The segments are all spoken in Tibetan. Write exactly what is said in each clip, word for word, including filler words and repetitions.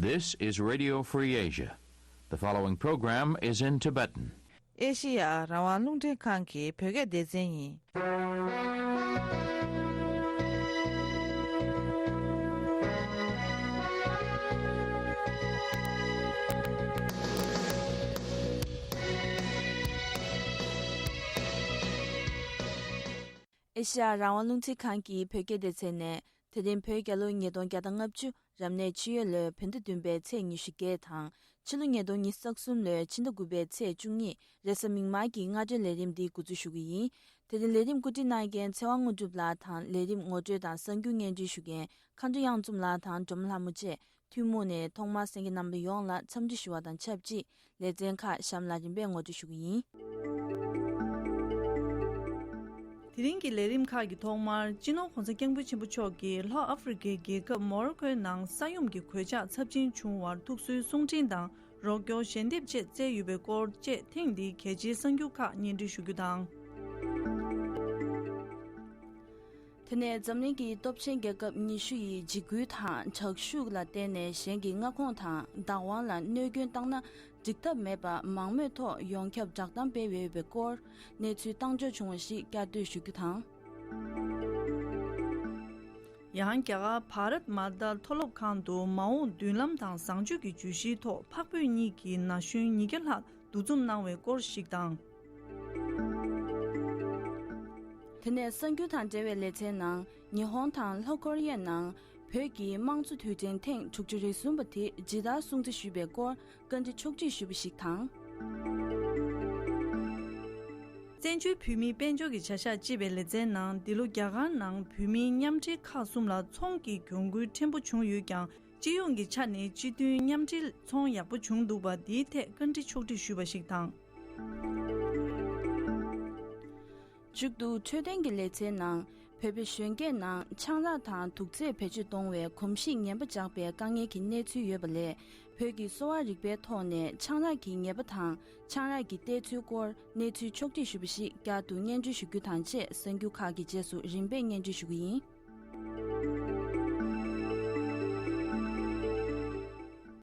This is Radio Free Asia. The following program is in Tibetan. ཨེ་ཤི་ཡ་རང་དབང་རླུང་འཕྲིན་ཁང་གི་བོད་སྐད་སྡེ་ཚན་ཡིན། ཨེ་ཤི་ཡ་རང་དབང་རླུང་འཕྲིན་ཁང་གི་བོད་སྐད་སྡེ་ཚན་ནས། དེ་རིང་བོད་རྒྱལ་ལོ་ཉིས་སྟོང་བརྒྱ་དང་ལྔ་བཅུ། རབ་གནས་ཆུ་ཡོས་ལོའི་བོད་ཟླ་བདུན་པའི་ཚེས་ཉི་ཤུ་བརྒྱད་དང་། ཕྱི་ལོ་ཉིས་སྟོང་ཉི་ཤུ་རྩ་གསུམ་ལོའི་ཕྱི་ཟླ་དགུ་པའི་ཚེས་བཅུ་གཉིས། རེས་གཟའ་མིག་དམར་གྱི་སྔ་དྲོའི་ལས་རིམ་འདི་འགོ་འཛུགས་ཞུ་གི་ཡིན། དེ་རིང་ལས་རིམ་གོ་སྒྲིག་གནང་མཁན་ཚེ་དབང་དངོས་གྲུབ་ལགས་དང་། ལས་རིམ་ངོ་སྤྲོད་དང་གསར་འགྱུར་སྙན་སྒྲོན་ཞུ་མཁན་མཁའ་འགྲོ་གཡང་འཛོམས་ལགས་དང་སྒྲོལ་མ་ལྷ་མོ་བཅས། ཐུན་མོང་ནས་ཐོག་མར་གསན་མཁན་རྣམ་པ་ཡོངས་ལ་འཚམས་འདྲི་ཞུ་བ་དང་ཆབས་ཅིག་ལེ་ཚན་ཁག་གཤམ་ལ་རིམ་པས་ངོ་སྤྲོད་ཞུ་གི་ཡིན། དེ་རིང་གི་ལས་རིམ་ཁག་གི་ཐོག་མར། སྤྱི་ནོར་༧གོང་ས་༧སྐྱབས་མགོན་ཆེན་པོ་མཆོག་གིས་ལྷོ་ཨ་ཧྥེ་རི་ཁའི་རྒྱལ་ཁབ་མོ་རོ་ཁོའི་ནང་ས་ཡོམ་གྱི་གོད་ཆག་ཚབས་ཆེན་བྱུང་བར་ཐུགས་གསོའི་གསུང་འཕྲིན་དང་། རོགས་སྐྱོར་ཞལ་འདེབས་བཅས་བསྩལ་ཡོད་པའི་སྐོར་བཅས། ཐེངས་འདིའི་གལ་ཆེའི་གསར་འགྱུར་ཁག་སྙན་སྒྲོན་ཞུ་རྒྱུ་དང་། དེ་ནས་འཛམ་གླིང་གི་སྟོབས་ཆེན་རྒྱལ་ཁབ་ཉི་ཤུ་ཡིས་འཇིགས་སྐུལ་དང་དྲག་ཤུགས་ལ་བརྟེན་ནས་གཞན་གྱི་མངའ་ཁོངས་དང་བདག་དབང་ལ་གནོད་སྐྱོན་བཏང་ན། འགྲིག་ཐབས་མེད་པར་མང་མོས་ཐོག་ཡོངས་ཁྱབ་བསྒྲགས་གཏམ་སྤེལ་ཡོད་པའི་སྐོར་གནས་ཚུལ་བཏང་འབྱོར་བྱུང་བ་ཞིག་བསྐྱར་ཟློས་ཞུ་རྒྱུ་དང་། ཡང་རྒྱ་གར་བྷ་རཏ་མ་ཏཱ་མཐོ་སློབ་ཁང་དུ་མ་འོངས་མདུན་ལམ་དང་བཟང་སྤྱོད་ཀྱི་བརྗོད་གཞིའི་ཐོག་འཕགས་བོད་གཉིས་ཀྱི་ན་གཞོན་ཉིས་བརྒྱ་ལྷག་འདུ་འཛོམས་གནང་བའི་སྐོར་ཞིག་དང་། དེ་ནས་གསར་འགྱུར་དང་འབྲེལ་བའི་ལེ་ཚན་ནང་། ཉི་ཧོང་དང་ལྷོ་ཀོ་རི་ཡའི་ནང་བོད་ཀྱི་དམངས་གཙོ་དུས་དྲན་ཐེངས་དྲུག་ཅུ་རེ་གསུམ་པ་དེ་ཇི་ལྟར་སྲུང་བརྩི་ཞུས་པའི་སྐོར་བཀའ་འདྲི་ཕྱོགས་སྒྲིག་ཞུས་པ་ཞིག་དང་། བཙན་བྱོལ་བོད་མིའི་དཔལ་འབྱོར་གྱི་བྱ་གཞག་ཅེས་པའི་ལེ་ཚན་ནང་། འདི་ལོ་རྒྱ་གར་ནང་བོད་མིའི་མཉམ་འབྲེལ་ཁག་གསུམ་ལ་ཚོང་གི་གྱོང་གུན་ཕྲན་བུ་བྱུང་ཡོད་ཀྱང་། སྤྱི་ཡོངས་ཀྱི་ཆ་ནས་སྤྱི་མཐུན་མཉམ་འབྲེལ་ཚོང་ཡག་པོ་བྱུང་འདུག་པ། འདིའི་ཐད་བཀའ་འདྲི་ཕྱོགས་སྒྲིག་ཞུས་པ་ཞིག་དང་། མཇུག་ཏུ་འཕྲོད་བསྟེན་གྱི་ལེ་ཚན་ནང་། བོད་པའི་གཞོན་སྐྱེས་ནང་ཆང་རག་དང་དུག་རྫས་བེད་སྤྱོད་གཏོང་བའི་གོམས་གཤིས་ངན་པ་འཇགས་པའི་དཀའ་ངལ་གྱི་གནས་ཚུལ་ཡོད་པ་ལས། བོད་ཀྱི་གསོ་བ་རིག་པའི་ཐོག་ནས་ཆང་རག་གི་ཉེས་པ་དང་ཆང་རག་གི་བལྟས་ཚུལ་སྐོར་གནས་ཚུལ་ཕྱོགས་སྒྲིག་ཞུས་པ་ཞིག་བསྐྱར་དུ་སྙན་སྒྲོན་ཞུ་རྒྱུ་དང་བཅས། གསར་འགྱུར་ཁག་གི་རྗེས་སུ་རིམ་པས་སྙན་སྒྲོན་ཞུ་གི་ཡིན།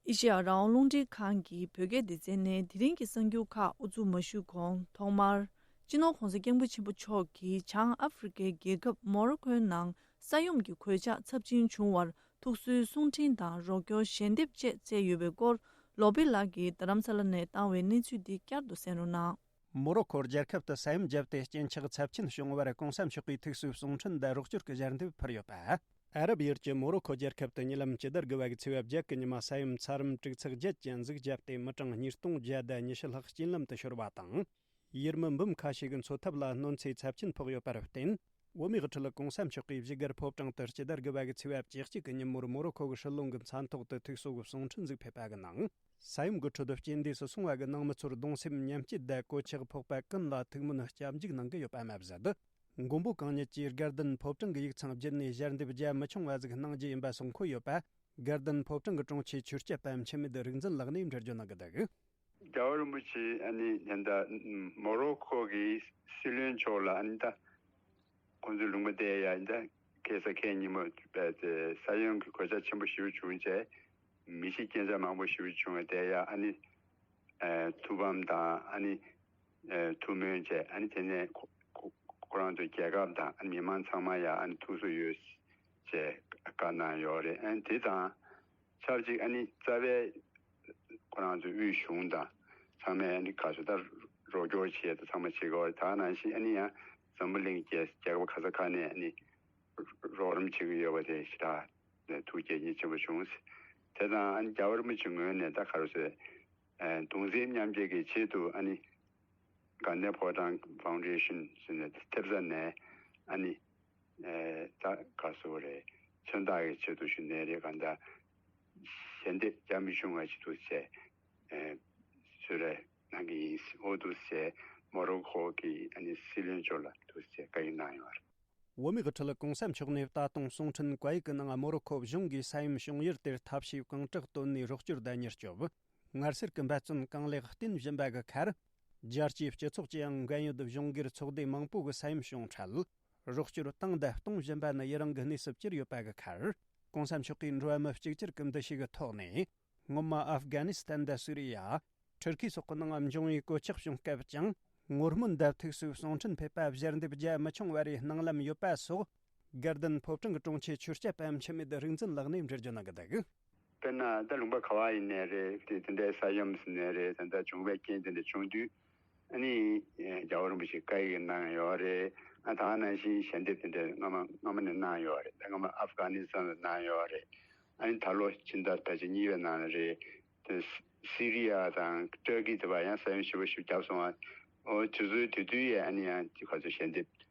ཨེ་ཤེ་ཡ་རང་དབང་རླུང་འཕྲིན་ཁང་གི་བོད་སྐད་སྡེ་ཚན་ནས་དེ་རིང་གི་གསར་འགྱུར་ཁག་དབུ་འཛུགས་མ་ཞུས་གོང་། ཐོག་མར། སྤྱི་ནོར་༧གོང་ས་༧སྐྱབས་མགོན་ཆེན་པོ་མཆོག་གིས་བྱང་ཨ་ཧྥེ་རི་ཁའི་རྒྱལ་ཁབ་མོ་རོ་ཁོའི་ནང་ས་ཡོམ་གྱི་གོད་ཆག་ཚབས་ཆེན་བྱུང་བར་ཐུགས་གསོའི་གསུང་འཕྲིན་དང་རོགས་སྐྱོར་ཞལ་འདེབས་བཅས་བསྩལ་ཡོད་པའི་སྐོར། ལོ་པི་ལགས་ཀྱིས་རྡ་རམ་ས་ལ་ནས་བཏང་བའི་གནས་ཚུལ་འདི་བསྐྱར་དུ་གསན་རོགས་གནང་། མོ་རོ་ཁོ་རྒྱལ་ཁབ་ཏུ་ས་ཡོམ་བརྒྱབ་སྟེ་སྐྱེ་འཆི་ཚབས་ཆེན་བྱུང་བར་གོང་ས་མཆོག་གིས་ཐུགས་གསོའི་གསུང་འཕྲིན་དང་རོགས་སྐྱོར་གྱི་ཞལ་འདེབས་ཕུལ་ཡོད་པ། ཨ་རབ་ཡུལ་གྱི་མོ་རོ་ཁོ་རྒྱལ་ཁབ་ཏུ་ཉེ་ལམ་སྤྱི་ཟླ་དགུ་པ་གི་ཚེས་པ་བརྒྱད་ཀྱི་ཉི་མ་ས་ཡོམ་ཚད་རིམ་དྲུག་ཚེག་བརྒྱད་ཅན་ཟིག་བརྒྱབ་སྟེ་མི་གྲངས་ཉིས་སྟོང་བརྒྱ་དང་ཉི་ཤུ་ལྷག་རྐྱེན་ལམ་དུ་ཤོར་བ་དང་། ཡུལ་མི་འབུམ་ཁ་ཤས་ཀྱི་འཚོ་ཐབས་ལ་གནོད་འཚེ་ཚབས་ཆེན་ཕོག་ཡོད་པར་བརྟེན། བོད་མིའི་དབུ་ཁྲིད་གོང་ས་མཆོག་གིས་བཞུགས་སྒར་ཕོ་བྲང་དུ་སྤྱི་ཟླ་དགུ་པ་གི་ཚེས་པ་བཅུ་གཅིག་གི་ཉིན་མོར་མོ་རོ་ཁོ་གི་སྲིད་བློན་གྱི་མཚན་ཐོག་ཏུ་ཐུགས་གསོ་གི་གསུང་འཕྲིན་ཟིག་ཕེབས་པ་གི་ནང་། ས་ཡོམ་གྱི་ཁྲོད་དུ་རྐྱེན་འདས་སུ་སོང་བ་གི་ནང་མི་ཚོར་གདུང་སེམས་མཉམ་སྐྱེད་དང་གོད་ཆག་ཕོག་པ་ཀུན་ལ་ཐུགས་སྨོན་སྐྱབས་འཇུག་གནང་གི་ཡོད་པ་མ་ཟད། མགོན་པོ་གང་ཉིད་ཀྱིས་དགའ་ལྡན་ཕོ་བྲང་གི་ཡིག་ཚང་བརྒྱུད་ནས་ཞལ་འདེབས་རྒྱ་མི་ཆུང་བ་ཟིག་གནང་རྒྱུ་ཡིན་པ་གསུང་འཁོད་ཡོད་པ། དགའ་ལྡན་ཕོ་བྲང་གི་དྲུང་ཆེ་ཆོས་སྐྱབས་པ་འཆི་མེད་རིག་འཛིན་ལགས་ནས་འགྲེལ་བརྗོད་གནང་གི་འདུག་རྒྱལ་བ་རིན་པོ་ཆེ་ཨ་ནི་ད་མོ་རོ་ཁོ་གི་སྲིད་བློན་མཆོག་ལ་ཨ་ནི་ད་ཁོང་ཚོའི་ལུང་པ་དེ་ཡ་ད་ཁ་སང་ཁ་ཉིན་མོ་ས་ཡོམ་གྱི་གོད་ཆག་ཆེན་པོ་ཞེ་པོ་བྱུང་རྗེས་མི་ཤི་རྐྱེན་ཆག་མང་པོ་ཞེ་པོ་བྱུང་བ་དེ་ཡ་ཨ་ནི་ཐུགས་ཕམ་དང་ཨ་ནི་ཐུགས་སྨོན་བྱས། ཨ་ནི་དེ་ནས་ཁོ་ཁོ་ཁོ་རང་ཚོའི་རྒྱལ་ཁབ་དང་ཨ་ནི་མི་མང་ཚང་མ་ཡ་ཨ་ནི་ཐུགས་གསོ་ཡོད་ཅེས་བཀའ་གནང་ཡོད་རེད། ཨ་ནི་དེ་དང་ཆབས་ཅིག་ཨ་ནི་རྩ་བའི་ཁོ་རང་ཚོའི་དབུས་གཞུང་དང་ཚང་མས་ཨ་ནི་ག་ཚོད་ལྟར་རོགས་སྐྱོར་བྱས་ཏེ་ཚང་མ་བྱེད་དགོས་རེད། ད་ནང་བཞིན་ཨ་ནི་ཡང་འཛམ་བུ་གླིང་རྒྱལ་རྒྱལ་ཁབ་ག་ས་ག་ནས་ཨ་ནི་རོགས་རམ་བྱེད་ཀྱི་ཡོད་པ་དེ་ཞེ་དྲག་ཐུགས་དགྱེས་མཉེས་ཆེན་པོ་བྱུང་། དེ་དང་ཨ་ནི་རྒྱལ་བ་རིན་པོ་ཆེ་ངོས་ནས་ད་ག་རེ་ཟེར། ཨ་གདུང་སེམས་མཉམ་སྐྱེད་ཀྱི་ཆེད་དུ་ཨ་ནི་དགའ་ལྡན་ཕོ་བྲང་ཕའུན་ཌེ་ཤན་ཟེར་ནས་ཐེབས་རྩ་ནས་ཨ་ནི་ཨེ་ད་ག་རེ་ཟེར་དགོས་རེད། མཚོན་རྟགས་ཀྱི་ཆེད་དུ་ཞུ་ནའི་རེད། གང་ལྟར་ཞལ་འདེབས་རྒྱ་མི་ཆུང་བ་ཞིག་འདུག་ཟེར་ཨེ་གསོལ་རས་གནང་གི་ཡིན། འོ་འདུག་ཟེར་མོ་རོ་ཁོ་གི་ཨ་ནི་སྲིད་བློན་མཆོག་ལ་འདུག་ཟེར་བཀའ་ཡིག་གནང་ཡོད་རེད། བོད་མིའི་དབུ་ཁྲིད་གོང་ས་མཆོག་ནས་ད་དུང་གསུང་འཕྲིན་བཀའ་ཡིག་གི་ནང་མོ་རོ་ཁོ་གཞུང་གིས་ས་ཡོམ་བྱུང་ཡུལ་དེར་ཐབས་ཤེས་གང་དྲག་བཏོན་ནས་རོགས་སྐྱོར་དང་མྱུར་སྐྱོབ། ངལ་སེལ་གྱི་འབད་བརྩོན་གང་ལེགས་བསྟེན་བཞིན་པ་གི་ཁར། རྒྱལ་སྤྱིའི་སྤྱི་ཚོགས་ཀྱི་ཡང་འགན་ཡོད་གཞུང་སྒེར་ཚོགས་སྡེ་མང་པོ་གི་ས་ཡོམ་བྱུང་འཕྲལ། རོགས་སྐྱོར་བཏང་དང་གཏོང་བཞིན་པ་ནི་ཡི་རང་གི་གནས་སུ་གྱུར་ཡོད་པ་གི་ཁར། གོང་ས་མཆོག་གིས་འགྲོ་བ་མི་གཅིག་གྱུར་གྱི་འདུ་ཤེས་ཀྱི་ཐོག་ནས། སྔོན་མ་ཨབ་གྷ་ནི་སི་ཐན་དང་སུ་རི་ཡ། ཊུར་ཁི་སོགས་ཀྱི་ནང་འབྱུང་བའི་གོད་ཆག་བྱུང་སྐབས་ཀྱང་ངོ་སྨན་འདེབས་ཐུག་སུ་གསང་འཕྲིན་ཕེབས་པ་གཞལ་འདེབས་བརྒྱབ་མི་ཆོག་པ་རེད་སྣང་ལམ་ཡོད་པ་སོགས། དགའ་ལྡན་ཕོ་བྲང་གི་དྲུང་ཆེ་ཆོས་སྐྱབས་པ་འཆི་མེད་རིག་འཛིན་ལགས་ནས་འགྲེལ་བརྗོད་གནང་གི་འདུག། དཔེར་ན་ད་ལུང་པ་ག་བ་ཡིན་ནའི་རེད། དེ་དེ་འདྲའི་ས་ཡོམ་ཟིན་ནའི་རེད། ད་ལྟ་བྱུང་བའི་རྐྱེན་དེ་འདྲ་བྱུང་དུས། ཨ་ནི་རྒྱལ་བ་རིན་པོ་ཆེ་བཀའ་ཡིག་གནང་ཡོད་རེད། ཨ་ད་ག་ནང་བཞིན་ཞལ་འདེབས་དེ་འདྲ་སྔ་མ་སྔ་མ་ནས་གནང་ཡོད་རེད། ད་སྔ་མ་ཨབ་གྷ་ནི་སི་ཐན་ལ་གནང་ཡོད་རེད། ཨ་ནི་ད་ལོ་ཕྱི་ཟླ་ཕལ་ཆེར་གཉིས་པའི་ནང་ལ་རེད། དེ་སི་རི་ཡ་དང་ཏུར་ཀི་དེ་བ་ཡང་ས་ཡོམ་ཞེ་པོ་ཞིག་བརྒྱབ་སོང་བ། འོ་དུས་ཚོད་དེ་དུས་ཡས་ཨ་ནི་ཡང་དེ་ཁ་ཚོ་ཞལ་འདེབས་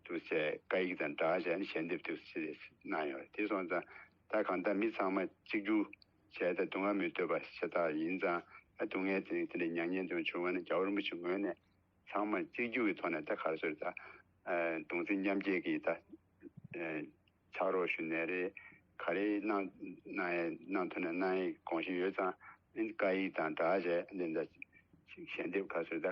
འདུག་ཟེར། བཀའ་ཡིག་དང་སྦྲགས་བྱས་ཨ་ནི་ཞལ་འདེབས་འདུག་ཟེར་གནང་ཡོད་རེད། དེ་སོང་ཙང་ད་གང་ལྟར་མི་ཚང་མ་གཅིག་གྱུར་བྱས་ད་སྡུག་བསྔལ་མི་འདོད་པ་ཤ་སྟག་ཡིན་ཙང་ཨ་སྡུག་བསྔལ་དེ་དེ་འདྲ་མྱ་ངན་དེ་བྱུང་བ་ན་རྒྱལ་བ་རིན་པོ་ཆེ་ངོས་ནས་ཚང་མ་གཅིག་གྱུར་གྱི་ཐོག་ནས་ད་ག་རེ་ཟེར་ད་གདུང་སེམས་མཉམ་སྐྱེད་ཀྱི་ད། ཕྱག་རོགས་ཞུ་ནའི་རེད། ག་རེ་གནང་གནང་ཡ་གནང་ཐུབ་ན་གནང་ཡའི་དགོངས་བཞེས་ཡོད་ཙང་། བཀའ་ཡིག་དང་སྦྲགས་བྱས་འདི་འདྲ་ཞལ་འདེབས་ཁ་གསོ་ད་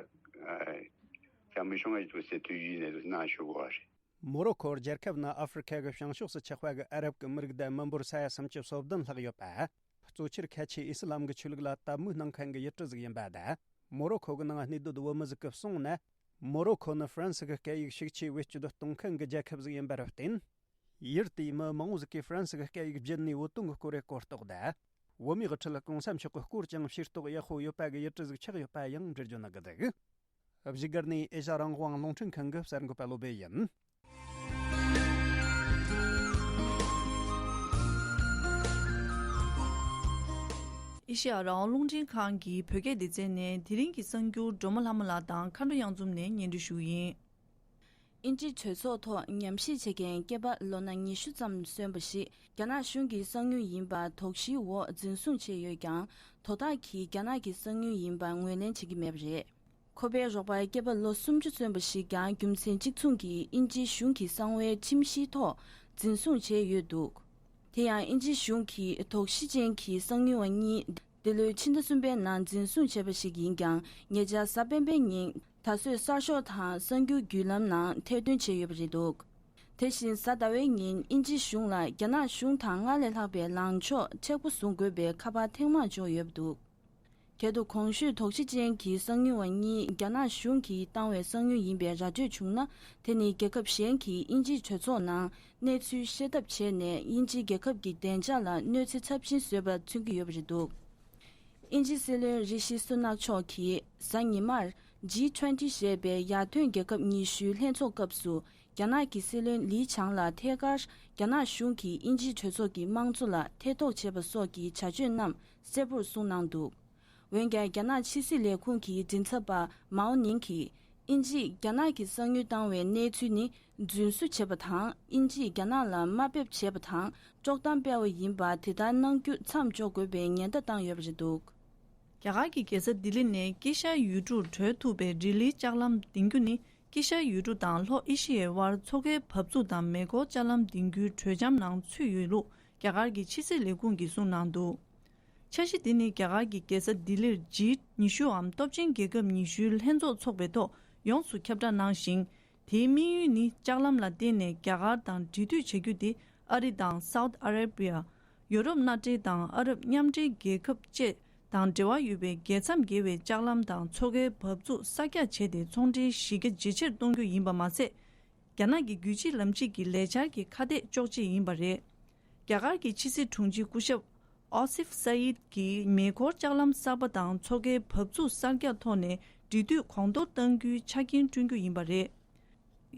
བྱ་མི་ཤོང་བ་ཞིག་འདུག་ཟེར་དུས་ཡུལ་ནས་གནང་ཞུ་དགོས་པ་རེད། མོ་རོ་ཁོ་རྒྱལ་ཁབ་ནི་ཨ་ཧྥེ་རི་ཁ་གི་བྱང་ཕྱོགས་སུ་ཆགས་པ་གི་ཨ་རབ་ཀྱི་མི་རིགས་དང་མི་འབོར་ས་ཡ་སུམ་ཅུ་སོ་བདུན་ལྷག་ཡོད་པ། གཙོ་ཆེར་ཁ་ཆེའི་ཨི་སི་ལམ་གྱི་ཆོས་ལུགས་ལ་དད་མོས་གནང་མཁན་གྱི་ཡུལ་གྲུ་ཟིག་ཡིན་པ་དང་། མོ་རོ་ཁོ་གི་ནང་གནས་སྡོད་བོད་མི་ཟིག་གིས་གསུངས་ན། མོ་རོ་ཁོ་ནི་ཧྥ་རན་སི་གི་སྐད་ཡིག་ཤུགས་ཆེ་བེད་སྤྱོད་གཏོང་མཁན་གྱི་རྒྱལ་ཁབ་ཟིག་ཡིན་པར་བརྟེན། ཡུལ་དེའི་མི་མང་བོ་ཟིག་གིས་ཧྥ་རན་སི་གི་སྐད་ཡིག་བརྒྱུད་ནས་བོད་དོན་གྱི་སྐོར་རེ་གོ་རྟོགས་དང་། བོད་མིའི་དབུ་ཁྲིད་གོང་ས་མཆོག་གི་སྐོར་ཀྱང་ཤེས་རྟོགས་ཡག་པོ་ཡོད་པ་གི་ཡུལ་གྲུ་ཟིག་ཆགས་ཡོད་པ་ཡང་འགྲེལ་བརྗོད་གནང་གི་འདུག། བཞུགས་སྒར་ནས་ཨེ་ཤ་རང་དབང་རླུང་འཕྲིན་ཁང་གི་གསར་འགོད་པ་བློ་བྷེ་ཡིན། ཨེ་ཤ་ཡ་རང་དབང་རླུང་འཕྲིན་ཁང་གི་བོད་སྐད་སྡེ་ཚན་ནས་དེ་རིང་གི་གསར་འགྱུར་སྒྲོལ་མ་ལྷ་མོ་ལགས་དང་མཁའ་འགྲོ་གཡང་འཛོམས་ནས་སྙན་སྒྲོན་ཞུ་གི་ཡིན། དབྱིན་ཇིའི་གྲོས་ཚོགས་ཐོག་ཉམས་ཞིབ་བྱེད་མཁན་སྐྱེས་པ་ལོ་ན་ཉི་ཤུ་ཙམ་སོན་པ་ཞིག་རྒྱ་ནག་གཞུང་གི་གསང་མྱུལ་ཡིན་པ་དོགས་གཞིའི་འོག་འཛིན་བཟུང་བྱས་ཡོད་ཀྱང་། དོ་བདག་གིས་རྒྱ་ནག་གི་གསང་མྱུལ་ཡིན་པ་ངོས་ལེན་བྱེད་ཀྱི་མེད་པ་རེད། ཁོ་པའི་རོགས་པ་སྐྱེས་པ་ལོ་སུམ་ཅུ་སོན་པ་ཞིག་ཀྱང་རྒྱུ་མཚན་གཅིག་མཚུངས་ཀྱིས་དབྱིན་ཇིའི་གཞུང་གི་གསང་བའི་ཁྲིམས་གཞིའི་ཐོག་འཛིན་བཟུང་བྱས་ཡོད་འདུག། དེ་ཡང་དབྱིན་ཇིའི་གཞུང་གིས་དོགས་གཞི་ཅན་གྱི་གསང་མྱུལ་བ་གཉིས་འདི་ལོའི་ཕྱི་ཟླ་གསུམ་པའི་ནང་འཛིན་བཟུང་བྱས་པ་ཞིག་ཡིན་ཀྱང་། ཉེ་ཆར་གཟའ་སྤེན་པའི་ཉིན་ད་གཟོད་གསར་ཤོག་དང་གསར་འགྱུར་བརྒྱུད་ལམ་ནང་ཐེར་འདོན་བྱས་ཡོད་པ་རེད་འདུག། དེ་བཞིན་གཟའ་ཟླ་བའི་ཉིན་དབྱིན་ཇིའི་གཞུང་ལ་རྒྱ་ནག་གཞུང་དང་སྔར་ལས་ལྷག་པའི་ལངས་ཕྱོགས་མཁྲེགས་པོ་བཟུང་དགོས་པའི་ཁ་པར་ཐེངས་མང་འབྱོར་ཡོད་པ་འདུག། གལ་ཏེ་གོང་ཞུས་དོགས་གཞི་ཅན་གྱི་གསང་མྱུལ་བ་གཉིས་རྒྱ་ནག་གཞུང་གིས་བཏང་བའི་གསང་མྱུལ་ཡིན་པའི་ར་སྤྲོད་བྱུང་ན། དེ་ནི་རྒྱལ་ཁབ་གཞན་གྱིས་དབྱིན་ཇིའི་གྲོས་ཚོགས་ནང་གནས་ཚུལ་བཤད་ཐབས་བྱས་ནས་དབྱིན་ཇིའི་རྒྱལ་ཁབ་ཀྱི་བདེ་འཇགས་ལ་གནོད་འཚེ་ཚབས་ཆེན་བཟོས་པ་མཚོན་གྱི་ཡོད་པ་རེད་འདུག། དབྱིན་ཇིའི་སྲིད་བློན་རི་ཤི་སུ་ནག་མཆོག་གིས་གཟའ་ཉི་མར་ཇི་ཊུ་ཝེན་ཊི་ཞེས་པའི་ཡར་ཐོན་རྒྱལ་ཁབ་ཉི་ཤུའི་ལྷན་ཚོགས་སྐབས་སུ། རྒྱ་ནག་གི་སྲིད་བློན་ལི་ཆང་ལ་ཐད་ཀར་རྒྱ་ནག་གཞུང་གིས་དབྱིན་ཇིའི་གྲོས་ཚོགས་ཀྱི་དམངས་གཙོ་ལ་ཐེ་གཏོགས་བྱས་པ་སོགས་ཀྱི་བྱ་སྤྱོད་རྣམས་གསལ་པོར་གསུངས་གནང་འདུག། འོན་ཀྱང་། རྒྱ་ནག་ཕྱི་སྲིད་ལས་ཁུངས་ཀྱི་མགྲིན་ཚབ་པ་མའོ་ནིང་གིས། དབྱིན་ཇིས་རྒྱ་ནག་གི་གསང་མྱུལ་བཏང་བའི་གནས་ཚུལ་ནི་རྫུན་བཟོ་བྱས་པ་དང་། དབྱིན་ཇིས་རྒྱ་ནག་ལ་དམའ་འབེབས་བྱས་པ་དང་། དཀྲོག་གཏམ་སྤེལ་བ་ཡིན་པ་དེ་ལྟར་གནང་རྒྱུ་མཚམས་འཇོག་དགོས་པའི་ཉེན་བརྡ་བཏང་ཡོད་པ་རེད་འདུག། རྒྱ་གར་གྱི་རྒྱལ་ས་ལྡི་ལི་ནས་དཀྱིལ་ཤར་ཡུལ་གྲུར་བགྲོད་ཐུབ་པའི་རི་ལིའི་ལྕགས་ལམ་འདིང་རྒྱུ་ནི། དཀྱིལ་ཤར་ཡུལ་གྲུ་དང་ལྷོ་ཨེ་ཤི་ཡའི་དབར་མཚོ་ཁའི་བབས་ཚུགས་དང་མེ་འཁོར་ལྕགས་ལམ་འདིང་རྒྱུའི་གྲོས་འཆམ་ནང་ཚུད་ཡོད་ལུགས་རྒྱ་གར་གྱི་ཕྱི་སྲིད་ལས་ཁུངས་ཀྱིས་གསུངས་གནང་འདུག། འཆར་གཞི་འདི་ནི་རྒྱ་གར་གྱི་རྒྱལ་ས་ལྡི་ལིར་ཇི་ཉི་ཤུའམ་སྟོབས་ཆེན་རྒྱལ་ཁབ་ཉི་ཤུའི་ལྷན་ཚོགས་འཚོགས་པའི་ཐོག་ཡོངས་སུ་ཁྱབ་བསྒྲགས་གནང་ཞིང་། དེའི་དམིགས་ཡུལ་ནི་ལྕགས་ལམ་ལ་བརྟེན་ནས་རྒྱ་གར་དང་འབྲེལ་མཐུད་བྱ་རྒྱུ་དེ། ཨ་རི་དང་སའུ་ཐི་ཨ་ར་བི་ཡ། ཡོ་རོབ་མནའ་འབྲེལ་དང་ཨ་རབ་མཉམ་འབྲེལ་རྒྱལ་ཁབ་བཅས་དང་འབྲེལ་བ་ཡོད་པའི་རྒྱལ་མཚམས་བརྒལ་བའི་ལྕགས་ལམ་དང་མཚོ་ཁའི་འབབ་ཚུགས་གསར་རྒྱག་བྱས་ཏེ་ཚོང་འབྲེལ་གཞི་རྒྱ་ཇེ་ཆེར་གཏོང་རྒྱུ་ཡིན་པ་མ་ཟད། རྒྱ་ནག་གི་རྒྱུད་གཅིག་ལམ་གཅིག་གི་ལས་འཆར་གྱི་ཁ་གཏད་གཅོག་ཆེད་ཡིན་པ་རེད། རྒྱ་གར་གྱི་ཕྱི་སྲིད་དྲུང་ཆེ་སྐུ་ཞབས་ཨོ་སིབ་ས་ཡིད་ཀྱིས་མེ་འཁོར་ལྕགས་ལམ་གསར་པ་དང་མཚོ་ཁའི་འབབ་ཚུགས་གསར་རྒྱག་ཐོག་ནས་འབྲེལ་མཐུད་གོང་མཐོར་གཏང་རྒྱུའི་ཆ་རྐྱེན་བསྐྲུན་རྒྱུ་ཡིན་པ་རེད།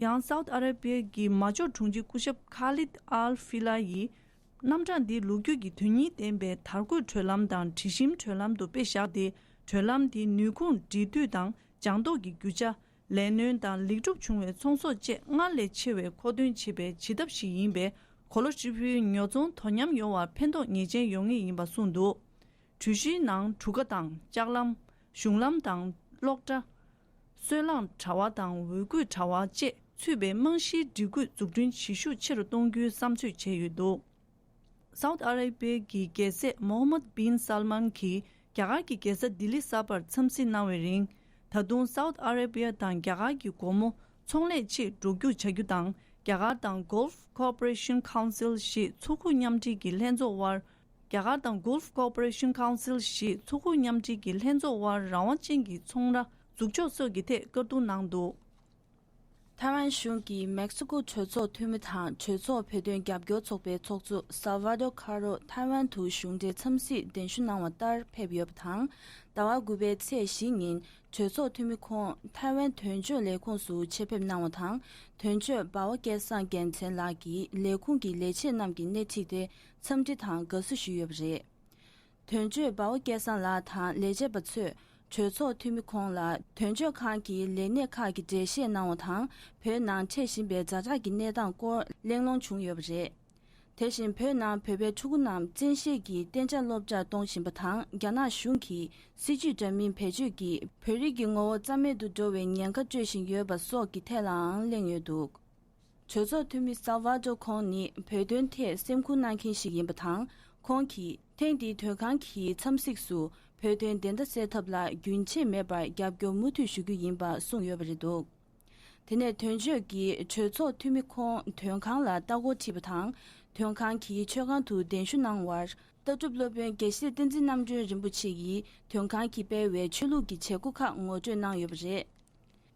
ཡང་སའུ་ཐི་ཨ་ར་བི་ཡ་གི་མ་འཇོག་དྲུང་ཆེ་སྐུ་ཞབས་ཁ་ལིད་ཨལ་ཧྥི་ལ་ཡིས། རྣམ་གྲངས་འདི་ལོ་རྒྱུས་ཀྱི་དོན་སྙིང་ལྡན་པའི་དར་གོས་བགྲོད་ལམ་དང་དྲི་ཞིམ་བགྲོད་ལམ་དུ་དཔེ་བཞག་སྟེ། བགྲོད་ལམ་དེ་ནུས་ཁུངས་འབྲེལ་མཐུད་དང་ལྗང་མདོག་གི་རྒྱུ་ཆ། ལས་སྣོན་དང་ལེགས་གྲུབ་བྱུང་བའི་ཚོང་ཟོག་བཅས་སྔར་ལས་ཆེ་བའི་མཁོ་འདོན་བྱེད་པའི་བྱེད་ཐབས་ཤིག་ཡིན་པས། གོ་ལ་ཧྲིལ་པོའི་ཉོ་ཚོང་དོ་མཉམ་ཡོང་བར་ཕན་ཐོགས་ངེས་ཅན་ཡོང་ངེས་ཡིན་པ་གསུངས་འདུག། གྲུ་བཞིའི་ནང་གྲུ་ཁ་དང་ལྕགས་ལམ། གཞུང་ལམ་དང་གློག་དྲ། སོལ་རླངས་དྲ་བ་དང་འོས་སྐུལ་དྲ་བ་བཅས་ཚུད་པའི་རྨང་གཞིའི་སྒྲིག་བཀོད་འཛུགས་སྐྲུན་བྱེད་ཤུགས་ཆེ་རུ་གཏོང་རྒྱུའི་བསམ་ཚོད་བྱས་ཡོད་འདུག། སའུ་ཐི་ཨ་ར་བི་ཡའི་རྒྱལ་སྲས་མོ་ཧམ་མད་བིན་སལ་མན་གྱིས་རྒྱ་གར་གྱི་རྒྱལ་ས་ལྡི་ལི་གསར་པར་འཚམས་གཟིགས་གནང་བའི་རིང་། ད་དུང་སའུ་ཐི་ཨ་ར་བི་ཡ་དང་རྒྱ་གར་གྱི་སྒོ་མོ་ཚོང་ལས་ཆེད་འགྲོ་རྒྱུག་བྱ་རྒྱུ་དང་། རྒྱ་གར་དང་Gulf Cooperation Council ཞེས་མཚོ་ཁུག་མཉམ་འབྲེལ་གྱི་ལྷན་ཚོགས་དབར། རྒྱ་ རྒྱ་གར་དང་Gulf Cooperation Council ཞེས་མཚོ་ཁུག་མཉམ་འབྲེལ་གྱི་ལྷན་ཚོགས་དབར་རང་དབང་ཅན་གྱི་ཚོང་ར་འཛུགས་འཇོག་སོགས་ཀྱི་ཐད་བཀའ་བསྡུར་གནང་འདུག། ཐའེ་ཝན་གཞུང་གིས་མེག་སི་ཀོ་གྲོས་ཚོགས་འཐུས་མི་དང་གྲོས་ཚོགས་བོད་དོན་རྒྱབ་སྐྱོར་ཚོགས་པའི་ཚོགས་གཙོ་སཱལ་ཝཱ་ཏོ་ཁ་རོ་ཐའེ་ཝན་དུ་གཞུང་འབྲེལ་འཚམས་གཟིགས་གདན་ཞུ་གནང་བ་ལྟར་ཕེབས་ཡོད་པ་དང་། ཟླ་བ་དགུ་པའི་ཚེས་བཞི་ཉིན་གྲོས་ཚོགས་འཐུས་མི་ཁོང་ཐའེ་ཝན་དོན་གཅོད་ལས་ཁུངས་སུ་ཆེད་ཕེབས་གནང་བ་དང་། དོན་གཅོད་འབའ་བ་སྐལ་བཟང་རྒྱལ་མཚན་ལགས་ཀྱིས་ལས་ཁུངས་ཀྱི་ལས་བྱེད་རྣམས་ཀྱི་སྣེ་ཁྲིད་དེ་འཚམས་འདྲི་དང་དགའ་བསུ་ཞུས་ཡོད་པ་རེད། དོན་གཅོད་འབའ་བ་སྐལ་བཟང་ལགས་དང་ལས་བྱེད་པ་ཚོས་གྲོས་ཚོགས་འཐུས་མི་ཁོང་ལ་དོན་གཅོད་ཁང་གི་ལས་སྣེ་ཁག་གི་འགྲེལ་བཤད་གནང་བ་དང་། བོད་ནང་འཕྲད་བཞིན་པའི་ཛ་དྲག་གི་གནས་སྟངས་སྐོར་གླེང་སློང་བྱུང་ཡོད་པ་རེད། དེ་བཞིན་བོད་ནང་བོད་པའི་ཕྲུ་གུ་རྣམས་བཙན་ཤེད་ཀྱིས་གཏན་འཇགས་སློབ་གྲྭར་གཏོང་བཞིན་པ་དང་། རྒྱ་ནག་གཞུང་གིས་སྲིད་ཇུས་འདྲ་མིན་བེད་སྤྱོད་ཀྱིས་བོད་རིགས་ཀྱི་ངོ་བོ་རྩ་མེད་དུ་འགྲོ་བའི་ཉེན་ཁ་སྤྲོད་བཞིན་ཡོད་པ་སོགས་ཀྱི་ཐད་ལའང་གླེང་ཡོད་འདུག། གྲོས་ཚོགས་འཐུས་མི་སཱལ་ཝཱ་ཏོ་ཁོང་ནི་བོད་དོན་ཐད་སེམས་ཁུར་གནང་མཁན་ཞིག་ཡིན་པ་དང་། ཁོང་གིས་ཐེངས་འདིའི་དོན་ཁང་གི་འཚམས་གཟིགས་སུ་བོད་དོན་བདེན་མཐའ་གསལ་ཐབས་ལ་རྒྱུན་ཆད་མེད་པར་རྒྱབ་སྐྱོར་མུ་མཐུད་ཞུ་རྒྱུ་ཡིན་པ་གསུངས་ཡོད་པ་རེད་འདུག། དེ་ནས་དོན་གཅོད་ཀྱིས་གྲོས་ཚོགས་འཐུས་མི་ཁོང་དོན་ཁང་ལ་ལྟ་སྐོར་ཁྲིད་པ་དང་། དོན་ཁང་གི་མཆོད་ཁང་དུ་གདན་ཞུ་གནང་བར། ལྟ་གྲུབ་སློབ་དཔོན་དགེ་བཤེས་བསྟན་འཛིན་རྣམ་གྲོལ་རིན་པོ་ཆེ་ཡིས་དོན་ཁང་གིས་སྤེལ་བའི་ཆོས་ལུགས་ཀྱི་བྱེད་སྒོ་ཁག་ངོ་སྤྲོད་གནང་ཡོད་པ་རེད།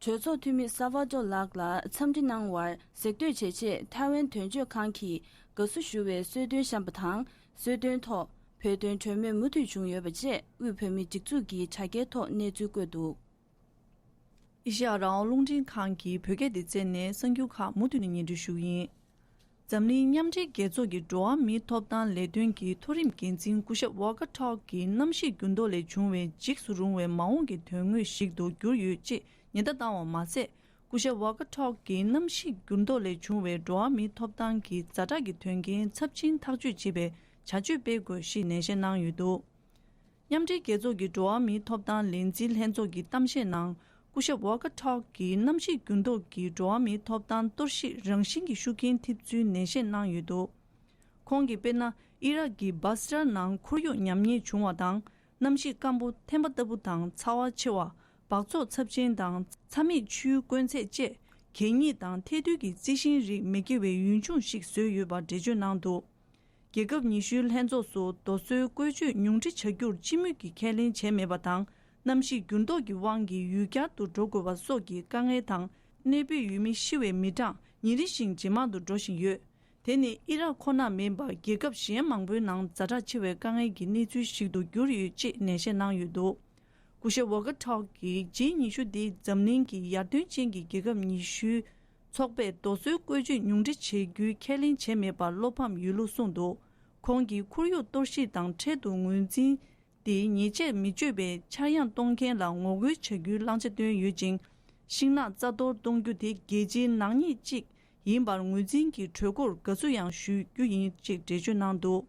གྲོས་ཚོགས་འཐུས་མི་སཱལ་ཝཱ་ཏོ་ལགས་ལ་འཚམས་འདྲི་གནང་བར་གཟིགས་འདོད་བྱེད་ཆེད་ཐའེ་ཝན་དོན་གཅོད་ཁང་གིས་དགའ་བསུ་ཞུ་བའི་གསོལ་སྟོན་བཤམས་པ་དང་། གསོལ་སྟོན་ཐོག་བོད་དོན་གྲོས་མོལ་མུ་མཐུད་བྱུང་ཡོད་པ་བཅས་དབུས་བོད་མིའི་སྒྲིག་འཛུགས་ཀྱི་དྲ་རྒྱའི་ཐོག་གནས་ཚུལ་བཀོད་འདུག། ཨེ་ཤེ་ཡ་རང་དབང་རླུང་འཕྲིན་ཁང་གི་བོད་སྐད་སྡེ་ཚན་ནས་གསར་འགྱུར་ཁག་མུ་མཐུད་ནས་སྙན་སྒྲོན་ཞུ་གི་ཡིན། འཛམ་གླིང་མཉམ་འབྲེལ་རྒྱལ་ཚོགས་ཀྱི་འགྲོ་བ་མིའི་ཐོབ་ཐང་ལས་དོན་གྱི་མཐོ་རིམ་འགན་འཛིན་སྐུ་ཞབས་ཝོལ་ཀར་ཊརྐ་གིས་གནམ་གཤིས་འགྱུར་ལྡོག་ལས་བྱུང་བའི་འཇིགས་སུ་རུང་བའི་མ་འོངས་ཀྱི་དོན་དངོས་ཤིག་ཏུ་གྱུར་ཡོད་ཅེས་ཉེན་བརྡ་བཏང་བ་མ་ཟད། སྐུ་ཞབས་ཝོལ་ཀར་ཊརྐ་གིས་གནམ་གཤིས་འགྱུར་ལྡོག་ལས་བྱུང་བའི་འགྲོ་བ་མིའི་ཐོབ་ཐང་གི་ཛ་དྲག་གི་དོན་རྐྱེན་ཚབས་ཆེན་ཐག་གཅོད་བྱེད་པའི་བྱ་སྤྱོད་སྤེལ་དགོས་ཞེས་ནན་བཤད་གནང་ཡོད་འདུག། མཉམ་འབྲེལ་རྒྱལ་ཚོགས་ཀྱི་འགྲོ་བ་མིའི་ཐོབ་ཐང་ལས་འཛིན་ལྷན་ཚོགས་ཀྱི་གཏམ་བཤད་ནང་། སྐུ་ཞབས་ཝོལ་ཀར་ཊརྐ་གིས་གནམ་གཤིས་འགྱུར་ལྡོག་གིས་འགྲོ་བ་མིའི་ཐོབ་ཐང་གཏོར་བཤིག་རང་བཞིན་གྱི་ཤུགས་རྐྱེན་ཐེབས་ཚུལ་ནན་བཤད་གནང་ཡོད་འདུག། ཁོང་གིས་དཔེར་ན། ཨི་རག་གི་སྦ་སི་ར་ནང་ཁོར་ཡུག་ཉམས་ཉེས་བྱུང་བ་དང་། གནམ་གཤིས་སྐམ་པོ་ཐན་པ་ལྟ་བུ་དང་ཚ་བ་ཆེ་བ། སྦགས་བཙོག་ཚབས་ཆེན་དང་ཚ་མེད་ཆུའི་དཀོན་ཚད་བཅས། གད་སྙིགས་དང་ཐལ་རྡུལ་གྱི་རྩི་ཤིང་རིགས་མི་སྐྱེ་བའི་ཡུལ་ལྗོངས་ཤིག་བཟོས་ཡོད་པ་འགྲེལ་བརྗོད་གནང་འདུག། རྒྱལ་ཁབ་ཉི་ཤུའི་ལྷན་ཚོགས་སུ་རྡོ་སོལ་བཀོལ་སྤྱོད་ཉུང་འཕྲི་བྱ་རྒྱུར་སྤྱི་མོས་ཀྱིས་ཁས་ལེན་བྱས་མེད་པ་དང་། གནམ་གཤིས་འགྱུར་ལྡོག་གི་དབང་གིས་ཡུལ་གྱར་དུ་འགྲོ་དགོས་པ་སོགས་ཀྱི་དཀའ་ངལ་དང་། གནས་སྤོས་ཡུལ་མི་ཤི་བའི་མི་གྲངས་ཉིན་རེ་བཞིན་ཇེ་མང་དུ་འགྲོ་བཞིན་ཡོད། དེ་ནི་ཨི་རག་ཁོ་ན་མིན་པར་རྒྱལ་ཁབ་གཞན་མང་པོའི་ནང་ཛ་དྲག་ཆེ་བའི་དཀའ་ངལ་གྱི་གནས་ཚུལ་ཞིག་ཏུ་གྱུར་ཡོད་ཅེས་ནན་བཤད་གནང་ཡོད་འདུག། སྐུ་ཞབས་ཝོལ་ཀར་ཊརྐ་གིས་ཇི་ཉི་ཤུ་འདི་འཛམ་གླིང་གི་ཡར་ཐོན་ཅན་གྱི་རྒྱལ་ཁབ་ཉི་ཤུའི་ཚོགས་པས་རྡོ་སོལ་བཀོལ་སྤྱོད་ཉུང་འཕྲི་བྱེད་རྒྱུའི་ཁས་ལེན་བྱས་མེད་པར་བློ་ཕམ་ཡོད་ལུགས་གསུངས་འདུག། ཁོང་གིས་ཁོར་ཡུག་གཏོར་བཤིག་དང་འཕྲལ་དུ་ངོས་འཛིན་ཏེ་ཉེས་ཆད་མི་གཅོད་པའི་འཆར་ཡང་གཏོང་མཁན་ལ་ངོ་རྒོལ་བྱ་རྒྱུའི་བླང་བྱ་བཏོན་ཡོད་ཅིང་། ཤིང་ནགས་རྩ་གཏོར་གཏོང་རྒྱུ་དེ་རྒྱལ་སྤྱིའི་ནག་ཉེས་གཅིག་ཡིན་པར་ངོས་འཛིན་གྱི་གྲོས་འགོར་དགའ་བསུ་ཡང་ཞུ་རྒྱུ་ཡིན་ཅེས་འགྲེལ་བརྗོད་གནང་འདུག།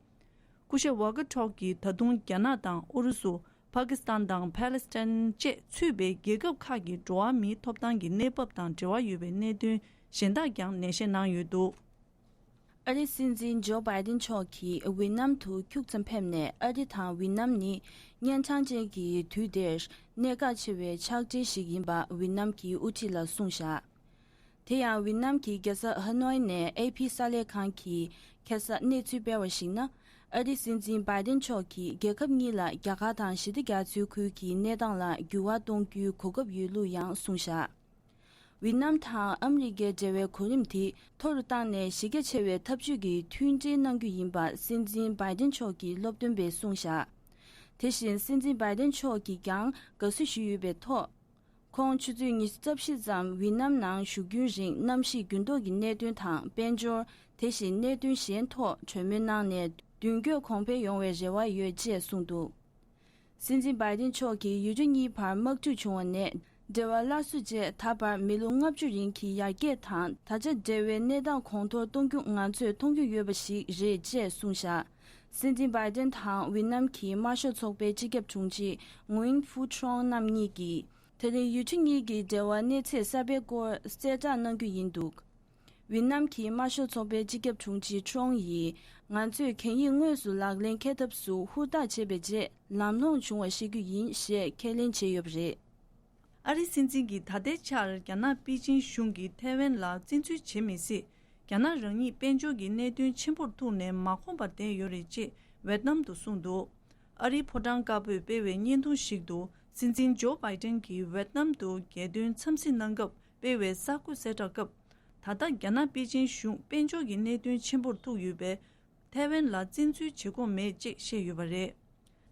སྐུ་ཞབས་ཝོལ་ཀར་ཊརྐ་གིས་ད་དུང་རྒྱ་ནག་དང་ཨུ་རུ་སུ། ཕ་ཀི་སི་ཐན་དང་ཕཱ་ལེ་སི་ཐན་བཅས་ཚུད་པའི་རྒྱལ་ཁབ་ཁག་གི་འགྲོ་བ་མིའི་ཐོབ་ཐང་གི་གནས་བབ་དང་འབྲེལ་བ་ཡོད་པའི་གནད་དོན་གཞན་དག་ཀྱང་ནན་བཤད་གནང་ཡོད་འདུག། ཨ་རིའི་སྲིད་འཛིན་ཇོ་བྷའི་ཏིན་མཆོག་གིས་ཝི་ནམ་དུ་ཁྱུག་ཙམ་ཕེབས་ནས། ཨ་རི་དང་ཝི་ནམ་ནི་གཉན་འཕྲང་ཅན་གྱི་དུས་འདིར་གནད་འགག་ཆེ་བའི་ཕྱག་སྦྲེལ་ཞིག་ཡིན་པ་ཝི་ནམ་གྱི་དབུ་ཁྲིད་ལ་གསུངས་བཞག། དེ་ཡང་ཝི་ནམ་གྱི་རྒྱལ་ས་ཧ་ནོའི་ནས་ཨེ་ཕི་གསར་ལས་ཁང་གིས་ཁ་སང་གནས་ཚུལ་སྤེལ་བར་གཞིགས་ན། ཨ་རིའི་སྲིད་འཛིན་བྷའི་ཏིན་མཆོག་གིས་རྒྱལ་ཁབ་གཉིས་ལ་རྒྱ་གར་དང་ཞི་བདེ་རྒྱ་མཚོའི་ཁུལ་གྱི་གནས་སྟངས་ལ་འགྱུར་བ་གཏོང་རྒྱུའི་གོ་སྐབས་ཡོད་ལུགས་ཡང་གསུངས་བཞག། ཝི་ནམ་དང་ཨ་མི་རི་ཀའི་འབྲེལ་བའི་གོ་རིམ་དེ་མཐོ་རུ་བཏང་ནས་གཞི་རྒྱ་ཆེ་བའི་འཐབ་ཇུས་ཀྱི་མཐུན་སྒྲིལ་གནང་རྒྱུ་ཡིན་པ་སྲིད་འཛིན་བྷའི་ཏིན་མཆོག་གིས་སློབ་སྟོན་པས་གསུངས་བཞག། དེ་བཞིན་སྲིད་འཛིན་བྷའི་ཏིན་མཆོག་གིས་ཀྱང་དགའ་བསུ་ཞུས་ཡོད་པའི་ཐོག། ཁོང་ཆུ་ཚོད་ཉི་ཤུ་རྩ་བཞི་ཙམ་ཝི་ནམ་ནང་བཞུགས་རྒྱུན་རིང་གནམ་གཤིས་འགྱུར་ལྡོག་གི་གནད་དོན་དང་དཔལ་འབྱོར། དེ་བཞིན་གནད་དོན་གཞན་ཐོག་གྲོས་མོལ་གནང་ནས་མདུན་སྐྱོད་གོང་འཕེལ་ཡོང་བའི་རེ་བ་ཡོད་ཅེས་གསུངས་འདུག། སྲིད་འཛིན་བྷའི་ཏིན་མཆོག་གིས་ཡུལ་གྲུ་གཉིས་བར་དམག་འཁྲུག་བྱུང་བ་ནས་འབྲེལ་བ་སླར་གསོ་རྗེས་ད་བར་མི་ལོ་ལྔ་བཅུ་རིང་གི་ཡར་རྒྱས་དང་། ད་ཆ་འབྲེལ་བའི་གནས་སྟངས་གོང་མཐོར་གཏོང་རྒྱུ་ང་ཚོས་མཐོང་རྒྱུ་ཡོད་པ་ཞིག་རེད་ཅེས་གསུངས་བཞག། སྲིད་འཛིན་བྷའི་ཏིན་དང་ཝི་ནམ་གྱི་དམར་ཤོག་ཚོགས་པའི་སྤྱི་ཁྱབ་དྲུང་ཆེ་ངུའིན་ཧྥུ་ཁྲོང་རྣམ་གཉིས་ཀྱིས། དེ་རིང་ཡུལ་གྲུ་གཉིས་ཀྱི་འབྲེལ་བ་གནས་ཚད་གསར་པའི་སྐོར་གསལ་བསྒྲགས་གནང་རྒྱུ་ཡིན་འདུག། ཝི་ནམ་གྱི་དམར་ཤོག་ཚོགས་པའི་སྤྱི་ཁྱབ་དྲུང་ཆེ་ཁྲོང་ཡིས། ང་ཚོས་གན་ཡིག་དངོས་སུ་ལག་ལེན་འཁེལ་ཐབས་སུ་ཧུར་ཐག་བྱས་པའི་རྗེས་ལམ་ལྷོང་བྱུང་བ་ཤེས་རྒྱུ་ཡིན་ཞེས་ཁས་ལེན་བྱས་ཡོད་པ་རེད། ཨ་རིའི་སྲིད་འཛིན་གྱིས་ད་ལྟའི་ཆར་རྒྱ་ནག་པེ་ཅིན་གཞུང་གིས་ཐའེ་ཝན་ལ་བཙན་འཛུལ་བྱེད་མི་སྲིད། རྒྱ་ནག་རང་ཉིད་དཔལ་འབྱོར་གྱི་གནད་དོན་ཆེན་པོར་ཐུག་ནས་མ་ཁོམ་པར་བསྡད་ཡོད་རེད་ཅེས་ ཝེད་ནམ་དུ་གསུངས་འདུག་ཨ་རིའི་ཕོ་བྲང་དཀར་པོས་སྤེལ་བའི་བརྙན་ཐུང་ཞིག་ཏུ། སྲིད་འཛིན་ཇོ་བྷའི་ཏན་གྱིས་ཝེད་ནམ་དུ་རྒྱལ་དོན་འཚམས་གཟིགས་གནང་སྐབས་སྤེལ་བའི་གསར་འགོད་གསལ་བསྒྲགས་སྐབས། ད་ལྟ་རྒྱ་ནག་པེ་ཅིན་གཞུང་དཔལ་འབྱོར་གྱི་གནད་དོན་ཆེན་པོར་ཐུག་ཡོད་པས། ཐའེ་ཝན་ལ་བཙན་འཛུལ་བྱེད་དགོས་མེད་ཅེས་བཤད་ཡོད་པ་རེད།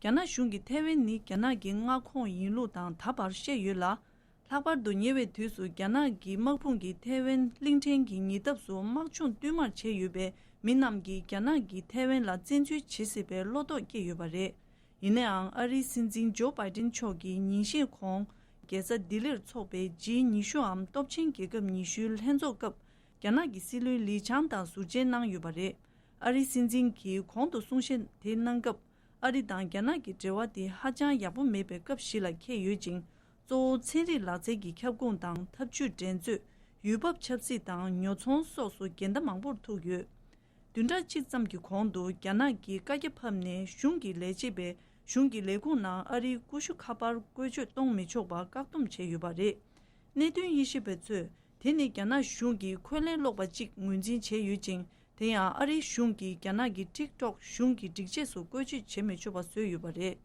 རྒྱ་ནག་གཞུང་གིས་ཐའེ་ཝན་ནི་རྒྱ་ནག་གི་མངའ་ཁོངས་ཡིན་ལུགས་དང་ད་བར་བཤད་ཡོད་ལ། ལྷག་པར་དུ་ཉེ་བའི་དུས་སུ་རྒྱ་ནག་གི་དམག་དཔུང་གིས་ཐའེ་ཝན་གླིང་ཕྲན་གྱི་ཉེ་འདབས་སུ་དམག་སྦྱོང་བསྟུད་མར་བྱས་ཡོད་པས། མི་རྣམས་ཀྱིས་རྒྱ་ནག་གིས་ཐའེ་ཝན་ལ་བཙན་འཛུལ་བྱེད་སྲིད་པའི་བློ་དོགས་སྐྱེས་ཡོད་པ་རེད། ཡིན་ནའང་། ཨ་རིའི་སྲིད་འཛིན་ཇོ་བྷའི་ཏིན་མཆོག་གིས་ཉིན་ཤས་གོང་། རྒྱལ་ས་ལྡི་ལིར་འཚོགས་པའི་ཇི་ཉི་ཤུའམ་སྟོབས་ཆེན་རྒྱལ་ཁབ་ཉི་ཤུའི་ལྷན་ཚོགས་སྐབས། རྒྱ་ནག་གི་སྲིད་བློན་ལི་ཆང་དང་ཟུར་མཇལ་གནང་ཡོད་པ་རེད། ཨ་རིའི་སྲིད་འཛིན་གྱིས་གོང་དུ་གསུང་བཤད་དེ་གནང་སྐབས། ཨ་རི་དང་རྒྱ་ནག་གི་འབྲེལ་བ་དེ་ཧ་ཅང་ཡག་པོ་མེད་པའི་སྐབས་ཤིག་ལ་འཁེལ་ཡོད་ཅིང་། གཙོ་བོ་ཚན་རིག་ལག་རྩལ་གྱི་ཁྱབ་ཁོངས་དང་། འཐབ་ཇུས་འགྲན་རྩོད། ཡུལ་བབ་ཆབ་སྲིད་དང་། ཉོ་ཚོང་སོགས་སུ་འགལ་ཟླ་མང་པོར་ཐུག་ཡོད། བདུན་ཕྲག་གཅིག་ཙམ་གྱི་གོང་དུ་རྒྱ་ནག་གིས་བཀའ་རྒྱ་ཕབ་ནས། གཞུང་གི་ལས་བྱེད་པས་གཞུང་གི་ལས་ཁུངས་ནང་ཨ་རིའི་ཀུ་ཤུ་ཁ་པར་བཀོལ་སྤྱོད་གཏོང་མི་ཆོག་པར་བཀག་སྡོམ་བྱས་ཡོད་པ་རེད། གནད་དོན་དབྱེ་ཞིབ་པ་ཚོས། དེ་ནི་རྒྱ་ནག་གཞུང་གིས་འཁོན་ལན་སློག་པ་གཅིག་ངོས་འཛིན་བྱས་ཡོད་ཅིང་། དེ་ཡང་ཨ་རིའི་གཞུང་གིས་རྒྱ་ནག་གི་ཊིག་ཊོག་གཞུང་གི་སྒྲིག་ཆས་སུ་བཀོལ་སྤྱོད་བྱེད་མི་ཆོག་པ་བཟོས་ཡོད་པ་རེད།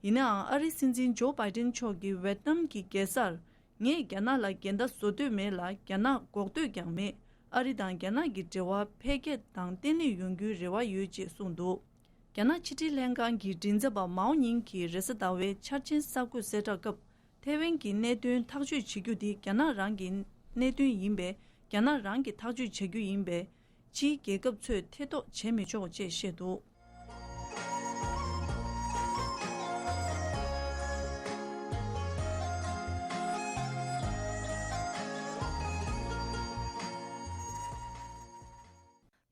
ཡིན་ནའང་། ཨ་རིའི་སྲིད་འཛིན་ཇོ་བྷའི་ཏིན་མཆོག་གིས་ཝེད་ནམ་གྱི་རྒྱལ་སར། ངས་རྒྱ་ནག་ལ་འགལ་ཟླ་བཟོ་འདོད་མེད་ལ། རྒྱ་ནག་འགོག་འདོད་ཀྱང་མེད། ཨ་རི་དང་རྒྱ་ནག་གི་འབྲེལ་བ་འཕེལ་རྒྱས་དང་བརྟན་ལྷིང་ཡོང་རྒྱུའི་རེ་བ་ཡོད་ཅེས་གསུངས་འདུག་རྒྱ་ནག་ཕྱི་དྲིལ་ལྷན་ཁང་གི་མགྲིན་ཚབ་པ་མའོ་ཉིང་གིས་རེས་གཟའ་ཟླ་བའི་འཆར་ཅན་གསར་འགོད་གསལ་བསྒྲགས་སྐབས། ཐའེ་ཝན་གྱི་གནད་དོན་ཐག་གཅོད་བྱེད་རྒྱུ་དེ་རྒྱ་ནག་རང་གི་གནད་དོན་ཡིན་པས། རྒྱ་ནག་རང་གིས་ཐག་གཅོད་བྱ་རྒྱུ་ཡིན་པས། ཕྱིའི་རྒྱལ་ཁབ་ཚོས་ཐེ་གཏོགས་བྱེད་མི་ཆོག་ཅེས་བཤད་འདུག་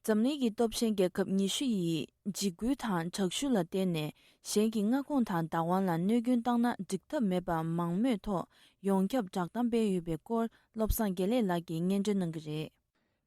འཛམ་གླིང་གི་སྟོབས་ཆེན་རྒྱལ་ཁབ་ཉི་ཤུ་ཡིས་འཇིགས་སྐུལ་དང་དྲག་ཤུགས་ལ་བརྟེན་ནས་གཞན་གྱི་མངའ་ཁོངས་དང་བདག་དབང་ལ་གནོད་སྐྱོན་བཏང་ན་འགྲིག་ཐབས་མེད་པ་མང་མོས་ཐོག་ཡོངས་ཁྱབ་བསྒྲགས་གཏམ་སྤེལ་ཡོད་པའི་སྐོར། བློ་བཟང་དགེ་ལེགས་ལགས་ཀྱིས་སྙན་སྒྲོན་གནང་གི་རེད།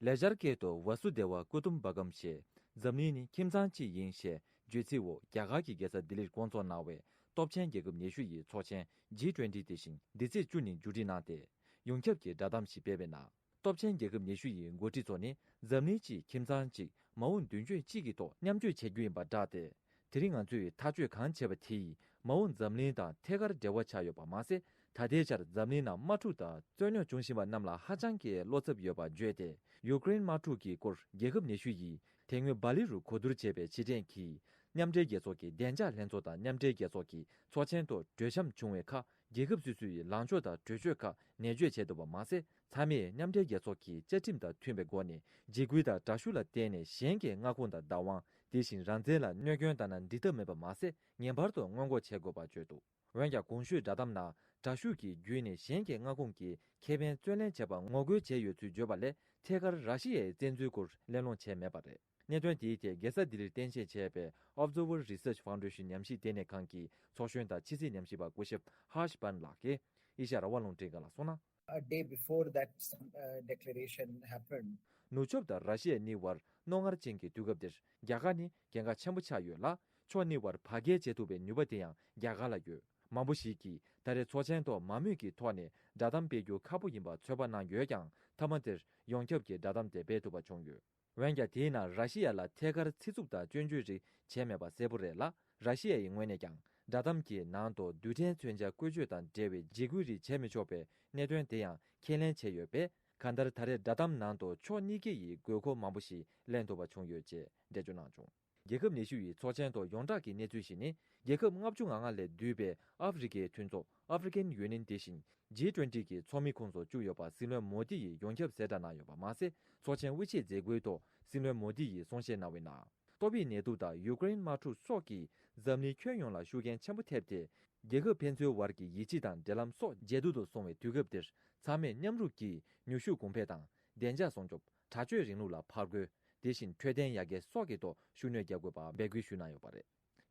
ལེགས་སྦྱར་སྐད་དུ། ཝ་སུ་དེ་ཝ་ཀུ་ཏུམ་བ་ཀམ་ཞེས། འཛམ་གླིང་ནི་ཁྱིམ་ཚང་གཅིག་ཡིན་ཞེས་བརྗོད་ཚིག་འོག་རྒྱ་གར་གྱི་རྒྱལ་ས་ལྡི་ལིར་བསྐོང་ཚོགས་གནང་བའི་སྟོབས་ཆེན་རྒྱལ་ཁབ་ཉི་ཤུ་ཡི་ཚོགས་ཆེན་ཇི་ཊུ་ཝེན་ཊི་དེ་བཞིན་འདི་ཚེས་བཅུ་ནས་མཇུག་སྒྲིལ་གནང་སྟེ། ཡོངས་ཁྱབ་ཀྱི་བསྒྲགས་གཏམ་ཞིག་སྤེལ་བའི་ནང་། སྟོབས་ཆེན་རྒྱལ་ཁབ་ཉི་ཤུ་ཡི་འགོ་ཁྲིད་ཚོ་ནི་འཛམ་གླིང་གཅིག་ཁྱིམ་ཚང་གཅིག་མ་འོངས་མདུན་སྐྱོད་གཅིག་གི་ཐོག་མཉམ་སྤྱོད་བྱེད་རྒྱུ་ཡིན་པ་བསྒྲགས་ཏེ། དེ་རིང་ང་ཚོས་ཐག་གཅོད་གང་བྱས་པ་དེ་ཡིས་མ་འོངས་འཛམ་གླིང་དང་ཐད་ཀར་འབྲེལ་བ་ཆགས་ཡོད་པ་མ་ཟད། ད་ལྟའི་ཆར་འཛམ་གླིང་ནང་དམག་འཁྲུག་དང་རྩོད་རྙོག་འབྱུང་བཞིན་པ་རྣམས་ལ་ཧ་ཅང་གི་བློ་འཚབ་ཡོད་པ་བརྗོད་དེ། ཡུ་ཀེ་རེན་དམག་འཁྲུག་གི་སྐོར་རྒྱལ་ཁབ་ཉི་ཤུ་ཡིས་དེ་སྔོན་སྦ་ལི་རུ་གོ་བསྡུར་བྱས་པའི་ཕྱིར་དྲན་གྱིས། མཉམ་འབྲེལ་རྒྱལ་ཚོགས་ཀྱི་བདེ་འཇགས་ལྷན་ཚོགས་དང་མཉམ་འབྲེལ་རྒྱལ་ཚོགས་ཀྱི་ཚོགས་ཆེན་ཐོག་གྲོས་འཆམ་བྱུང་བའི་ཁར། རྒྱལ་ཁབ་སོ་སོ་ཡི་ལངས་ཕྱོགས་དང་གྲོས་ཆོད་ཁག་ནན་བརྗོད་བྱས་འདུག་པ་མ་ཟད། ཚང་མས་མཉམ་འབྲེལ་རྒྱལ་ཚོགས་ཀྱི་བཅའ་ཁྲིམས་དང་མཐུན་པའི་སྒོ་ནས་འཇིགས་སྐུལ་དང་དྲག་ཤུགས་ལ་བརྟེན་ནས་གཞན་གྱི་མངའ་ཁོངས་དང་བདག་དབང་། དེ་བཞིན་རང་བཙན་ལ་གནོད་སྐྱོན་བཏང་ན་འགྲིག་ཐབས་མེད་པ་མ་ཟད། ངེས་པར་དུ་སྔོན་འགོག་བྱེད་དགོས་པ་བརྗོད་འདུག་འོན་ཀྱང་། གོང་ཞུས་བསྒྲགས་གཏམ་ནང་དྲག་ཤུགས་ཀྱི་བརྒྱུད་ནས་གཞན་གྱི་མངའ་ཁོངས་ཀྱི་ཁེ་ཕན་རྩོད་ལེན་བྱས་པར་ངོ་རྒོལ་བྱས་ཡོད་ཚུལ་བརྗོད་པ་ལས། ཐད་ཀར་ར་ཤི་ཡའི་བཙན་འཛུལ་སྐོར་གླེང་སློང་བྱས་མེད་པ་རེད། གནད་དོན་དེའི་ཐད་རྒྱལ་ས་ལྡི་ལིར་རྟེན་གཞི་བྱས་པའི་Observer Research Foundation ཉམས་ཞིབ་ལྟེ་གནས་ཁང་གི་ཚོགས་གཞོན་དང་ཕྱི་སྲིད་ཉམས་ཞིབ་པ་སྐུ་ཞབས་ཧར་ཤ་བན་ལགས་ཀྱིས་ཨེ་ཤ་ཡ་རང་དབང་རླུང་འཕྲིན་ཁང་ལ་གསུངས་ན། A day before that, some, uh, declaration happened. ནུབ་ཕྱོགས་དང་ར་ཤི་ཡ་གཉིས་བར་རྣོ་ངར་ཅན་གྱི་དུས་སྐབས་འདིར། རྒྱ་གར་ནི་གལ་འགངས་ཆེན་པོ་ཆགས་ཡོད་ལ། ཕྱོགས་གཉིས་བར་བར་བརྒལ་བྱེད་ཐུབ་པའི་ནུས་པ་དེ་ཡང་རྒྱ་གར་ལ་ཡོད། མང་པོ་ཞིག་གིས་ད་རེས་ཚོགས་ཆེན་ཐོག་མང་མོས་ཀྱི་ཐོག་ནས་བསྒྲགས་གཏམ་སྤེལ་རྒྱུ་ཁག་པོ་ཡིན་པ་ཚོད་དཔག་གནང་ཡོད་ཀྱང་། མཐའ་མ་དེར་ཡོངས་ཁྱབ་ཀྱི་བསྒྲགས་གཏམ་དེ་སྤེལ་ཐུབ་པ་བྱུང་ཡོད། འོན་ཀྱང་། དེའི་ནང་ར་ཤི་ཡ་ལ་ཐད་ཀར་ཚིག་རྩུབ་དང་སྐྱོན་བརྗོད་རིགས་བྱས་མེད་པ་གསལ་པོ་རེད་ལ། ར་ཤི་ཡ་ཡི་ངོས་ནས་ཀྱང་བསྒྲགས་གཏམ་གྱི་ནང་དུ་རྡུལ་ཕྲན་མཚོན་ཆ་བཀོལ་སྤྱོད་དང་འབྲེལ་བའི་འཇིགས་སྐུལ་རིགས་བྱས་མི་ཆོག་པའི་གནད་དོན་དེ་ཡང་ཁས་ལེན་བྱས་ཡོད་པས། གང་ལྟར། ད་རེས་བསྒྲགས་གཏམ་ནང་དུ་ཕྱོགས་གཉིས་ཀ་ཡི་དགོས་མཁོ་མང་པོ་ཞིག་ལེན་ཐུབ་པ་བྱུང་ཡོད་ཅེས་འགྲེལ་བརྗོད་གནང་བྱུང་། རྒྱལ་ཁབ་ཉི་ཤུ་ཡི་ཚོགས་ཆེན་ཐོག་ཡོངས་གྲགས་ཀྱི་གནས་ཚུལ་ཞིག་ནི། རྒྱལ་ཁབ་ལྔ་བཅུ་ང་ལྔ་ལས་འདུས་པའི་ཨ་ཧྥེ་རི་ཁའི་མཐུན་ཚོགས་African Union དེ་བཞིན་ཇི་ཊུ་ཝེན་ཊི་གི་ཚོགས་མི་ཁོངས་སུ་བཅུག་ཡོད་པ་སྲིད་བློན་མོ་དི་ཡིས་ཡོངས་ཁྱབ་གསལ་བསྒྲགས་གནང་ཡོད་པ་མ་ཟད། ཚོགས་ཆེན་དབུ་འབྱེད་མཛད་སྒོའི་ཐོག་སྲིད་བློན་མོ་དི་ཡིས་གསུང་བཤད་གནང་བའི་ནང་། ཏོག་དབྱིབས་ནད་དུག་དང་ཡུ་ཀེ་རེན་དམག་འཁྲུག་སོགས་ཀྱིས་འཛམ་གླིང་ཁྱོན་ཡོངས་ལ་ཤུགས་རྐྱེན་ཆེན་པོ་ཐེབས་ཏེ། རྒྱལ་ཁབ་ཕན་ཚུན་བར་གྱི་ཡིད་ཆེས་དང་འབྲེལ་ལམ་སོགས་ཇེ་སྡུག་ཏུ་སོང་བའི་དུས་སྐབས་འདིར། ཚང་མས་མཉམ་རུབ་ཀྱིས་ནུས་ཤུགས་གོང་འཕེལ་དང་། བདེ་འཇགས་སྲུང་སྐྱོབ། དྲག་སྤྱོད་རིང་ལུགས་ལ་ཕར་རྒོལ། དེ་བཞིན་འཕྲོད་བསྟེན་ཡར་རྒྱས་སོགས་ཀྱི་ཐོག་ཤུགས་སྣོན་རྒྱག་དགོས་པ་འབོད་སྐུལ་ཞུས་གནང་ཡོད་པ་རེད།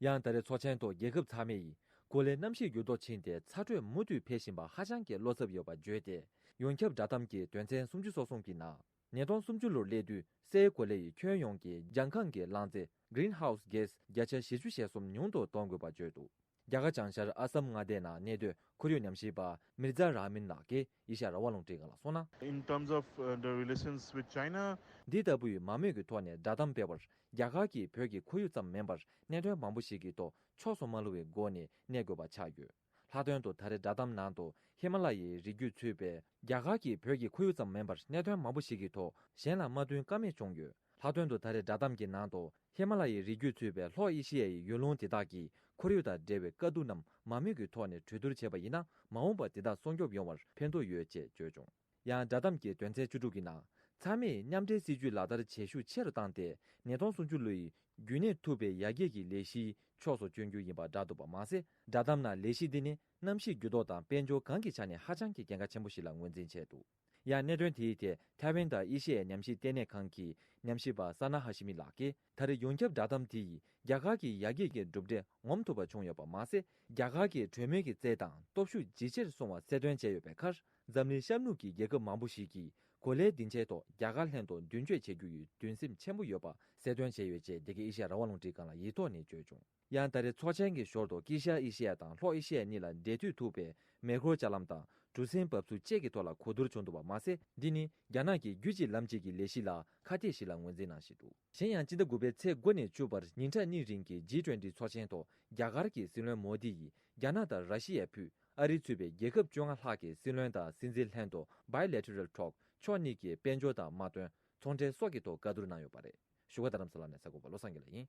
ཡང་ད་རེས་ཚོགས་ཆེན་ཐོག་རྒྱལ་ཁབ་ཚང་མས་ཡིས་གོ་ལའི་གནམ་གཤིས་འགྱུར་ལྡོག་ཕྱིན་ཏེ་ཚ་དྲོད་མུ་མཐུད་འཕེལ་བཞིན་པ་ཧ་ཅང་གི་བློ་འཚབ་ཡོད་པ་བརྗོད་དེ། ཡོངས་ཁྱབ་བསྒྲགས་གཏམ་གྱི་དོན་ཚན་སུམ་ཅུ་སོ་གསུམ་གྱི་ནང་། ཉིས་སྟོང་སུམ་ཅུ་ལོར་སླེབས་དུས་སའི་གོ་ལའི་ཁྱོན་ཡོངས་ཀྱི་ལྗང་ཁང་གི་རླངས་རྫས་Greenhouse Gas བརྒྱ་ཆ་བཞི་བཅུ་ཞེ་གསུམ་ཉུང་དུ་གཏོང་དགོས་པ་བརྗོད་འདུག་རྒྱ་གར་བྱང་ཤར་ཨ་སམ་མངའ་སྡེའི་ནང་གནས་སྡོད་ཁོར་ཡུག་ཉམས་ཞིབ་པ་མིར་ཛ་ར་མིན་ལགས་ཀྱིས་ཨེ་ཤ་ཡ་རང་དབང་རླུང་འཕྲིན་ཁང་ལ་གསུངས་ན། In terms of, uh, the relations with China, འདི་ལྟ་བུའི་མང་མོས་ཀྱི་ཐོག་ནས་བསྒྲགས་གཏམ་སྤེལ་བར། རྒྱ་གར་གྱིས་བོད་ཀྱི་ཁོར་ཡུག་ཙམ་མིན་པར་གནད་དོན་མང་པོ་ཞིག་གི་ཐོག་ཕྱོགས་སུ་མ་ལྷུང་བའི་སྒོ་ནས་གནས་དགོས་པ་ཆགས་ཡོད། ལྷག་དོན་དུ་ད་རེས་བསྒྲགས་གཏམ་ནང་དུ་ཧི་མ་ལ་ཡའི་རི་རྒྱུད་ཚུད་པའི་རྒྱ་གར་གྱིས་བོད་ཀྱི་ཁོར་ཡུག་ཙམ་མིན་པར་གནད་དོན་མང་པོ་ཞིག་གི་ཐོག་གཞན་ལ་མ་བསྟུན་ཀ་མེད་བྱུང་ཡོད། ལྷག་དོན་དུ་ད་རེས་བསྒྲགས་གཏམ་གྱི་ནང་དུ་ཧི་མ་ལ་ཡའི་རི་རྒྱུད་ཚུད་པའི་ལྷོ་ཨེ་ཤི་ཡའི་ཡུལ་ལུང་དེ་དག་གིས་ཁོར་ཡུག་དང་འབྲེལ་བའི་དཀའ་སྡུག་རྣམས་མང་མོས་ཀྱི་ཐོག་ནས་གྲོས་བསྡུར་བྱས་པ་ཡིན་ན། མ་འོངས་པར་དེ་དག་སྲུང་སྐྱོབ་ཡོང་བར་ཕན་ཐོགས་ཡོད་ཅེས་བརྗོད་བྱུང་། ཡང་བསྒྲགས་གཏམ་གྱི་དོན་ཚན་བཅུ་དྲུག་གི་ནང་། ཚང་མས་མཉམ་འབྲེལ་སྲིད་ཇུས་ལག་བསྟར་བྱེད་ཤུགས་ཆེ་རུ་བཏང་སྟེ། ཉིས་སྟོང་སུམ་ཅུ་ལོའི་རྒྱུན་གནས་ཐུབ་པའི་ཡར་རྒྱས་ཀྱི་ལས་གཞི་ཕྱོགས་སུ་བསྐྱོད་རྒྱུ་ཡིན་པ་བསྒྲགས་འདུག་པ་མ་ཟད། བསྒྲགས་གཏམ་ནང་ལས་གཞི་འདི་ནི་གནམ་གཤིས་འགྱུར་ལྡོག་དང་དཔལ་འབྱོར་གང་གི་ཆ་ནས་ཧ་ཅང་གི་གལ་འགངས་ཆེན་པོ་ཞིག་ལ་ངོས་འཛིན་བྱས་འདུག། ཡང་གནད་དོན་དེའི་ཐད་ཐའེ་ཝན་དང་ཨེ་ཤེ་ཡའི་ཉམས་ཞིབ་ལྟེ་གནས་ཁང་གི་ཉམས་ཞིབ་པ་ས་ན་ཧ་ཤི་མི་ལགས་ཀྱིས། ད་རེས་ཡོངས་ཁྱབ་བསྒྲགས་གཏམ་དེ་ཡིས་རྒྱ་གར་གྱི་ཡར་རྒྱས་ཀྱི་གྲུབ་འབྲས་ངོམ་ཐུབ་པ་བྱུང་ཡོད་པ་མ་ཟད། རྒྱ་གར་གྱི་གྲོས་མོལ་གྱི་རྩལ་དང་སྟོབས་ཤུགས་ཇེ་ཆེར་སོང་བ་གསལ་སྟོན་བྱས་ཡོད་པའི་ཁར། འཛམ་གླིང་ཤར་ནུབ་ཀྱི་རྒྱལ་ཁབ་མང་པོ་ཞིག་གིས་གོ་ལའི་སྡིངས་ཆའི་ཐོག་རྒྱ་གར་ལྷན་དུ་མདུན་སྐྱོད་བྱེད་རྒྱུ་ཡི་འདུན་སེམས་ཆེན་པོ་ཡོད་པ་གསལ་སྟོན་བྱས་ཡོད་ཅེས་འདི་གའི་ཨེ་ཤེ་ཡ་རང་དབང་རླུང་འཕྲིན་ཁང་ལ་ཡིག་ཐོག་ནས་བརྗོད་བྱུང་། ཡང་ད་རེས་ཚོགས་ཆེན་གྱི་ཞོར་དུ་དཀྱིལ་ཤར་ཨེ་ཤེ་ཡ་དང་ལྷོ་ཨེ་ཤེ་ཡ་གཉིས་ལ་འབྲེལ་མཐུད་ཐུབ་པའི་མེ་འཁོར་ལྕགས་ལམ་དང་གྲུ་གཟིངས་འབབ་ཚུགས་བཅས་ཀྱི་ཐོག་ལ་གོ་བསྡུར་བྱུང་འདུག་པ་མ་ཟད། འདི་ནི་རྒྱ་ནག་གི་རྒྱུད་གཅིག་ལམ་གཅིག་གི་ལས་གཞི་ལ་ཁ་གཏད་ཞིག་ལ་ངོས་འཛིན་གནང་བཞིན་འདུག། གཞན་ཡང་སྤྱི་ཟླ་དགུ་པའི་ཚེས་དགུ་ནས་བཅུ་བར་ཉིན་གྲངས་གཉིས་རིང་གི་ཇི་ཊུ་ཝེན་ཊི་ཚོགས་ཆེན་ཐོག་རྒྱ་གར་གྱི་སྲིད་བློན་མོ་དི་ཡིས་རྒྱ་ནག་དང་ར་ཤི་ཡའི་ཕུད་ཨ་རི་ཚུད་པའི་རྒྱལ་ཁབ་བཅོ་ལྔ་ལྷག་གི་སྲིད་བློན་དང་སྲིད་འཛིན་ལྷན་དུ་Bilateral Talk ཕྱོགས་གཉིས་ཀྱི་དཔལ་འབྱོར་དང་དམག་དོན། ཚོང་འབྲེལ་སོགས་ཀྱི་ཐོག་བཀའ་བསྡུར་གནང་ཡོད་པ་རེད། བཞུགས་སྒར་རྡ་རམ་ས་ལ་ནས་གསར་འགོད་པ་བློ་བཟང་དགེ་ལེགས་ཡིན།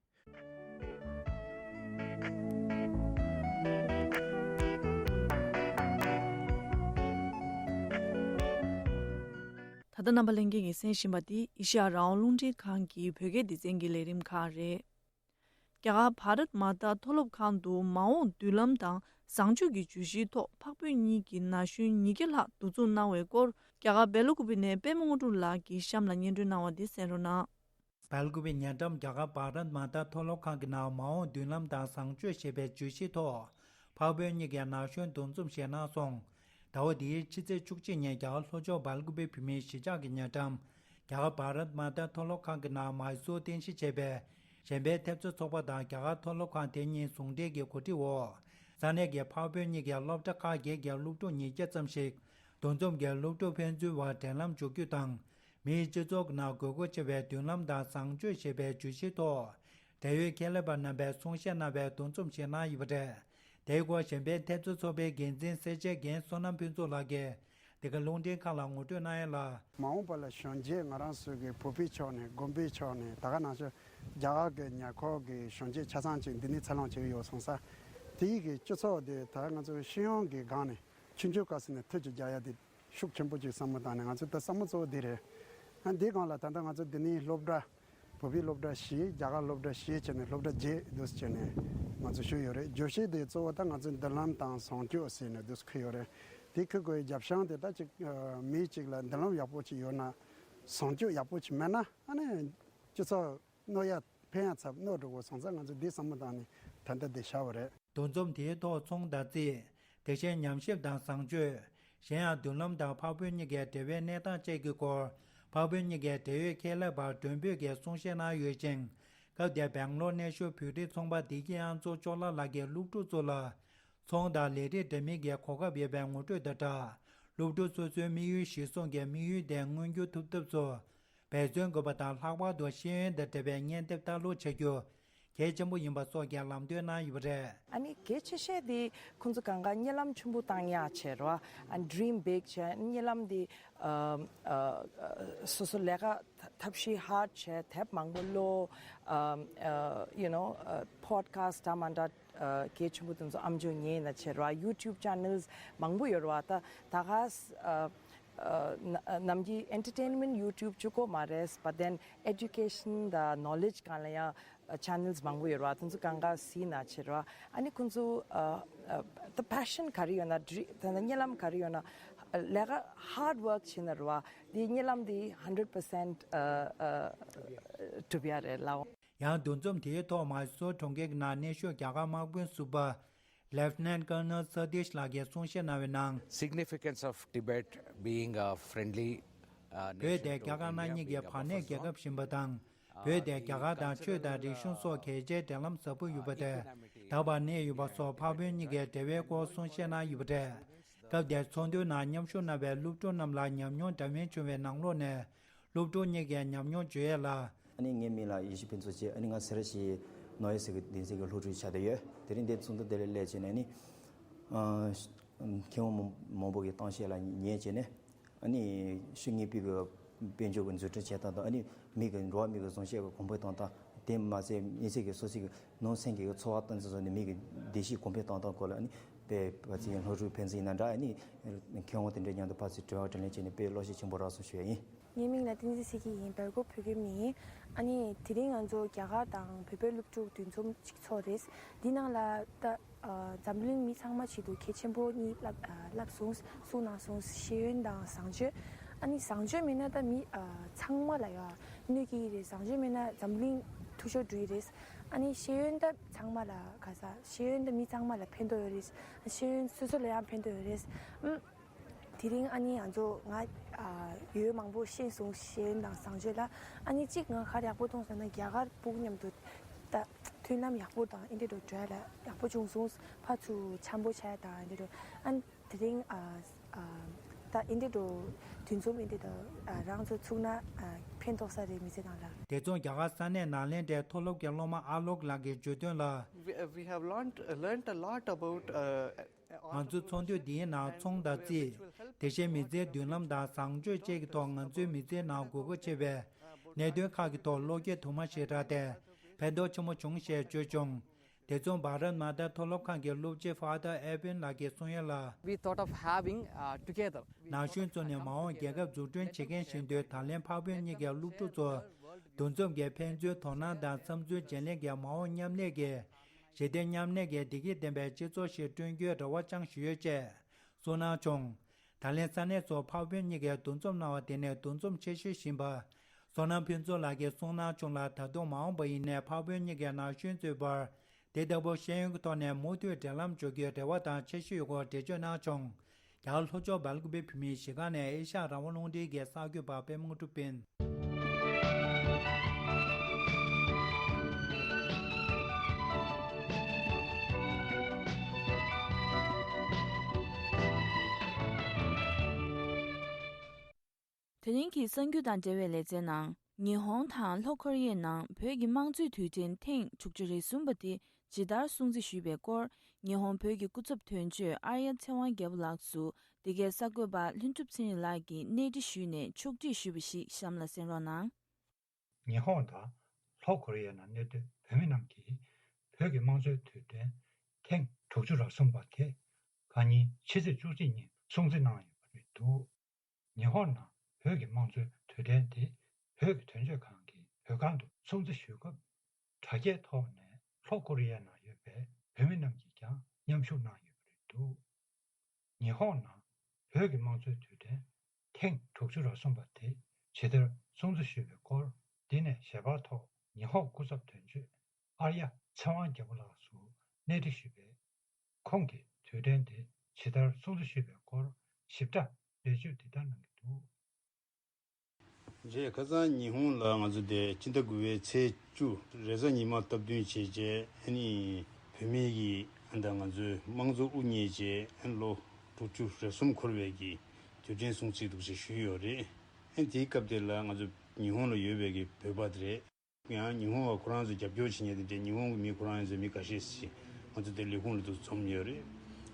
ད་ལྟ་རྣམ་པ་ལྷན་རྒྱས་ཀྱིས་གསན་བཞིན་པ་འདི་ཨེ་ཤ་ཡ་རང་དབང་རླུང་འཕྲིན་ཁང་གི་བོད་སྐད་སྡེ་ཚན་གྱི་ལས་རིམ་ཁག་རེད། རྒྱ་གར་བྷ་རད་མ་ཏཱ་མཐོ་སློབ་ཁང་དུ་མ་འོངས་མདུན་ལམ་དང་བཟང་སྤྱོད་ཀྱི་བརྗོད་གཞིའི་ཐོག་འཕགས་བོད་གཉིས་ཀྱི་ན་གཞོན་ཉིས་བརྒྱ་ལྷག་འདུ་འཛོམས་གནང་བའི་སྐོར། རྒྱ་གར་སྦེལ་ཀུ་པེ་ནས་པད་མ་དངོས་གྲུབ་ལགས་ཀྱིས་གཤམ་ལ་སྙན་སྒྲོན་གནང་བ་འདི་གསན་རོགས་གནང་། སྦེལ་ཀུ་པེ་ཉེ་འགྲམ་རྒྱ་གར་བྷ་རད་མ་ཏཱ་མཐོ་སློབ་ཁང་གི་ནང་མ་འོངས་མདུན་ལམ་དང་བཟང་སྤྱོད་ཞེས་པའི་བརྗོད་གཞིའི་ཐོག་འཕགས་བོད་གཉིས་ཀྱི་ན་གཞོན་འདུ་འཛོམས་ཤིག་གནང་སོང་། ཟླ་བ་འདིའི་ཕྱི་ཚེས་བཅུ་གཅིག་ཉིན་རྒྱ་གར་ལྷོ་ཕྱོགས་སྦེལ་ཀུ་པེ་བོད་མིའི་གཞིས་ཆགས་ཀྱི་ཉེ་འགྲམ། རྒྱ་གར་བྷ་རད་མ་ཏཱ་མཐོ་སློབ་ཁང་གི་ནང་མཱི་སུར་རྟེན་གཞི་བྱས་པའི་གཞན་ཕན་འཐབ་རྩོད་ཚོགས་པ་དང་རྒྱ་གར་མཐོ་སློབ་ཁང་དེ་གཉིས་ཟུང་འབྲེལ་གྱི་གོ་སྒྲིག་འོག་ས་གནས་ཀྱི་འཕགས་བོད་གཉིས་ཀྱི་སློབ་གྲྭ་ཁག་བརྒྱད་ཀྱི་སློབ་ཕྲུག་ཉིས་བརྒྱ་ཙམ་ཞིག་འདུ་འཛོམས་ཀྱིས་སློབ་ཕྲུག་ཕན་ཚུན་བར་འབྲེལ་ལམ་འཇོག་རྒྱུ་དང་། མིའི་སྤྱི་ཚོགས་ཀྱི་ནང་དགོས་མཁོ་ཆེ་བའི་མདུན་ལམ་དང་བཟང་སྤྱོད་ཞེས་པའི་བརྗོད་གཞིའི་ཐོག་འབྲེལ་ཡོད་ཁྱད་ལས་པ་རྣམ་པས་གསུང་བཤད་གནང་བའི་འདུ་འཛོམས་ཤིག་གནང་ཡོད་པ་རེད། དེའི་སྐོར་གཞན་ཕན་འཐབ་རྩོད་ཚོགས་པའི་འགན་འཛིན་སེར་བྱེས་རྒན་བསོད་ནམས་ཕུན་ཚོགས་ལགས་ཀྱིས་འདི་ག་རླུང་འཕྲིན་ཁང་ལ་ངོ་སྤྲོད་གནང་ཡ་ལ། མ་འོངས་པ་ལ་གཞོན་སྐྱེས་ང་རང་ཚོ་གི་བོད་པའི་ཕྱོགས་ནས་དགོན་པའི་ཕྱོགས་ནས་ད་ག་ནང་བཞིན་རྒྱ་གར་གྱི་ཉེ་འཁོར་གྱི་གཞོན་སྐྱེས་ཆ་ཚང་ཅིག་འདི་ནས་འཚར་ལོངས་བྱེད་ཀྱི་ཡོད་སོང་ས། དེའི་གི་སྤྱི་ཚོགས་དེ་ད་ང་ཚོ་སྤྱི་ཡོངས་ཀྱི་སྒང་ནས་ཆུང་ཆུང་སྐབས་སུ་ནས་ཐུགས་ཀྱི་རྒྱ་ཡ་དེ་ཤུགས་ཆེན་པོ་ཅིག་བསམ་བློ་བཏང་ནས་ང་ཚོ་ད་བསམ་བློ་གཙོ་བོ་འདི་རེད། ཨ་འདི་སྒང་ལ་ད་ལྟ་ང་ཚོ་འདི་ནས་སློབ་གྲྭ། བོད་པའི་སློབ་གྲྭ་བཞི། རྒྱ་གར་སློབ་གྲྭ་བཞི་བྱས་ནས་སློབ་གྲྭ་བརྒྱད་འདུག་སེ་བྱས་ནས་ང་ཚོ་ཞུས་ཡོད་རེད། བརྗོད་གཞི་དེ་གཙོ་བོ་ད་ང་ཚོ་མདུན་ལམ་དང་བཟང་སྤྱོད་ཟེར་ནས་འདུག་སེ་འཁོད་ཡོད་རེད། དེ་འཁོད་དགོས་པའི་རྒྱབ་བཤང་དེ་ད་ཅིག་མི་གཅིག་ལ་མདུན་ལམ་ཡག་པོ་ཅིག་ཡོད་ན། བཟང་སྤྱོད་ཡག་པོ་ཅིག་མེད་ན་ཨ་ནི་སྤྱི་ཚོགས་གནོད་ཡ་ཕན་ཡ་ཚབ་གནོད་འགྲོ་གི་སོང་ཙང་ང་ཚོ་འདི་བསམ་བློ་བཏང་ནས་ད་ལྟ་འདི་བཞག་པ་རེད། འདུ་འཛོམས་དེའི་ཐོག་ཚོང་དང་རྩིས། དེ་བཞིན་ཉམས་ཞིབ་དང་བཟང་སྤྱོད། གཞན་ཡང་མདུན་ལམ་དང་འཕགས་བོད་གཉིས་ཀའི་འབྲེལ་བའི་གནས་སྟངས་བཅས་ཀྱི་སྐོར་འཕགས་བོད་གཉིས་ཀའི་འབྲེལ་ཡོད་ཁྱད་ལས་པ་མགྲོན་འབོད་ཀྱིས་གསུང་བཤད་གནང་ཡོད་ཅིང་། སྐབས་དེར་སྦེང་ལོར་གནས་བཞུགས་བོད་རིགས་ཚོང་པ་བདེ་སྐྱིད་དབྱངས་མཚོ་ཅོག་ལགས་ལགས་ཀྱིས་སློབ་ཕྲུག་ཚོ་ལ་ཚོང་དང་ལས་རིགས་འདྲ་མིན་གྱི་གོ་སྐབས་ཡོད་པའི་ངོ་སྤྲོད་དང་སྦྲགས། སློབ་ཕྲུག་སོ་སོའི་དམིགས་ཡུལ་གཞིར་བཟུང་གི་དམིགས་ཡུལ་དེ་མངོན་འགྱུར་ཐུབ་ཐབས་སུ་འབད་བརྩོན་དགོས་པ་དང་། ལྷག་པར་དུ་ཤེས་ཡོན་དང་འབྲེལ་བའི་བརྙན་དེབ་ལྟ་ཀློག་བྱ་རྒྱུ་གལ་ཆེན་པོ་ཡིན་པ་སོགས་ཀྱི་ལམ་སྟོན་གནང་ཡོད་པ་རེད། ཨ་ནི་གལ་ཆེ་ཤོས་དེ་ཁོང་ཚོ་གང་ག་གཉིད་ལམ་ཆེན་པོ་བཏང་ཡག་བྱེད་རོགས། ཨ་ནི་dream big བྱེད། གཉིད་ལམ་དེ་ཨ་ཨ་སོ་སོ་ལས་ཀ་ཐབས་ཤེས་hard བྱེད། དེབ་མང་པོ་ཀློག། ཨ་ཨ་you know ཨ་podcast འདྲ་མི་འདྲ་ཨ་གལ་ཆེན་པོ་དེ་ཚོ་ཨམ་ཅོག་ཉན་ན་བྱེད་རོགས། YouTube channels མང་པོ་ཡོད་རོགས། ད་ད་ག་ཨ་ཨ་ན་ནམ་རྒྱུན་entertainment YouTube གཅིག་པོ་མ་རེད། But then education དང་knowledge སྒང་ལ་ཡང་channels མང་པོ་ཡོད་རེད་བ། དེ་ཚོ་གང་ག་གཟིགས་ན་བྱེད་རེད་བ། ཨ་ནི་ཁོང་ཚོ་ཨ་ཨ་ད་passion ག་རེ་ཡོད་ན། ད་གཉིད་ལམ་ག་རེ་ཡོད་ན། ལས་ཀ་hard work བྱེད་ན་རེད་བ། དེ་གཉིད་ལམ་དེ་hundred percent ཨ་ཨ་གྲུབ་ཡ་རེད་ལགས། ཡང་འདུ་འཛོམས་དེའི་ཐོག་མཱི་སོར་གྲོང་ཁྱེར་གྱི་ནང་གནས་བཞུགས་རྒྱ་གར་དམག་དཔོན་ཟུར་པ་Lieutenant Colonel Satish ལགས་ཀྱིས་གསུང་བཤད་གནང་བའི་ནང་། Significance of Tibet being a friendly, uh, བོད་དེ་རྒྱ་དཀར་ནག་གཉིས་ཀྱི་བར་གནས་རྒྱལ་ཁབ་ཡིན་པ་དང་། བོད་དེ་རྒྱ་གར་དང་ཆོས་དང་རིག་གཞུང་སོགས་གལ་ཆེའི་འབྲེལ་ལམ་ཟབ་པོ་ཡོད་པ་དེ། ད་བར་གནས་ཡོད་པ་སོགས་འཕགས་བོད་གཉིས་ཀའི་འབྲེལ་བའི་སྐོར་གསུང་བཤད་གནང་ཡོད་པ་རེད། སྐབས་དེར་ཚོགས་འདུའི་ནང་མཉམ་ཞུགས་གནང་བའི་སློབ་ཕྲུག་རྣམས་ལ་ཉམས་མྱོང་འདྲ་མིན་བྱུང་བའི་ནང་ལོགས་ནས། སློབ་ཕྲུག་གཉིས་ཀའི་ཉམས་མྱོང་བརྗོད་ཡས་ལ། ཨ་ནི་ངའི་མིང་ལ་ཡེ་ཤེས་ཕུན་ཚོགས་བྱས། ཨ་ནི་ང་སེ་ར་བྱེས་ནོར་གཡས་གཟིགས་སྡེ་ཚན་གྱི་སློབ་ཕྲུག་ཆགས་བསྡད་ཡོད། དེ་རིང་འདིར་ཚོགས་འདུ་དེ་ལ་སླེབས་བྱས་ནས་ནི། ཨ། མཁས་དབང་མང་པོ་གི་གཏམ་བཤད་ལ་ཉན་བྱས་ནས། ཨ་ནི་ཤུལ་ངེས་པའི་གི་དཔལ་འབྱོར་གྱི་འཛུགས་སྐྲུན་བྱེད་སྟངས་དང་། ཨ་ནི་མི་གི་འགྲོ་བ་མི་གི་བཟང་སྤྱོད་ཀྱི་གོང་འཕེལ་གཏོང་སྟངས། དེ་མ་ཟད་མི་ཚེ་གི་སོ་སོའི་གི་ནང་སེམས་ཀྱི་འཚོ་བ་སྟངས་འཛིན་སོགས་ནས་མི་གི་བདེ་སྐྱིད་གོང་འཕེལ་གཏོང་སྟངས་སྐོར་ལ། ཨ་ནི་དཔེ་བ་ཚིག་སློབ་ཕྲུག་ཕན་ཚུན་ཡིན་ན་འདྲ། ཨ་ནི་མཁས་དབང་དེ་འདྲའི་མཉམ་དུ་ཕར་ཚུར་དྲི་བ་དྲིས་ལན་བྱས་ནས་དཔེ་བློ་སྐྱེད་ཆེན་པོ་རག་སོང་ཞུ་ཡ་ཡིན། ངའི་མིང་ལ་བསྟན་འཛིན་ཚེ་སྐྱིད་ཡིན། སྦེལ་ཀོབ་བོད་ཀྱི་མི་ཡིན། ཨ་ནི་དེ་རིང་ང་ཚོ་རྒྱ་གར་དང་བོད་པའི་སློབ་ཕྲུག་འདུ་འཛོམས་གཅིག་ཚོགས་རེད། འདི་ནང་ལ་ད་ཨ་འཛམ་གླིང་མི་ཚང་མ་ཆེད་དུ་གལ་ཆེན་པོ་གཉིས་བསླབ་ཨ་བསླབ་སོང་གསུངས་གནང་སོང་། ཤེས་ཡོན་དང་བཟང་སྤྱོད། ཨ་ནི་བཟང་སྤྱོད་མེད་ན་ད་མི་ཨ་ཚང་མ་ལ་ཡ་གནོད་ཀྱི་རེད། བཟང་སྤྱོད་མེད་ན་འཛམ་གླིང་འཐུས་ཤོར་འགྲོ་ཡི་རེད། ཨ་ནི་ཤེས་ཡོན་ད་ཚང་མ་ལ་ག་ས་ཤེས་ཡོན་ད་མི་ཚང་མ་ལ་ཕན་ཐོགས་ཡོད་རེད། ཤེས་ཡོན་སོ་སོ་ལ་ཡང་ཕན་ཐོགས་ཡོད་རེད། ཨམ། དེ་རིང་ཨ་ནི་ང་ཚོ་ང་ཨ་ཡོད་མང་པོ་ཤེས་སོང་། ཤེས་ཡོན་དང་བཟང་སྤྱོད་ལ། ཨ་ནི་གཅིག་ང་ག་རེ་ཡག་པོ་མཐོང་སོང་ན། རྒྱ་གར་བོད་མཉམ་དུ་ད་མཐུན་ལམ་ཡག་པོ་དང་ཨེ་འདྲ་འགྲོ་གྲོལ་ལ་ཡག་པོ་བྱུང་སོང་། ཕར་ཚུར་འཆམ་པོ་བྱས་དང་ཨེ་འདྲ་འགྲོ། ཨ་ནི་དེ་རིང་ཨ་ཨ་ད་ཨེ་འདྲ་འགྲོ་འདུ་འཛོམས་ཨེ་འདྲ་ད་ཨ་རང་ཚོ་ཚུགས་ན་ཨ་ཕན་ཐོགས་ས་རེད། མི་ཚེ་ནང་ལ། དེ་མཚུངས་རྒྱ་གར་ས་གནས་ནཱ་ལེནྡྲའི་མཐོ་སློབ་ཀྱི་སློབ་མ་ཨ་ལོག་ལགས་ཀྱིས་བརྗོད་དོན་ལ། We, we have learned, learned a lot about, uh, ང་ཚོའི་ཚོགས་འདུ་འདིའི་ནང་ཚོང་དང་རྩིས། དེ་བཞིན་མི་ཚེའི་མདུན་ལམ་དང་བཟང་སྤྱོད་བཅས་ཀྱི་ཐོག་ང་ཚོའི་མི་ཚེའི་ནང་དགོས་མཁོ་ཆེ་བའི་གནད་དོན་ཁག་གི་ཐོག་བློ་སྐྱེད་དུ་མ་ཞིག་རག་སྟེ་ཕན་ཐོགས་ཆེན་པོ་བྱུང་ཞེས་བརྗོད་བྱུང་། དེ་མཚུངས་བྷ་རཏ་མ་ཏཱ་མཐོ་སློབ་ཁང་གི་སློབ་སྤྱི་ཕ་ཏར་ཨེ་བིན་ལགས་ཀྱིས་གསུང་ཡ་ལ། We thought of having, uh, together. ན་གཞོན་ཚོ་ནི་མ་འོངས་རྒྱལ་ཁབ་འཛུགས་སྐྲུན་བྱེད་མཁན་ཞིག་ཡིན་དུས། ད་ལན་འཕགས་བོད་གཉིས་ཀའི་སློབ་ཕྲུག་ཚོ་འདུ་འཛོམས་ཀྱིས་ཕན་ཚུན་དོ་སྣང་དང་བསམ་ཚུལ་བརྗེ་ལེན་གྱིས་མ་འོངས་མཉམ་ལས་ཀྱི་ཞི་བདེ་མཉམ་གནས་ཀྱི་བདེ་སྐྱིད་ལྡན་པའི་སྤྱི་ཚོགས་ཤིག་བསྐྲུན་རྒྱུའི་རེ་བ་བཅངས་བཞིན་ཡོད་ཅེས་གསུངས་གནང་བྱུང་། ད་ལན་ས་གནས་སུ་འཕགས་བོད་གཉིས་ཀས་འདུ་འཛོམས་གནང་བ་དེ་ནི་འདུ་འཛོམས་ཆེ་ཤོས་ཡིན་པ། བསོད་ནམས་ཕུན་ཚོགས་ལགས་ཀྱིས་གསུངས་གནང་བྱུང་ལ། ད་དུང་མ་འོངས་པ་ཡིན་ནའི་འཕགས་བོད་གཉིས་ཀའི་ན་གཞོན་ཚོའི་བར་དེ་ལྟ་བུ་ཤེས་ཡོན་གྱི་ཐོག་ནས་མུ་མཐུད་འབྲེལ་ལམ་འཇོག་རྒྱུའི་རེ་བ་དང་འཆར་གཞི་ཡོད་སྐོར་འགྲེལ་བརྗོད་གནང་བྱུང་། རྒྱ་གར་ལྷོ་ཕྱོགས་སྦེལ་ཀོབ་བོད་མིའི་གཞིས་ཁང་ནས་ཨེ་ཤ་ཡ་རང་དབང་རླུང་འཕྲིན་གྱི་གསར་འགོད་པ་པད་མ་དངོས་གྲུབ་ཡིན། དེ་རིང་གི་གསར་འགྱུར་དང་འབྲེལ་བའི་ལེ་ཚན་ནང་། ཉི་ཧོང་དང་ལྷོ་ཁོ་རེ་ཡའི་ནང་བོད་ཀྱི་དམངས་གཙོའི་དུས་དྲན་ཐེངས་དྲུག་ཅུ་རེ་གསུམ་པ་དེ་ཇི་ལྟར་སྲུང་བརྩི་ཞུས་པའི་སྐོར། ཉི་ཧོང་བོད་ཀྱི་སྐུ་ཚབ་དོན་གཅོད་ཨར་ཡ་ཚེ་དབང་རྒྱལ་པོ་ལགས་སུ་འདི་གའི་གསར་འགོད་པ་ལྷུན་གྲུབ་ཚེ་རིང་ལགས་ཀྱིས་གནས་འདྲི་ཞུས་ནས་ཕྱོགས་སྒྲིག་ཞུས་པ་ཞིག་གཤམ་ལ་གསན་རོགས་གནང་། ཉི་ཧོང་དང་ལྷོ་ཁོ་རེ་ཡའི་ནང་གནས་སྡོད་བོད་མི་རྣམས་ཀྱིས་བོད་ཀྱི་དམངས་གཙོའི་དུས་དྲན་ཐེངས་དྲུག་ཅུ་རེ་གསུམ་པ་དེ་ཁ་ཉིན་ཕྱི་ཚེས་བཅུ་གཅིག་ཉིན་སྲུང་བརྩི་གནང་ཡོད་པ་རེད་འདུག་ཉི་ཧོང་ནང་བོད་ཀྱི་དམངས་གཙོའི་དུས་དྲན་དེ་བོད་ཀྱི་དོན་གཅོད་ཁང་གིས་བོད་ཁང་དུ་སྲུང་བརྩི་ཞུས་སྐབས། དྲ་རྒྱའི་ཐོག་ནས་ལྷོ་ཀོ་རི་ཡའི་ནང་ཡོད་པའི་བོད་མི་རྣམས་ཀྱིས་ཀྱང་མཉམ་ཞུགས་གནང་ཡོད་པ་རེད་འདུག་ཉི་ཧོང་ནང་བོད་ཀྱི་དམངས་གཙོའི་དུས་དྲན་ཐེངས་དྲུག་ཅུ་རེ་གསུམ་པ་དེ་ཇི་ལྟར་སྲུང་བརྩི་ཞུས་པའི་སྐོར། འདི་ནས་ཞལ་པར་ཐོག་ཉི་ཧོང་སྐུ་ཚབ་དོན་གཅོད་ཨར་ཡ་ཚེ་དབང་རྒྱལ་པོ་ལགས་སུ་གནས་འདྲི་ཞུས་པས། ཁོང་གིས་དུས་དྲན་དེ་ཇི་ལྟར་སྲུང་བརྩི་ཞུས་པའི་སྐོར་ཞིབ་ཕྲ་འགྲེལ་བརྗོད་འདི་ལྟར་གནང་གི་འདུག་རྗེས་ཁ་སང་ཉི་ཧོང་ལ་ང་ཚོ་དེ་སྤྱི་ཟླ་དགུ་པའི་ཚེས་བཅུ་རེས་གཟའ་ཉི་མ་སྟབས་བསྟུན་བྱས་རྗེས། ཨ་ནི་བོད་མི་གི་ཨ་ད་ང་ཚོའི་དམངས་གཙོ་དབུ་བརྙེས་རྗེས་ཨ་ལོ་དྲུག་ཅུ་རེ་གསུམ་འཁོར་བའི་གི་དུས་དྲན་སྲུང་བརྩི་འདུག་ཅེས་ཞུས་ཡོད་རེད། ཨ་དེའི་སྐབས་དེ་ལ་ང་ཚོ་ཉི་ཧོང་ལ་ཡོད་པའི་གི་བོད་པ་དེ་རེད། ཡང་ཉི་ཧོང་བ་ཁོ་རང་ཚོ་རྒྱབ་སྐྱོར་བྱེད་མཁན་དེ་འདྲའི་ཉི་ཧོང་གི་མི་ཁོ་རང་ཚོའི་མི་འགའ་ཤས་ཤིག་ང་ཚོ་དེ་ལས་ཁུངས་ལ་འདུག་འཛོམས་ཡོད་རེད།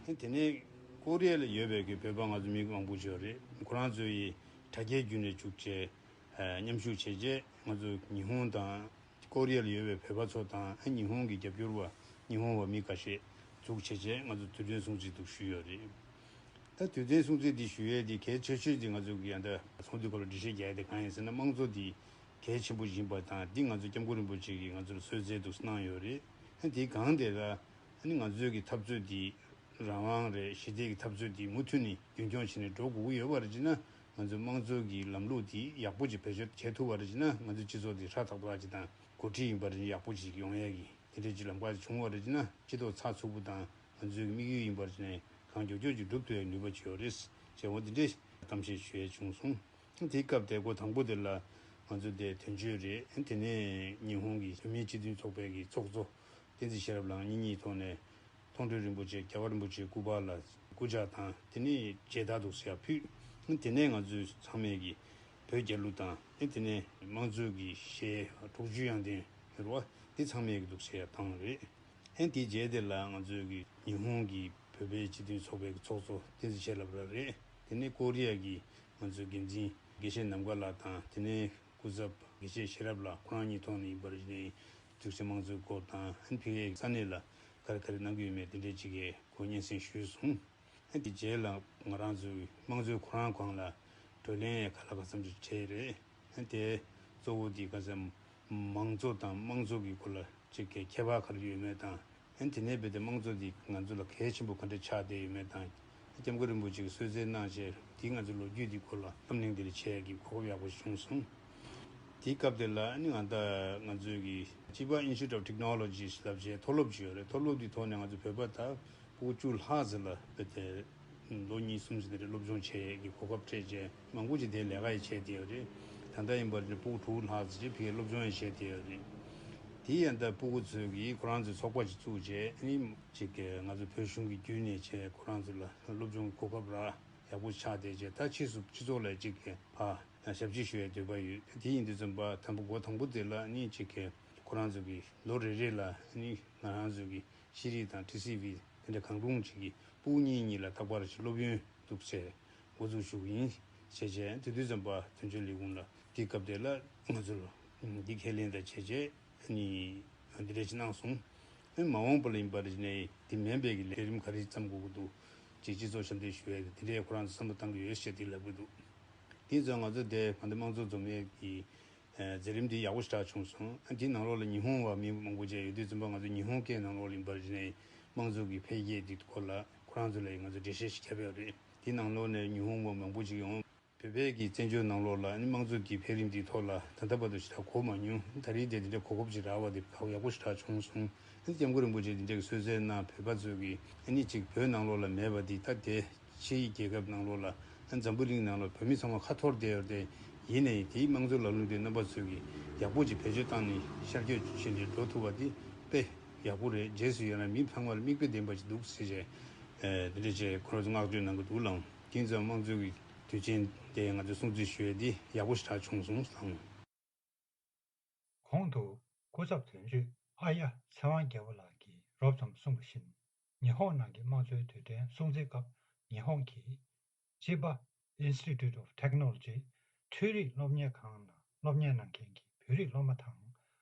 ཨ་དེ་ནས་ཀོ་རི་ཡ་ལ་ཡོད་པའི་གི་བོད་པ་ང་ཚོ་མི་མང་པོ་ཅིག་ཡོད་རེད། ཁོ་རང་ཚོ་ཡི་དྲ་རྒྱའི་བརྒྱུད་ནས་བཅུག་བྱས། ཨ་མཉམ་ཞུགས་བྱས་རྗེས་ང་ཚོ་ཉི་ཧོང་དང་ཀོ་རི་ཡ་ལ་ཡོད་པའི་བོད་པ་ཚོ་དང་། ཨ་ཉི་ཧོང་གི་རྒྱབ་སྐྱོར་བ་ཉི་ཧོང་བ་མི་འགའ་ཤས་འཛུགས་བྱས་རྗེས་ང་ཚོ་དུས་དྲན་སྲུང་བརྩི་འདུག་ཞུས་ཡོད་རེད། ད་དུས་དྲན་སྲུང་བརྩི་འདི་ཞུ་ཡས་འདི་གལ་ཆེ་ཤོས་འདི་ང་ཚོ་གི་ཡང་ད་ཚོགས་འདུའི་སྐོར་ལ་འགྲེལ་བཤད་རྒྱག་ཡས་དེ་གང་ཡིན་ཟེར་ན། དམངས་གཙོ་འདི་གལ་ཆེན་པོ་ཡིན་པ་དང་། འདི་ང་ཚོ་སྐྱབས་མགོན་རིན་པོ་ཆེ་གིས་ང་ཚོར་གསོལ་སྩལ་འདུག་གནང་ཡོད་རེད། ཨ་དེའི་སྒང་དེ་ལ་ཨ་ནི་ང་ཚོའི་གི་འཐབ་རྩོད་འདི་རང་དབང་རེད། ཞི་བདེ་གི་འཐབ་རྩོད་འདི་མུ་མཐུད་ནས་རྒྱུན་འཁྱོངས་བྱས་ནས་འགྲོ་དགོས་ཀྱི་ཡོད་པ་རེད་ཅེ་ན། ང་ཚོའི་དམངས་གཙོ་གི་ལམ་ལུགས་འདི་ཡག་པོ་ཅིག་བེད་སྤྱོད་བྱེད་ཐུབ་པ་རེད་ཅེ་ན། ང་ཚོའི་སྤྱི་ཚོགས་འདི་ཧྲ་ཐག་ཐག་ཅིག་དང་འགོ་ཁྲིད་ཡིན་པ་རེད་ཅེ་ན་ཡག་པོ་ཅིག་ཡོང་ཡས་ཀྱི་དེ་འདྲའི་ཅིག་ལམ་ཁ་ཅིག་བྱུང་བ་རེད་ཅེ་ན། སྤྱི་ཚོགས་ཚགས་ཚུད་པོ་དང་ང་ཚོའི་དམིགས་ཡུལ་ཡིན་པར་བྱས་ནས་གང་མགྱོགས་མགྱོགས་ཀྱིས་འགྲུབ་ཐུབ་ཡ་ནུས་པ་ཅིག་ཡོད་རེད་ཅེས་འོ་འདི་འདྲའི་གཏམ་བཤད་ཞུ་ཡ་བྱུང་སོང་། དེའི་སྐབས་དེ་འགོ་དང་པོ་དེ་ལ་ང་ཚོ་དེ་དོན་གཅོད་རེད། དེ་ནས་ཉི་ཧོང་གི་བོད་མིའི་སྤྱི་མཐུན་ཚོགས་པའི་གི་ཚོགས་གཙོ། བསྟན་འཛིན་ཤེས་རབ་ལགས་གཉེན་ཉེའི་ཐོག་ནས་མཐོང་གྲོལ་རིན་པོ་ཆེ་རྒྱལ་བ་རིན་པོ་ཆེའི་སྐུ་པར་ལ་སྐུ་ཕྱག་དང་དེ་ནས་མཇལ་དར་འདུག་ཟེར་ཡ་ཕུལ། དེ་ནས་ང་ཚོས་ཚང་མས་ཀྱི་བོད་རྒྱལ་གླུ་དང་དེ་ནས་དམངས་གཙོའི་གི་གཞས་དྲུག་ཅུ་དབྱངས་ལྡན་ཡོད་རེད་བ། འདི་ཚང་མས་ཀྱི་འདུག་ཟེར་ཡ་བཏང་རེད། ཨེ་འདིའི་རྗེས་དེ་ལ་ང་ཚོས་ཀྱི་ཉི་ཧོང་གི་བོད་པའི་སྤྱི་མཐུན་ཚོགས་པའི་ཚོགས་གཙོ་བསྟན་འཛིན་ཤེས་རབ་ལགས་རེད། དེ་ནས་ཀོ་རི་ཡ་གི་ང་ཚོའི་འགན་འཛིན་དགེ་བཤེས་ནམ་མཁའ་ལགས་དང་དེ་ནས་སྐུ་ཚབ་དགེ་བཤེས་ཤེས་རབ་ལགས་ཁོ་རང་གཉིས་ཐོག་ནས་ཡིན་པར་བྱས་ནས་འཛུགས་སྐྲུན་དམངས་གཙོའི་སྐོར་དང་ཨ་ནི་ཕ་གིའི་ས་གནས་ལ་ག་རེ་ག་རེ་གནང་གི་ཡོད་མེད་དེ་འདྲའི་ཅིག་གི་གོ་སྙན་སེང་ཞུས་སོང་། ཨ་དེ་རྗེས་ལ་ང་རང་ཚོའི་དམངས་གཙོའི་ཁོ་རང་སྒང་ལ་བགྲོ་གླེང་ཡང་ག་ལ་ག་ཙམ་ཅིག་བྱས་རེད། ཨ་དེ་གཙོ་བོ་དེ་ག་ཚོད་མང་གཙོ་དང་དམངས་གཙོ་གི་སྐོར་ལ་ཅིག་གི་ཁྱད་པར་ག་རེ་ཡོད་མེད་དང་། ཨ་དེ་ནས་རྦད་དེ་དམངས་གཙོ་དེ་ང་ཚོ་ལ་གལ་ཆེན་པོ་ག་འདྲ་ཆགས་བསྡད་ཡོད་མེད་དང་། སྐྱབས་མགོན་རིན་པོ་ཆེ་གིས་གསོལ་སྩལ་གནང་བྱས་དེ་ང་ཚོའི་ལོ་རྒྱུས་དེ་སྐོར་ལ་གཏམ་གླེང་དེ་འདྲ་བྱེད་ཡག་གི་གོ་སྐབས་ཡག་པོ་ཞིག་བྱུང་སོང་། དེའི་སྐབས་དེ་ལ་ཨ་ནི་ང་ད་ང་ཚོའི་གི་ཅི་པ་Institute of Technologies་ལབ་བྱས་མཐོ་སློབ་ཅིག་ཡོད་རེད། མཐོ་སློབ་དེའི་ཐོག་ནས་ང་ཚོ་བོད་པ་ད་ཕྲུ་གུ་བཅུ་ལྷག་ཙམ་ལ་རྦད་དེ་ལོ་གཉིས་གསུམ་ཙམ་དེ་འདྲ་སློབ་སྦྱོང་བྱེད་ཡས་ཀྱི་གོ་སྐབས་སྤྲད་བྱས་མང་པོ་ཅིག་དེ་ལས་ཀ་ཡང་བྱས་བསྡད་ཡོད་རེད། ད་ལྟ་ཡིན་པར་ཕྲུ་གུ་དྲུག་ལྷག་ཙམ་ཅིག་ཕ་གིར་སློབ་སྦྱོང་ཡང་བྱས་བསྡད་ཡོད་རེད། དེ་ཡང་ད་ཕྲུ་གུ་ཚོས་ཀྱིས་ཁོ་རང་ཚོའི་ཚོགས་པ་ཅིག་བཙུགས་བྱས་ཨ་ནི་ཅིག་གི་ང་ཚོ་བོད་གཞུང་གི་བརྒྱུད་ནས་བྱས་ཁོ་རང་ཚོ་ལ་སློབ་སྦྱོང་གི་གོ་སྐབས་རག་ཡག་པོ་ཆགས་བསྡད་བྱས་ད་ཕྱིས་སུ་སྤྱི་ཚོགས་ལ་ཅིག་གི་ཕར་ཞབས་ཕྱི་ཞུ་ཡའི་འདོད་པ་ཡོད། དེ་ཡིན་དུས་ཙམ་པ་དང་པོ་འགོ་དང་པོ་དེ་ལ་ཨ་ནི་ཅིག་གི་ཁོ་རང་ཚོ་གི་ལོ་རེ་རེ་ལ་ཨ་ནི་ང་རང་ཚོ་གི་ཤེས་རིག་དང་ཊི་སི་ཝི་དེ་འདྲ་གང་རུང་ཅིག་གི་ཕྲུ་གུ་གཉིས་གཉིས་ལ་རྟག་པར་ཅིག་སློབ་ཡོན་འདུག་ཟེར་འགོ་འཛུགས་ཞུ་གི་ཡིན་ཞེས་བྱས། དེ་དུས་ཙམ་པ་དོན་གཅོད་ལས་ཁུངས་ལ་དེའི་སྐབས་དེ་ལ་ང་ཚོར་འདི་ཁས་ལེན་དང་བྱས་བྱས་ཨ་ནི་འདི་འདྲ་ཅིག་གནང་སོང་། ཨ་ནི་མ་འོངས་པ་ལ་ཡིན་པར་ནས་དེ་མིན་པའི་གི་ལས་རིམ་ག་རེ་བརྩམ་དགོས་ཀྱི་འདུག་ཅེས་སྤྱི་ཚོགས་ཞབས་འདེགས་ཞུ་ཡས་དེ་འདྲའི་ཁོ་རང་ཚོ་བསམ་བློ་བཏང་གི་ཡོད་ཞེས་དེ་ལབ་ཀྱི་འདུག་དེ་ཚོ་ང་ཚོ་དེ་ང་ཚོ་དམངས་གཙོ་འཛོམས་ཡས་ཀྱི་མཛད་རིམ་འདི་ཡག་པོ་ཞེ་དྲག་བྱུང་སོང་། ཨ་དེའི་ནང་ལོགས་ལ་ཉི་ཧོང་བ་མི་མང་པོ་ཅིག་ཡོད་དུས་ཙམ་པ་ང་ཚོ་ཉི་ཧོང་སྐད་ནང་ལོགས་ལ་ཡིན་པར་ནས་དམངས་གཙོ་གི་འཕེལ་རྒྱས་འདི་སྐོར་ལ་ཁོ་རང་ཚོ་ལ་ང་ཚོ་འགྲེལ་བཤད་ཞིག་བརྒྱབ་ཡོད་རེད། དེའི་ནང་ལོགས་ནས་ཉི་ཧོང་བ་མང་པོ་ཅིག་ཡོང་། བོད་པའི་གི་བཙན་བྱོལ་ནང་ལོགས་ལ་ཨ་ནི་དམངས་གཙོ་གི་འཕེལ་རིམ་འདིའི་ཐོག་ལ་ད་ལྟ་བར་དུ་ཞེ་དྲག་གོ་མ་མྱོང་། ད་རེས་དེ་འདི་འདྲའི་གོ་སྐབས་ཅིག་རག་པ་དེ་ཧ་ཡག་པོ་ཞེ་དྲག་བྱུང་སོང་། ཨ་ནི་སྐྱབས་མགོན་རིན་པོ་ཆེ་འདི་འདྲའི་གི་གསོལ་སྩལ་གནང་བོད་པ་ཚོས་གི་ཨ་ནི་ཅིག་བོད་ནང་ལོགས་ལ་མེད་པ་འདི་ད་དེ་ཕྱིའི་རྒྱལ་ཁབ་ནང་ལོགས་ལ་ཨ་ནི་འཛམ་བུ་གླིང་ནང་ལ་བོད་མི་ཚང་མ་ཁ་འཐོར་བསྡད་ཡོད་རེད། ཡིན་ནའི་དེའི་དམངས་གཙོ་ལམ་ལུགས་དེ་རྣམ་པ་ཚོས་གི་ཡག་པོ་ཅིག་བེད་སྤྱོད་བཏང་ནས་ཤར་བསྐྱོད་བྱས་ནས་འགྲོ་ཐུབ་པ་དེ་དཔེ་ཡག་པོ་རེད། རྗེས་སུ་ཡང་ན་མི་ཚང་མར་མིག་དཔེ་ལྡན་པ་ཅིག་འདུག་ཟེར་བྱས་ཨ་འདི་འདྲ་བྱས་ཁོ་རང་ཚོ་བསྔགས་བརྗོད་གནང་གི་འདུག་ལགས། དེང་སང་དམངས་གཙོའི་གི་དུས་ཆེན་དེ་ང་ཚོས་སྲུང་བརྩི་ཞུ་ཡས་འདི་ཡག་པོ་ཞེ་དྲག་བྱུང་སོང་ལགས། གོང་དུ་སྐུ་ཚབ་དོན་གཅོད་ཨ་ཡ་ཚེ་དབང་རྒྱལ་པོ་ལགས་ཀྱིས་རོབ་ཙམ་གསུངས་པ་བཞིན། ཉི་ཧོང་ནང་གི་དམངས་གཙོའི་དུས་དྲན་སྲུང་བརྩིའི་སྐབས་ཉི་ཧོང་གི་ཅི་པ་Institute of Technology འཕྲུལ་རིག་སློབ་གཉེར་ཁང་ནང་སློབ་གཉེར་གནང་མཁན་གྱི་བོད་རིགས་སློབ་མ་དང་།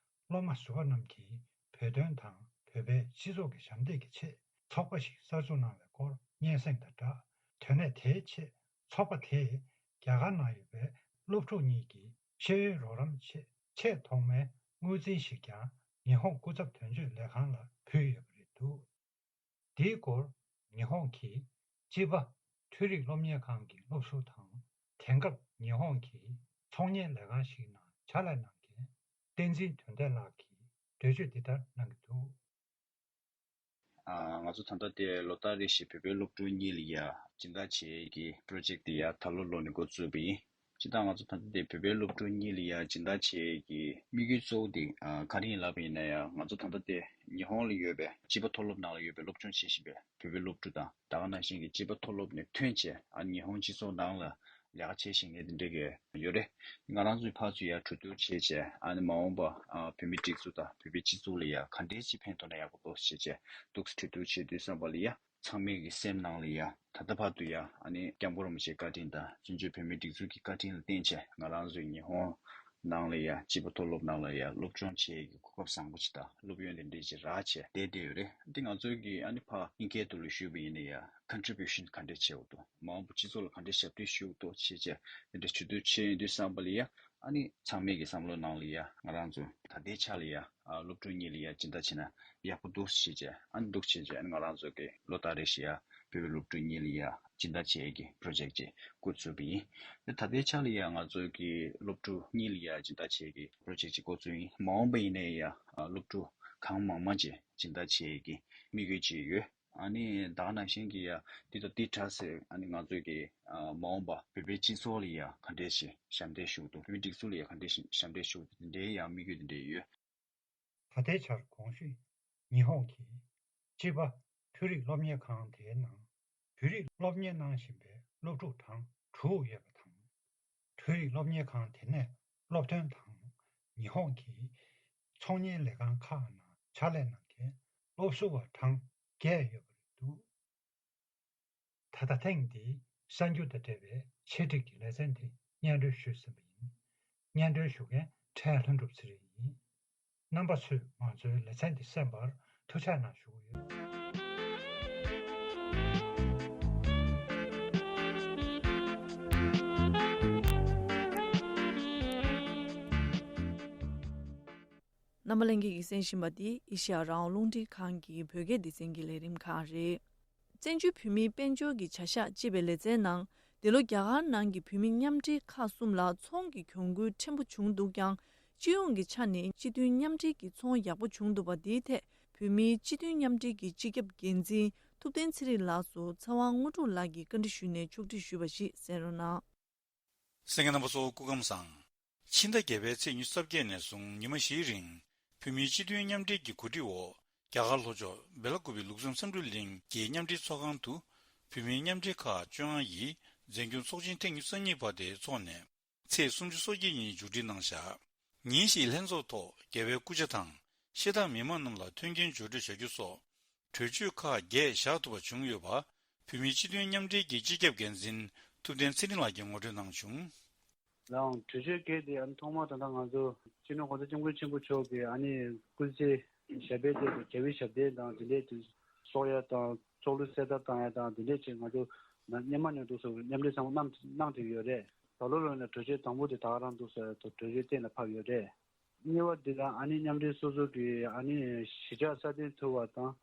སློབ་མ་ཟུར་པ་རྣམས་ཀྱིས་བོད་དོན་དང་བོད་པའི་སྤྱི་ཚོགས་ཀྱི་ཞབས་འདེགས་ཀྱི་ཆེད་ཚོགས་པ་ཞིག་གསར་འཛུགས་གནང་བའི་སྐོར་སྙན་སེང་དང་སྦྲགས། དོན་གནད་དེའི་ཆེད་ཚོགས་པ་དེས་རྒྱ་གར་ནང་ཡོད་པའི་སློབ་ཕྲུག་གཉིས་ཀྱི་ཤེས་ཡོན་རོགས་རམ་ཆེད་ཆེས་ཐོག་མའི་དངུལ་རྩིས་ཤིག་ཀྱང་ཉི་ཧོང་སྐུ་ཚབ་དོན་གཅོད་ལས་ཁང་ལ་ཕུལ་ཡོད་པ་རེད་འདུག་དེའི་སྐོར་ཉི་ཧོང་གི་ཅི་པ་འཕྲུལ་རིག་སློབ་གཉེར་ཁང་གི་སློབ་ཟུར་དང་། དེང་སྐབས་ཉི་ཧོང་གི་ཚོང་གཉེར་ལས་ཁང་ཞིག་ནང་ཕྱག་ལས་གནང་མཁན་བསྟན་འཛིན་དོན་ལྡན་ལགས་ཀྱིས་འགྲེལ་བརྗོད་འདི་ལྟར་གནང་གི་འདུག་ཨ། ང་ཚོ་ད་ལྟ་དེ་ལོ་ལྟར་རེ་བཞིན་བོད་པའི་སློབ་ཕྲུག་གཉིས་ལ་ཡ་སྦྱིན་བདག་བྱེད་ཀྱི་པྲོ་ཇེཀ་དེ་ཡ་ད་ལོ་ལོ་ནས་འགོ་བཙུགས་པ་ཡིན། སྤྱིར་བཏང་ང་ཚོ་ད་ལྟ་དེ་བོད་པའི་སློབ་ཕྲུག་གཉིས་ལ་ཡ་སྦྱིན་བདག་བྱེད་ཀྱི་དམིགས་ཡུལ་གཙོ་བོ་དེ་ཨ་ག་རེ་ཡིན་ལབ་པ་ཡིན་ན་ཡ། ང་ཚོ་ད་ལྟ་དེ་ཉི་ཧོང་ལ་ཡོད་པའི་ཅི་པ་མཐོ་སློབ་ནང་ལ་ཡོད་པའི་སློབ་སྦྱོང་བྱེད་བཞིན་པའི་བོད་པའི་སློབ་ཕྲུག་དང་། ད་ག་ནང་བཞིན་གྱི་ཅི་པ་མཐོ་སློབ་ནས་ཐོན་བྱས་ཨ་ནི་ཉི་ཧོང་སྤྱི་ཚོགས་ནང་ལ་ལས་ཀ་བྱེད་བཞིན་མཁན་དེ་འདྲ་གི་ཡོད་རེད། ང་རང་ཚོས་ཕར་ཚུར་ཡ་གྲོས་བསྡུར་བྱས་བྱས་ཨ་ནི་མ་འོངས་པ་ཨ་བོད་མི་སྒྲིག་འཛུགས་དང་བོད་པའི་སྤྱི་ཚོགས་ལ་ཡ་ག་འདྲའི་ཅིག་ཕན་ཐོགས་ན་ཡག་པོ་འདུག་ཟེར་བྱས་འདུག་སེ་གྲོས་བསྡུར་བྱེད་དུས་ཙམ་པ་ལ་ཡ་ཚང་མའི་གི་སེམས་ནང་ལ་ཡ་ད་ལྟ་བར་དུ་ཡ་ཨ་ནི་སྐྱབས་མགོན་རིན་པོ་ཆེའི་བཀའ་དྲིན་དང་བཙན་བྱོལ་བོད་མིའི་སྒྲིག་འཛུགས་ཀྱི་བཀའ་དྲིན་ལ་བརྟེན་བྱས་ང་རང་ཚོའི་ཉི་ཧོང་ནང་ལ་ཡ་ཅི་པ་མཐོ་སློབ་ནང་ལ་ཡ་སློབ་སྦྱོང་བྱེད་ཀྱི་གོ་སྐབས་བཟང་པོ་ཅིག་དང་སློབ་ཡོན་དེ་འདྲས་ཅིག་རག་བྱས་བསྡད་བསྡད་ཡོད་རེད། འདི་ང་ཚོའི་གི་ཨ་ནི་ཕ་ཨིན་སྐད་དུ་ལ་ཞུས་པ་ཡིན་ན་ཡ་ཀོན་ཊི་བིའུ་ཤན་ག་འདྲས་བྱེད་འོ་དོ། མ་འོངས་པ་སྤྱི་ཚོགས་ལ་ག་འདྲས་ཞབས་འདེགས་ཞུ་འོ་དོ་བྱས་བྱས་དེ་འདྲས་ཞུ་འདོད་བྱས་ཡོང་དུས་བསམ་པ་ལ་ཡ་ཨ་ནི་ཚང་མའི་གི་བསམ་བློ་ནང་ལ་ཡ་ང་རང་ཚོ་ད་ལྟའི་ཆ་ལ་ཡ་ཨ་སློབ་ཕྲུག་གཉིས་ལ་ཡ་སྦྱིན་བདག་བྱས་ན་ཡག་པོ་འདུག་བྱས་བྱས་ཨ་ནི་འདུག་བྱས་བྱས་ཨ་ནི་ང་རང་ཚོ་གི་ལོ་ལྟར་རེ་བཞིན་ཡ་བོད་པའི་སློབ་ཕྲུག་གཉིས་ལ་ཡ་སྦྱིན་བདག་བྱེད་ཀྱི་པྲོ་ཇེཀ་ཅིག་འགོ་ཚུགས་པ་ཡིན། དེ་ད་ལྟའི་ཆ་ལ་ཡ་ང་ཚོ་གི་སློབ་ཕྲུག་གཉིས་ལ་ཡ་སྦྱིན་བདག་བྱེད་ཀྱི་པྲོ་ཇེཀ་ཅིག་འགོ་ཚུགས་ཡིན། མ་འོངས་པ་ཡིན་ནའི་ཡ་སློབ་ཕྲུག་གང་མང་མང་ཅིག་སྦྱིན་བདག་བྱེད་ཀྱི་དམིགས་ཡུལ་ཅིག་ཡོད། ཨ་ནི་ད་ག་ནང་བཞིན་གྱི་ཡ་འདི་དང་འདི་འདྲ་ཟེར་ཨ་ནི་ང་ཚོས་ཀྱི་མ་འོངས་པ་བོད་པའི་སྤྱི་ཚོགས་ལ་ཡ་ག་འདྲས་ཤིག་ཞབས་འདེགས་ཞུ་གི་འདུག་བོད་མིའི་སྒྲིག་འཛུགས་ལ་ཡ་ག་འདྲས་ཤིག་ཞབས་འདེགས་ཞུ་གི་འདུག་དེ་འདྲའི་ཡ་དམིགས་ཡུལ་དེ་འདྲས་ཡོད། ད་ལྟའི་ཆར་གོང་ཞུས་ ཉི་ཧོང་གིས་ཅི་པ་འཕྲུལ་རིག་སློབ་གཉེར་ཁང་དེའི་ནང་བོད་རིགས་སློབ་གཉེར་གནང་བཞིན་པའི་སློབ་ཕྲུག་གྲངས་དྲུག་ཡོད་པ་དང་། འཕྲུལ་རིག་སློབ་གཉེར་ཁང་དེ་ནས་སློབ་ཐོན་དང་ཉི་ཧོང་གི་ཚོང་གཉེར་ལས་ཁང་ཁག་ནང་ཕྱག་ལས་གནང་མཁན་སློབ་ཟུར་བ་གྲངས་བརྒྱད་ཡོད་པ་རེད་འདུག་ད་ལྟ་ཐེངས་འདིའི་གསར་འགྱུར་དང་འབྲེལ་བའི་ཆེད་སྒྲིག་གི་ལེ་ཚན་འདི་སྙན་སྒྲོན་ཞུས་ཟིན་པ་ཡིན། སྙན་སྒྲོན་ཞུ་མཁན་ཕྲན་ལྷུན་གྲུབ་ཚེ་རིང་ཡིན། རྣམ་པ་ཚོས་ང་ཚོའི་ལེ་ཚན་འདི་གསན་པར་ཐུགས་རྗེ་གནང་ཞུ་གི་ཡོད། རྣམ་པ་ལྷན་རྒྱས་ཀྱིས་གསན་བཞིན་པ་འདི་ཨེ་ཤེ་ཡ་རང་དབང་རླུང་འཕྲིན་ཁང་གི་བོད་སྐད་སྡེ་ཚན་གྱི་ལས་རིམ་ཁག་རེད། བཙན་བྱོལ་བོད་མིའི་དཔལ་འབྱོར་གྱི་བྱ་གཞག་ཅེས་པའི་ལེ་ཚན་ནང་། འདི་ལོ་རྒྱ་གར་ནང་གི་བོད་མི་མཉམ་འབྲེལ་ཁག་གསུམ་ལ་ཚོང་གི་གྱོང་གུན་ཕྲན་བུ་བྱུང་འདུག་ཀྱང་། སྤྱི་ཡོངས་ཀྱི་ཆ་ནས་སྤྱི་མཐུན་མཉམ་འབྲེལ་གྱི་ཚོང་ཡག་པོ་བྱུང་འདུག་པ་འདིའི་ཐད་བོད་མིའི་སྤྱི་མཐུན་མཉམ་འབྲེལ་གྱི་སྤྱི་ཁྱབ་འགན་འཛིན་ཐུབ་བསྟན་ཚེ་རིང་ལགས་སུ་ཚེ་དབང་དངོས་གྲུབ་ལགས་ཀྱིས་བཀའ་འདྲི་ཞུས་ནས་ཕྱོགས་སྒྲིག་ཞུས་པ་ཞིག་གསན་རོགས་གནང་། གསན་མཁན་རྣམ་པ་ཚོ་སྐུ་ཁམས་བཟང་། ཕྱི་ཟླ་བརྒྱད་པའི་ཚེས་ཉི་ཤུ་རྩ་བརྒྱད་ནས་བཟུང་ཉི་མ་བཞིའི་རིང་། བོད་མིའི་སྤྱི་མཐུན་མཉམ་འབྲེལ་གྱི་གོ་སྒྲིག་འོག་རྒྱ་གར་ལྷོ་ཕྱོགས་སྦེ་ལ་ཀུ་པེ་ལུག་ཟམ་སཾ་སྐྲུན་གླིང་གི་མཉམ་འབྲེལ་ཚོགས་ཁང་དུ། བོད་མིའི་མཉམ་འབྲེལ་ཁག་བཅོ་ལྔ་ཡི་འཛིན་སྐྱོང་ཚོགས་ཆེན་ཐེངས་ཉི་ཤུ་རྩ་གཉིས་པ་དེ་འཚོགས་ནས། ཚེས་སུམ་ཅུ་སོ་བརྒྱད་ཉིན་མཇུག་སྒྲིལ་གནང་བཞག་ཉིན་ཞིག་ལྷན་ཚོགས་ཐོག་རྒྱལ་བའི་སྐུ་ཕྱྭ་དང་། ཤེས་ཐང་མི་མང་རྣམས་ལ་མཐུན་རྐྱེན་སྦྱོར་སྤྲོད་བྱ་རྒྱུ་སོགས། གྲོས་ཆོད་ཁག་བརྒྱད་བཞག་ཐུབ་པ་བྱུང་ཡོད་པ། བོད་མིའི་སྤྱི་མཐུན་མཉམ་འབྲེལ་གྱི་སྤྱི་ཁྱབ་འགན་འཛིན་ཐུབ་བསྟན་ཚེ་རིང་ལགས་ཀྱིས་ངོ་སྤྲོད་གནང་བྱུང་། ལའང་གྲོས་ཆོད་བརྒྱད་དེ་ཨ་ནི་ཐོག་མར་ད་ལྟ་ང་ཚོ་སྤྱི་ནོར་༸གོང་ས་༸སྐྱབས་མགོན་ཆེན་པོ་མཆོག་གིས་ཨ་ནི་སྐུ་ཚེ་ཞབས་པད་བརྟན་པའི་རྒྱལ་བའི་ཞབས་བརྟན་དང་དེ་འདྲས་ཀྱི་གསོག་ཡ་དང་ཚོགས་གླུ་གསལ་བསྒྲགས་བཏང་ཡ་དང་དེ་འདྲས་ཀྱི་ང་ཚོ་ན་སྔོན་མ་ནས་འདུག་སེ་མཉམ་འབྲེལ་ཚང་མ་གནང་གནང་བསྡད་ཡོད་རེད། ད་ལོ་ལོ་ནས་གྲོས་ཆོད་དང་པོ་དེ་ད་ག་རང་འདུག་སེ་གྲོས་ཆོད་གཏན་ལ་ཕབ་ཡོད་རེད། གཉིས་པ་འདི་ལ་ཨ་ནི་མཉམ་འབྲེལ་སོ་སོ་གི་ཨ་ནི་གཞིས་ཆགས་སྲ་བརྟན་ཐུབ་པ་དང་།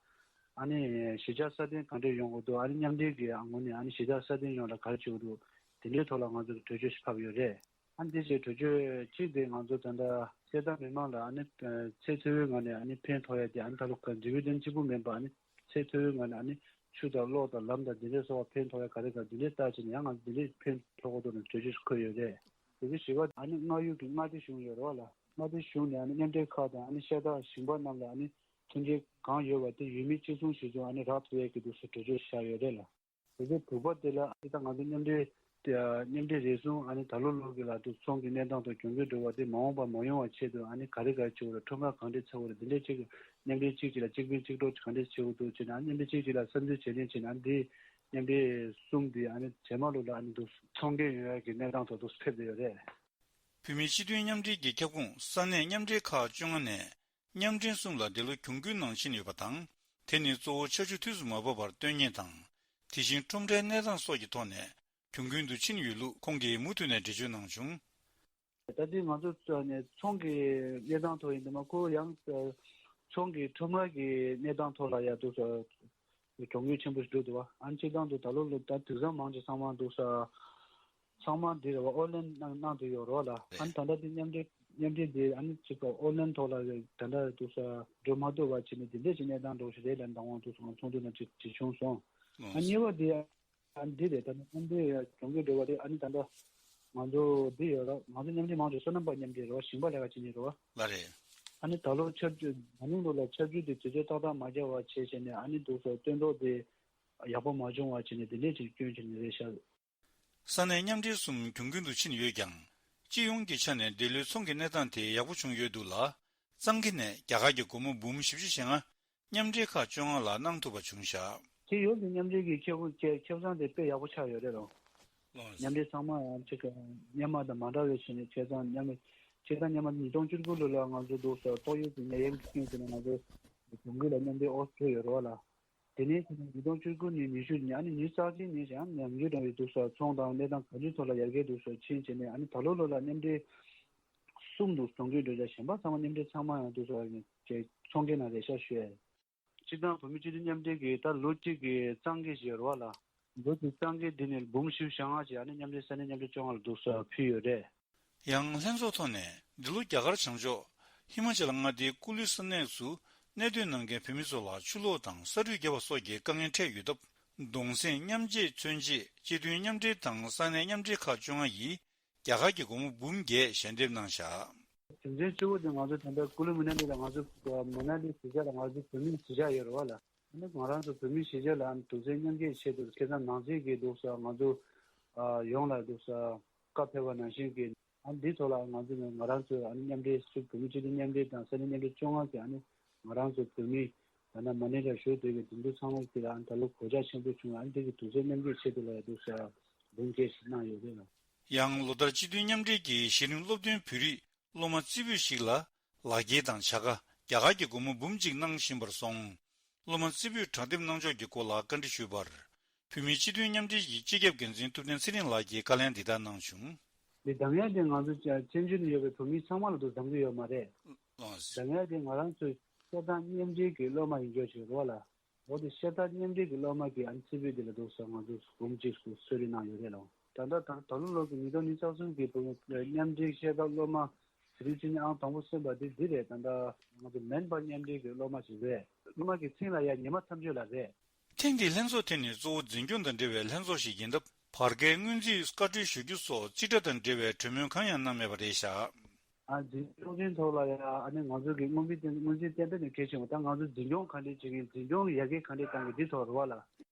ཨ་ནི་གཞིས་ཆགས་སྲ་བརྟན་ག་འདྲས་ཡོང་དགོས་འདུག་ཨ་ནི་མཉམ་འབྲེལ་གྱི་ངོས་ནས་ཨ་ནི་གཞིས་ཆགས་སྲ་བརྟན་ཡོང་ལ་ག་རེ་བྱེད་དགོས་འདུག་དེ་འདྲའི་ཐོག་ལ་ང་ཚོ་གི་གྲོས་ཆོད་ཞིག་ཕབ་ཡོད་རེད། ཨ་ནི་དེ་བཞིན་གྲོས་ཆོད་གཅིག་དེ་ང་ཚོ་ད་ལྟ་སེ་ཏང་མི་མང་ལ་ཨ་ནི་ཚད་མཐོ་བོའི་ངང་ནས་ཨ་ནི་ཕན་ཐོགས་ཡ་དེ་ཨ་ནི་ད་ལོ་ག་འབྲས་བུ་དོན་གཅིག་པུ་མིན་པ་ཨ་ནི་ཚད་མཐོ་བོའི་ངང་ནས་ཨ་ནི་ཆུ་དང་གློག་དང་ལམ་དང་དེ་འདྲའི་སོགས་ཕན་ཐོགས་ཡ་ག་རེ་ག་དེ་འདྲའི་ལྟ་བྱས་ནས་ཡང་ང་ཚོ་དེ་འདྲའི་ཕན་ཐོགས་དགོས་འདུག་ནས་གྲོས་ཆོད་ཞིག་འཁོད་ཡོད་རེད། དེ་བཞིན་བཞི་པ་ཨ་ནི་སྔར་ཡོད་ཀྱི་མངའ་སྡེ་གཞུང་ཡོད་རེད་བ་ལ། མངའ་སྡེ་གཞུང་ནས་ཨ་ནི་མཉམ་འབྲེལ་ཁག་དང་ཨ་ནི་ཤ་སྟག་ཞིང་པ་རྣམས་ལ་ཨ་ནི་མཐུན་རྐྱེན་གང་ཡོད་པ་དེ་ཡུལ་མི་གཅིག་མཚུངས་གཞིར་བཟུང་ཨ་ནི་རག་ཐུབ་ཡས་ཀྱི་འདུག་སེ་གྲོས་ཆོད་བཞག་ཡོད་རེད་ལ། དེ་ཚོ་དྲུག་པ་དེ་ལ་ཨ་ནི་ད་ང་ཚོ་མཉམ་འབྲེལ་མཉམ་འབྲེལ་རེ་ཟུང་ཨ་ནི་ད་ལོ་ལོ་གི་ལ་དུ་ཚོང་གི་གནས་སྟངས་དང་གྱོང་གུད་འགྲོ་བ་དེ་མ་འོངས་པ་མ་ཡོང་བ་ཆེད་དུ་ཨ་ནི་ག་རེ་ག་རེ་བྱེད་དགོས་རེད། ཁྲོམ་ར་གང་འདྲས་ཚུགས་དགོས་རེད། འདི་འདྲས་གཅིག་མཉམ་འབྲེལ་གཅིག་གཅིག་ལ་གཅིག་ཕན་གཅིག་གྲོགས་གང་འདྲས་བྱེད་དགོས་འདུག་ཅེས་ན་མཉམ་འབྲེལ་གཅིག་གཅིག་ལ་བསམ་ཚུལ་བྱེད་ལེན་བྱེད་ན་འདི་མཉམ་འབྲེལ་གསུམ་འདི་ཨ་ནི་རྗེས་མ་ལོ་ལ་ཨ་ནི་འདུག་ཚོང་འགན་ཡོད་ཡ་གི་གནས་སྟངས་ཐོག་ཏུ་ཕེབས་བསྡད་ཡོད་རེད། བོད་མིའི་སྤྱི་མཐུན་མཉམ་འབྲེལ་གྱི་ཁྱབ་ཁོངས་ས་གནས་མཉམ་འབྲེལ་ཁག་བཅོ་ལྔ་ནས་མཉམ་འབྲེལ་གསུམ་ལ་འདི་ལོ་གྱོང་གུན་ནང་ཕྱིན་ཡོད་པ་དང་། དེ་ནི་གཙོ་བོ་ཆར་ཆུ་དུས་སུ་མ་བབས་པར་སྟོན་ཉེན་དང་། དེ་བཞིན་ཁྲོམ་རའི་གནས་སྟངས་སོགས་ཀྱི་ཐོག་ནས་གྱོང་གུན་དུ་ཕྱིན་ཡོད་ལུགས་ཁོང་གིས་མུ་མཐུད་ནས་འགྲེལ་བརྗོད་གནང་བྱུང་། ད་ལྟའི་ང་ཚོ་ཚོ་ནས་ཚོང་གི་གནས་སྟངས་ཐོག་ཡིན་དུས་མ་ཁོ་ཡང་ཚོང་གི་ཁྲོམ་ར་གི་གནས་སྟངས་ཐོག་ལ་ཡ་འདུག་ས་གྱོང་གུན་ཆེན་པོ་ཞིག་འགྲོ་འདུག་བ། ཨ་ནི་སྤྱིར་བཏང་དུ་ད་ལོ་ལོ་ད་དུས་སང་མང་ཆེ་ཚང་མ་འདུག་ས་ཚང་མ་འདི་རེད་བ། ཨོན་ལན་གནང་གནང་བསྡད་ཡོད་རེད་བ་ལ། ཨ་ནི་ད་ལྟ་འདི་མཉམ་འབྲེལ་མཉམ་འབྲེལ་འདི་ཨ་ནི་ཅིག་ཨོན་ལན་ཐོག་ལ་ད་ལྟ་འདུག་ས་འགྲོ་མ་ཐུབ་པ་བྱས་ནས་འདི་འདྲས་ཀྱི་གནས་སྟངས་འགྲོ་བཞིན་རེད་ལ་མདང་དགོང་དུས་སང་ཚོགས་འདུ་ནང་ཅིག་ཅིག་བྱུང་སོང་། ཨ་གཉིས་པ་འདི་ཨ་འདི་རེད། ད་ནི་ཨ་འདི་གྱོང་གུན་འགྲོ་བ་རེད། ཨ་ནི་ད་ལྟ་ང་ཚོ་འདི་ཡོད་ར། ང་ཚོ་མཉམ་འབྲེལ་མང་ཆེ་བསོད་ནམས་པ་མཉམ་འབྲེལ་རེད་བ། ཞིང་པ་ལས་ཀ་བྱེད་མཁན་རེད་བ། ལགས་རེད། ཨ་ནི་ད་ལོ་ཆར་ཆུ་ན་ནིང་ལོ་ལ་ཆར་ཆུ་དེ་དུས་ཚོད་ཏག་ཏག་མ་རྒྱག་པ་བྱས་བྱས་ནས་ཨ་ནི་འདུག་སོ་སྟོན་ཐོག་དེ་ཡག་པོ་མ་བྱུང་བ་བྱས་ནས་དེ་འདྲས་ཅིག་སྐྱོན་བྱས་ནས་རེད་ཤག་ས་གནས་མཉམ་འབྲེལ་གསུམ་གྱོང་གུན་དུ་ཕྱིན་ཡོད་ཀྱང་། སྤྱི་ཡོངས་ཀྱི་ཆ་ནས་འདི་ལོའི་ཚོང་གི་གནས་སྟངས་དེ་ཡག་པོ་བྱུང་ཡོད་འདུག་ལ། གཙང་གི་ནས་རྒྱ་གར་གྱི་སྒོར་མོ་འབུམ་བཞི་བཅུ་ཞེ་ལྔ། མཉམ་འབྲེལ་ཁག་བཅོ་ལྔ་ལ་གནང་ཐུབ་པ་བྱུང་བཞག་སྤྱི་ཡོངས་ཀྱི་མཉམ་འབྲེལ་གྱི་ཁེ་དབང་ཁེ་ཁེ་བཟང་དེ་དཔེ་ཡག་པོ་ཆགས་ཡོད་རེད་རོ། ལགས། མཉམ་འབྲེལ་ཚང་མ་ཡང་གཅིག་སྔོན་མ་དང་མ་འདྲ་བའི་ཆ་ནས་ཁེ་བཟང་མཉམ་འབྲེལ་ཁེ་བཟང་སྔོན་མ་ཉིས་སྟོང་བཅུ་དགུ་ལོ་ལ་ང་ཚོ་འདུག་སོ་ཏོག་དབྱིབས་ཀྱི་ནད་ཡམས་ཀྱི་རྐྱེན་བྱས་ནས་ང་ཚོ་གྱོང་གུན་ལ་མཉམ་འབྲེལ་ཨོ་ཐོབ་ཡོད་རེད་བ་ལ། དེ་ནས་ཉིས་སྟོང་བཅུ་དགུ་ནས་ཉི་ཤུ་ནས་ཨ་ནི་ཉི་ཤུ་རྩ་གཅིག་ནས་ཀྱང་ཉམས་རྒུད་འགྲོ་བའི་འདུག་སོ་ཚོང་དང་གནས་སྟངས་ག་ཚོད་ཐོག་ལ་ཡར་རྒྱས་འདུག་སོ་ཕྱིན་བྱས་ནས་ཨ་ནི་ད་ལོ་ལོ་ལ་མཉམ་འབྲེལ་གསུམ་འདུག་གྱོང་གུན་འགྲོ་བྱ་གཞན་པ་ཚང་མ་མཉམ་འབྲེལ་ཚང་མ་ཡང་འདུག་སོ་ཨ་ནི་ཚོང་འགན་ནང་རེ་ཤ་ཞུས། སྤྱིར་བཏང་བོད་མི་སྤྱི་འཐུས་མཉམ་འབྲེལ་གྱི་ད་ལོ་གཅིག་གི་གཙང་གི་ཞིག་ཡོད་རེད་བ་ལ། ལོ་གཅིག་གཙང་གི་འདི་ནས་འབུམ་བཞི་བཅུ་ཞེ་ལྔ་ཞིག་ཨ་ནི་མཉམ་འབྲེལ་ས་གནས་མཉམ་འབྲེལ་བཅོ་ལྔ་ལ་འདུག་སོ་ཕུལ་ཡོད་རེད། ཡང་ལྷན་ཚོགས་ཐོག་ནས་འདི་ལོ་རྒྱ་གར་བྱང་ཕྱོགས་ཧི་མ་ཅལ་མངའ་སྡེའི་ཀུ་ལུ་ས་གནས་སུ་གནད་དོན་ནང་མཁན་བོད་མི་ཚོ་ལ་ཆུ་ལོག་དང་ས་རུད་བརྒྱབ་པ་སོགས་ཀྱི་དཀའ་ངལ་འཕྲད་ཡོད་སྟབས། གདུང་སེམས་མཉམ་སྐྱེད་མཚོན་ཆེད་སྤྱི་མཐུན་མཉམ་འབྲེལ་དང་ས་གནས་མཉམ་འབྲེལ་ཁག་བཅོ་ལྔ་ཡིས་རྒྱ་གར་གྱི་སྒོར་མོ་འབུམ་བརྒྱད་ཞལ་འདེབས་གནང་བཞག་རྒྱུ་མཚན་གཙོ་བོ་དེ་ང་ཚོ་ད་ལྟ་ཀུ་ལུ་མ་ན་ལི་ལ་ང་ཚོ་མ་ན་ལི་གཞིས་ཆགས་ལ་ང་ཚོ་བོད་མིའི་གཞིས་ཆགས་ཡོད་རེད་བ་ལ། ཨ་ནི་ང་རང་ཚོ་བོད་མིའི་གཞིས་ཆགས་ལ་ཨ་ནི་གདུང་སེམས་མཉམ་སྐྱེད་ཆེད་དུ་ཁ་སང་ནང་སྲིད་ཀྱི་འདུག་ས་ང་ཚོ་ཡོངས་ལ་འདུག་ས་བཀའ་ཕེབས་པ་ནང་བཞིན་གྱི་ཨ་ནི་འདི་ཐོག་ལ་ང་ཚོ་ནས་ང་རང་ཚོའི་ཨ་ནི་མཉམ་འབྲེལ་སུ་བོད་མི་སྤྱི་འཐུས་མཉམ་འབྲེལ་དང་ས་གནས་མཉམ་འབྲེལ་བཅོ་ལྔ་གི་ཨ་ནི་ང་རང་ཚོ་བོད་མི་ད་ལྟ་མ་ནི་ལ་བཞུགས་བསྡད་པའི་དེ་ཚོ་ཚང་མ་དེ་ལ་ཨ་ནི་ད་ལོ་གོད་ཆག་ཆེན་པོ་བྱུང་ཨ་ནི་དེ་གི་གདུང་སེམས་མཉམ་སྐྱེད་ཆེད་དུ་ལ་ཡ་འདུག་ས་འབུམ་སྐྱེད་ཞིག་གནང་ཡོད་རེད་ལ། ཡང་ལོ་ལྟར་སྤྱི་མཐུན་མཉམ་འབྲེལ་གྱི་གཞི་རིམ་སློབ་སྟོན་བོད་རིགས་སློབ་མ་རྩེ་ཕུད་ཞིག་ལ་ལག་འཁྱེར་དང་བྱ་དགའ་རྒྱ་གར་གྱི་སྒོར་མོ་འབུམ་གཅིག་གནང་བཞིན་པར་སོང་། སློབ་མ་རྩེ་ཕུད་དྲང་འདེམས་གནང་ཕྱོགས་ཀྱི་སྐོར་ལ་བཀའ་འདྲི་ཞུས་པར། བོད་མིའི་སྤྱི་མཐུན་མཉམ་འབྲེལ་གྱི་སྤྱི་ཁྱབ་འགན་འཛིན་ཐུབ་བསྟན་ཚེ་རིང་ལགས་ཀྱིས་བཀའ་ལན་འདི་ལྟར་གནང་བྱུང་། འདི་གདམ་ཡ་དེ་ང་ཚོ་བཙན་བྱོལ་ནང་ཡོད་པའི་བོད་མི་ཚང་མ་ལ་དུ་གདམ་གྱི་ཡོད་མ་རེད། ལགས་སོ། གདམ་ཡ་དེ་ང་རང་ཚོའི་བཤད་སྟངས་མཉམ་འབྲེལ་གྱི་སློབ་མ་ཡིན་ཆོག་ཞིག་རེད་བ་ལ། འོ་དེ་བཤད་སྟངས་མཉམ་འབྲེལ་གྱི་སློབ་མ་གིས་ཨ་ནི་རྩེ་ཕུད་དེ་ལ་འདུག་ས་ང་ཚོ་འབུམ་གཅིག་སུ་གསོལ་རས་གནང་ཡོད་རེད་ལ། ད་ལྟ་ད་ད་ལོ་ལོ་གི་ཉིས་སྟོང་ཉི་ཤུ་རྩ་གསུམ་གྱི་བོད་མཉམ་འབྲེལ་བཤད་སྟངས་སློབ་མ་ཟེར་རིན་ཆེན་ཨང་དང་པོ་སོན་པ་དེ་འདི་རེད། ད་ལྟ་ང་ཚོ་མེན་པ་མཉམ་འབྲེལ་གྱི་སློབ་མ་ཞིག་རེད། སློབ་མ་གི་ཚིག་ལ་ཡ་ཉི་མ་མཚམས་གཅོད་ལ་རེད། ཐེངས་འདིའི་ལྷན་ཚོགས་དེ་ནི་གཙོ་བོ་འཛིན་སྐྱོང་དང་འབྲེལ་བའི་ལྷན་ཚོགས་ཤིག་ཡིན་སྟབས། བར་བརྒལ་སྔོན་རྩིས་བཀའ་འཁྲོལ་ཞུ་རྒྱུ་སོགས་རྩིས་ཁྲ་དང་འབྲེལ་བའི་གྲོས་མོལ་གང་ཡང་གནང་མེད་པ་རེད་བཞག། ཨ་འཛིན་སྐྱོང་ཚོགས་ཆེན་ཐོག་ལ་ཡང་ཨ་ནི་ང་ཚོ་གི་སྔོན་རྩིས་ཏན་སྔོན་རྩིས་ཏན་ཏན་ནས་གལ་ཆེན་པོ་ད་ང་ཚོ་འཛིན་སྐྱོང་ག་འདྲས་བྱེད་ཀྱི་འཛིན་སྐྱོང་ཡར་རྒྱས་ག་འདྲས་གཏང་གི་འདི་ཐོག་རེད་བ་ལ།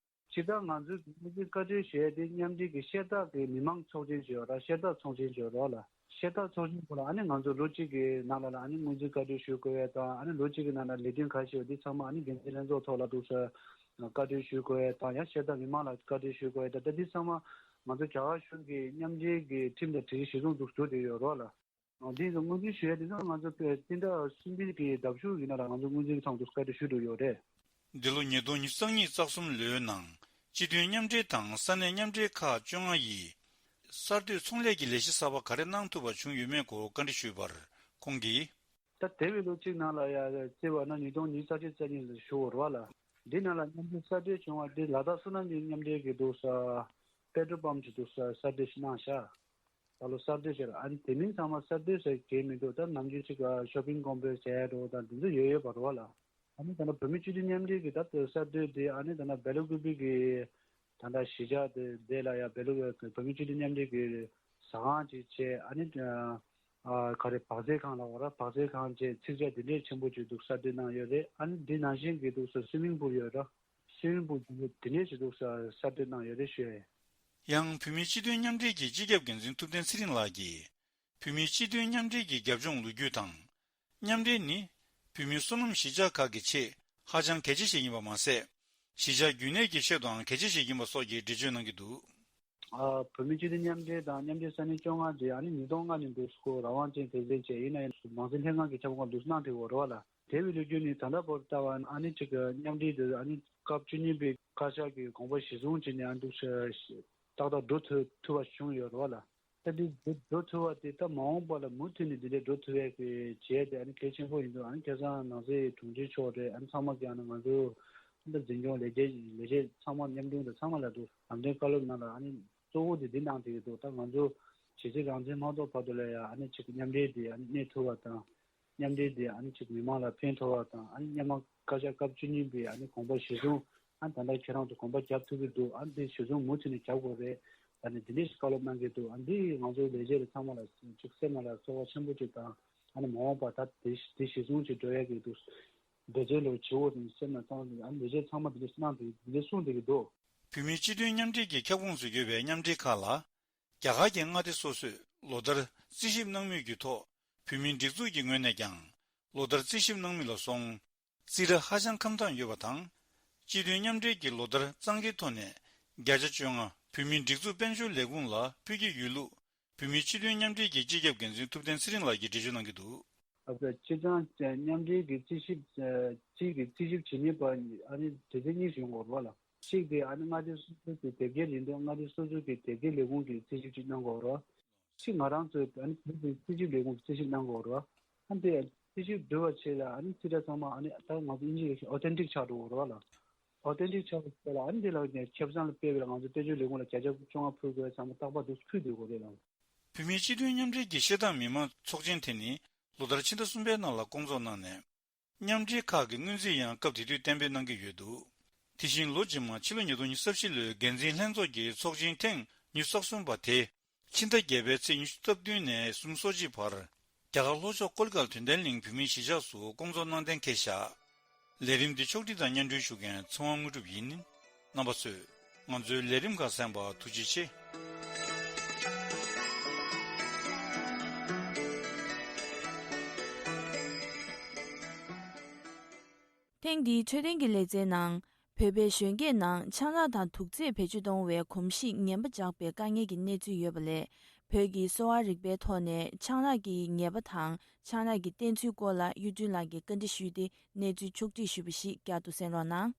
སྤྱིར་བཏང་ང་ཚོའི་སྔོན་རྩིས་བཀའ་འཁྲོལ་ཞུ་ཡས་དེ་མཉམ་འབྲེལ་གྱི་ཤེས་རྟགས་ཀྱི་མི་མང་ཚོགས་ཆེན་ཞིག་ཡོད་ར་ཤེས་རྟགས་ཚོགས་ཆེན་ཞིག་ཡོད་ར་ལ། ཤེས་རྟགས་ཚོགས་ཆེན་ཐོག་ལ་ཨ་ནི་ང་ཚོ་ལོ་གཅིག་གི་ནང་ལ་ལ་ཨ་ནི་སྔོན་རྩིས་བཀའ་འཁྲོལ་ཞུ་དགོས་ཡས་དང་ཨ་ནི་ལོ་གཅིག་གི་ནང་ལ་ལས་དོན་ག་རེ་བྱས་ཡོད་འདི་ཚང་མ་ཨ་ནི་འགན་འཛིན་ལྷན་ཚོགས་ཐོག་ལ་འདུག་ས་བཀའ་འཁྲོལ་ཞུ་དགོས་ཡས་དང་ཡང་ཤེས་རྟགས་མི་མང་ལ་བཀའ་འཁྲོལ་ཞུ་དགོས་ཡས་དང་ད་འདི་ཚང་མ་ང་ཚོ་རྒྱ་གར་གཞུང་གི་མཉམ་འབྲེལ་གྱི་ཁྲིམས་དང་སྒྲིག་གཞི་གཞི་བཟུང་འདུག་འགྲོ་བསྡད་ཡོད་རོགས་ལ། འདི་ཚོ་སྔོན་རྩིས་ཞུ་ཡ་དེ་ཚོ་ང་ཚོ་བོད་སྤྱི་ཟླ་གསུམ་པའི་གི་ཟླ་བཞུགས་ཡིན་ན་ལ་ང་ཚོ་སྔོན་རྩིས་ཚང་དུ་བཀའ་འདྲི་ཞུ་འགྲོ་ཡོད་རེད། འདི་ལོ་ཉིས་སྟོང་ཉི་ཤུ་རྩ་གཉིས་རྩ་གསུམ་ལོའི་ནང་སྤྱི་མཐུན་མཉམ་འབྲེལ་དང་ས་གནས་མཉམ་འབྲེལ་ཁག་བཅོ་ལྔ་ཡིས་གསར་གཏོད་ཚོང་ལས་ཀྱི་ལས་གཞི་གསར་པ་ག་རེ་གནང་ཐུབ་པ་བྱུང་ཡོད་མེད་སྐོར་བཀའ་འདྲི་ཞུས་པར་ཁོང་གིས། ད་དེ་བའི་ལོ་གཅིག་ནང་ལ་ཡ་བརྩིས་པ་ན་ཉིས་སྟོང་ཉི་ཤུ་རྩ་གཅིག་རྩ་གཉིས་ལ་ཞུ་བ་རེད་བ་ལ། འདི་ནང་ལ་མཉམ་འབྲེལ་གསར་གཏོད་བྱུང་བ་འདི་ལ་དྭགས་བསོད་ནམས་ཀྱི་མཉམ་འབྲེལ་གྱི་འདུག་ས་པེ་ཏྲོལ་པམ་གྱི་འདུག་ས་གསར་གཏོད་ཞིག་གནང་ཤག་ད་ལོ་གསར་གཏོད་བྱས་ར་ཨ་ནི་དེ་མིན་ཚང་མ་གསར་གཏོད་ཟེར་གྱི་མི་འདུག་ད་ནམ་རྒྱུན་ཅིག་ཤོ་པིང་ཀོམ་པེགས་བྱས་འགྲོ་དང་དེ་ཚོ་ཡོད་ཡོད་པ་རེད་བ་ལ། ཨ་ནི་ད་ལྟ་བོད་མི་སྤྱི་འཐུས་མཉམ་འབྲེལ་གྱི་ད་ལྟ་གསར་གཏོད་དེ་ཨ་ནི་ད་ལྟ་སྦེལ་ཀོབ་གི་ད་ལྟ་གཞིས་ཆགས་དེ་དེ་ལ་ཡ་སྦེལ་ཀོབ་བོད་མི་སྤྱི་འཐུས་མཉམ་འབྲེལ་གྱི་ཟ་ཁང་ཅིག་བྱས་ཨ་ནི་ཨ་ག་རེ་བག་ཚེ་ཁང་ལ་བ་ར་བག་ཚེ་ཁང་བྱས་ཚིག་ཇ་དེ་འདྲས་ཆེན་པོ་ཅིག་འདུག་གསར་གཏོད་གནང་ཡོད་རེད། ཨ་ནི་འདི་ནང་བཞིན་གྱི་འདུག་ས་སུའི་མིང་པུལ་ཡོད་ར། སུའི་མིང་པུལ་དེ་འདྲས་ཅིག་འདུག་ས་གསར་གཏོད་གནང་ཡོད་རེད་ཞུ་ཡ་ཡིན། ཡང་བོད་མིའི་སྤྱི་མཐུན་མཉམ་འབྲེལ་གྱི་སྤྱི་ཁྱབ་འགན་འཛིན་ཐུབ་བསྟན་ཚེ་རིང་ལགས་ཀྱིས། བོད་མིའི་སྤྱི་མཐུན་མཉམ་འབྲེལ་གྱི་རྒྱབ་ལྗོངས་ལོ་རྒྱུས་དང་། མཉམ་འབྲེལ་ནི། བོད་མིའི་སོ་ནམ་གཞིས་ཆགས་ཁག་གི་ཆེད་ཧ་ཅང་གལ་ཆེ་ཞིག་ཡིན་པ་མ་ཟད། གཞིས་ཆགས་རྒྱུན་གནས་ཀྱི་ཆེད་དུའང་གལ་ཆེ་ཞིག་ཡིན་པ་སོགས་ཀྱི་འགྲེལ་བརྗོད་གནང་གི་འདུག་ཨ། བོད་མིའི་སྤྱི་མཐུན་མཉམ་འབྲེལ་དང་མཉམ་འབྲེལ་ས་གནས་བཅོ་ལྔ་དེ་ཨ་ནི་ཉིས་སྟོང་ལྔ་ནས་འདུག་སྐོར་རང་དབང་ཅན་སྡེ་ཚན་བཅས་ཡིན་ན་ཡང་ནང་སྲིད་ལྷན་ཁང་གི་ཁྱབ་ཁོངས་འདུག་གནང་དེ་འོ་རོགས་ལ། དེ་བའི་ལོ་རྒྱུས་ནི་ད་ལྟ་བར་ལྟ་བ་ཨ་ནི་ཅིག་མཉམ་འབྲེལ་དེ་ཨ་ནི་སྐབས་བཅུ་གཉིས་པའི་བཀའ་ཤག་གི་དགོངས་པ་གཞི་བཟུང་བྱས་ནས་ཨ་འདུག་ཏག་ཏག་འགྲོ་ཐུབ་ཐུབ་པ་བྱུང་ཡོད་རེད་བ་ལ། ད་འདི་འགྲོ་ཐུབ་པ་དེ་ད་མ་འོངས་པ་ལ་མུ་མཐུད་ནས་འདི་འདྲའི་འགྲོ་ཐུབ་ཡས་ཀྱི་བྱས་ཏེ་ཨ་ནི་གལ་ཆེན་པོ་ཡིན་འདུག་ཨ་ནི་ཁ་སང་ནང་སྲིད་དྲུང་ཆེ་མཆོག་རེད། ཨ་ནི་ཚང་མ་གིས་ཨ་ནི་ང་ཚོ་ད་འཛིན་སྐྱོང་ལས་བྱེད་ལས་བྱེད་ཚང་མ་མཉམ་དྲུང་དང་ཚང་མ་ལ་འདུག་ལམ་སྟོན་བཀའ་སློབ་ནང་ལ་ཨ་ནི་གཙོ་བོ་དེ་འདི་གནང་བསྡད་ཀྱི་འདུག་ད་ང་ཚོ་གཞིས་རྩེ་རང་བཙན་མ་གཏོགས་བར་དུ་ལ་ཡ་ཨ་ནི་ཅིག་མཉམ་འབྲེལ་དེ་ཨ་ནི་གནས་ཐུབ་པ་དང་། མཉམ་འབྲེལ་དེ་ཨ་ནི་ཅིག་མི་མང་ལ་ཕན་ཐོགས་པ་དང་ཨ་ནི་སྔོན་མ་བཀའ་ཤག་སྐབས་བཅུ་གཉིས་པའི་ཨ་ནི་དགོངས་པ་གཞི་བཟུང་ཨ་ནི་ད་ལྟ་ཁྱེད་རང་ཚོ་དགོངས་པ་རྒྱབ་ཐུབ་ཀྱི་འདུག་ཨ་ནི་དེ་གཞི་བཟུང་མུ་མཐུད་ནས་རྒྱབ་དགོས་རེད། ཨ་ནི་དེ་འདྲས་ཞིག་བཀའ་སློབ་གནང་གི་འདུག་ཨ་ནི་དེ་ང་ཚོའི་ལས་བྱེད་རེ་ཚང་མ་ལ་ཅིག་སེམས་ལ་ཚོར་བ་ཆེན་པོ་ཅིག་དང་ཨ་ནི་མ་འོངས་པ་ད་དེ་དེ་གཞི་བཟུང་ཅིག་འགྲོ་ཡ་གི་འདུག་འདོད་བརྩོན་ལོ་བྱེད་འོ་དེ་སེམས་ལ་བཏང་ཨ་ནི་ལས་བྱེད་ཚང་མ་དེ་འདྲས་གནང་དེ་དེ་འདྲས་གསུངས་བསྡད་ཀྱི་འདུག་བོད་མིའི་སྤྱི་མཐུན་མཉམ་འབྲེལ་གྱི་ཁྱབ་ཁོངས་སུ་ཡོད་པའི་མཉམ་འབྲེལ་ཁག་ལ། རྒྱ་གར་གྱི་མངའ་སྡེ་སོ་སོས་ལོ་ལྟར་རྩིས་ཞིབ་གནང་མུས་ཀྱི་ཐོག་བོད་མིའི་སྒྲིག་འཛུགས་ཀྱི་ངོས་ནས་ཀྱང་ལོ་ལྟར་རྩིས་ཞིབ་གནང་མུས་ལ་སོང་། རྩིས་ཁྲ་ཧ་ཅང་ཁམས་དྭངས་ཡོད་པ་དང་། སྤྱི་མཐུན་མཉམ་འབྲེལ་གྱི་ལོ་ལྟར་གཙང་ཁེའི་ཐོག་ནས་བརྒྱ་ཆ་བཅོ་ལྔ་བོད་མིའི་སྒྲིག་འཛུགས་དཔལ་འབྱོར་ལས་ཁུངས་ལ་ཕུལ་གྱི་ཡོད་ལུགས་བོད་མིའི་སྤྱི་མཐུན་མཉམ་འབྲེལ་གྱི་སྤྱི་ཁྱབ་འགན་འཛིན་ཐུབ་བསྟན་ཚེ་རིང་ལགས་ཀྱིས་འགྲེལ་བརྗོད་གནང་གི་འདུག་ཨ་ཙི། སྤྱི་བཏང་མཉམ་འབྲེལ་གྱི་རྩིས་ཞིབ་ཨ་གཅིག་གི་རྩིས་ཞིབ་བྱེད་ཉན་པ་ཨ་ནི་དེ་ཚོ་གཉིས་ཡོང་གི་ཡོད་རེད་བ་ལ། གཅིག་དེ་ཨ་ནི་མངའ་སྡེ་སོ་སོ་གི་དེབ་སྐྱེལ་ཡིན་དུས་མངའ་སྡེ་སོ་སོ་གི་དེབ་སྐྱེལ་ལས་ཁུངས་ཀྱི་རྩིས་ཞིབ་ཅིག་གནང་གི་ཡོད་རེད་བ། གཅིག་ང་རང་ཚོའི་ཨ་ནི་བོད་ཀྱི་རྩིས་ཞིབ་ལས་ཁུངས་ཀྱི་རྩིས་ཞིབ་གནང་གི་ཡོད་རེད་བ། ཨ་ནི་དེ་རྩིས་ཞིབ་བསྡུ་བ་བྱས་ལ་ཨ་ནི་རྩིས་ཁྲ་ཚང་མ་ཨ་ནི་ད་ང་ཚོ་དབྱིན་ཇི་ཡི་ཨོ་ཐེན་ཊིག་ཆགས་འགྲོ་གི་ཡོད་རེད་བ་ལ། ཨོ་ཐེན་ཊིག་ཆགས་པ་ལ་ཨ་ནི་དེ་ལ་ཁེ་བཟང་ལ་དཔེ་བའི་ང་ཚོ་དཔལ་འབྱོར་ལས་ཁུངས་ལ་བརྒྱ་ཆ་བཅོ་ལྔ་ཕུལ་དགོས་བསམ་པ་རྟག་པར་དུ་ཕུལ་སྡོད་དགོས་རེད་ལ། བོད་མིའི་སྤྱི་མཐུན་མཉམ་འབྲེལ་གྱི་བཤད་སྟངས་མི་མང་ཚོགས་ཆེན་དེ་ནི་ལོ་ལྟར་ཕྱི་ཟླ་གསུམ་པའི་ནང་ལ་སྐོང་ཚོགས་གནང་ནས། མཉམ་འབྲེལ་ཁག་གི་སྔོན་རྩིས་ཡང་སྐབས་དེ་དུས་གཏན་འབེབས་གནང་གི་ཡོད་འདུག་དེ་བཞིན་ལོ་རྗེས་མ་ཕྱི་ལོ་ཉིས་སྟོང་ཉི་ཤུ་རྩ་བཞི་ལོའི་འགན་འཛིན་ལྷན་ཚོགས་ཀྱི་ཚོགས་ཆེན་ཐེངས་ཉི་ཤུ་རྩ་གསུམ་པ་དེ་ཕྱི་ཟླ་བརྒྱད་པའི་ཚེས་ཉི་ཤུ་རྩ་བདུན་ནས་ཟུར་འཛུགས་བྱས་པར། རྒྱ་ རྒྱ་གར་ལྷོ་ཕྱོགས་ཀོལ་གལ་དོན་ལྡན་གླིང་བོད་མིའི་གཞིས་ཆགས་སུ་བསྐོང་ཚོགས་གནང་གཏན་འཁེལ་བཞག་ལས་རིམ་འདི་ཕྱོགས་སྒྲིག་དང་སྙན་སྒྲོན་ཞུ་མཁན་ཚེ་དབང་དངོས་གྲུབ་ཡིན། རྣམ་པ་ཚོས་ང་ཚོའི་ལས་རིམ་ཁག་གསན་པར་ཐུགས་རྗེ་ཆེ། ཐེངས་འདིའི་འཕྲོད་བསྟེན་གྱི་ལེ་ཚན་ནང་། བོད་པའི་གཞོན་སྐྱེས་ནང་ཆང་རག་དང་དུག་རྫས་བེད་སྤྱོད་གཏོང་བའི་གོམས་གཤིས་ངན་པ་འཇགས་པའི་དཀའ་ངལ་གྱི་གནས་ཚུལ་ཡོད་པ་ལས། བོད་ཀྱི་གསོ་བ་རིག་པའི་ཐོག་ནས་ཆང་རག་གི་ཉེས་པ་དང་ཆང་རག་གི་བསྟེན་ཚུལ་སྐོར་ལ་གཡུ་སྒྲོན་ལགས་ཀྱིས་བཀའ་འདྲི་ཞུས་ཏེ་གནས་ཚུལ་ཕྱོགས་སྒྲིག་ཞུས་པ་ཞིག་བསྐྱར་དུ་གསན་རོགས་གནང་།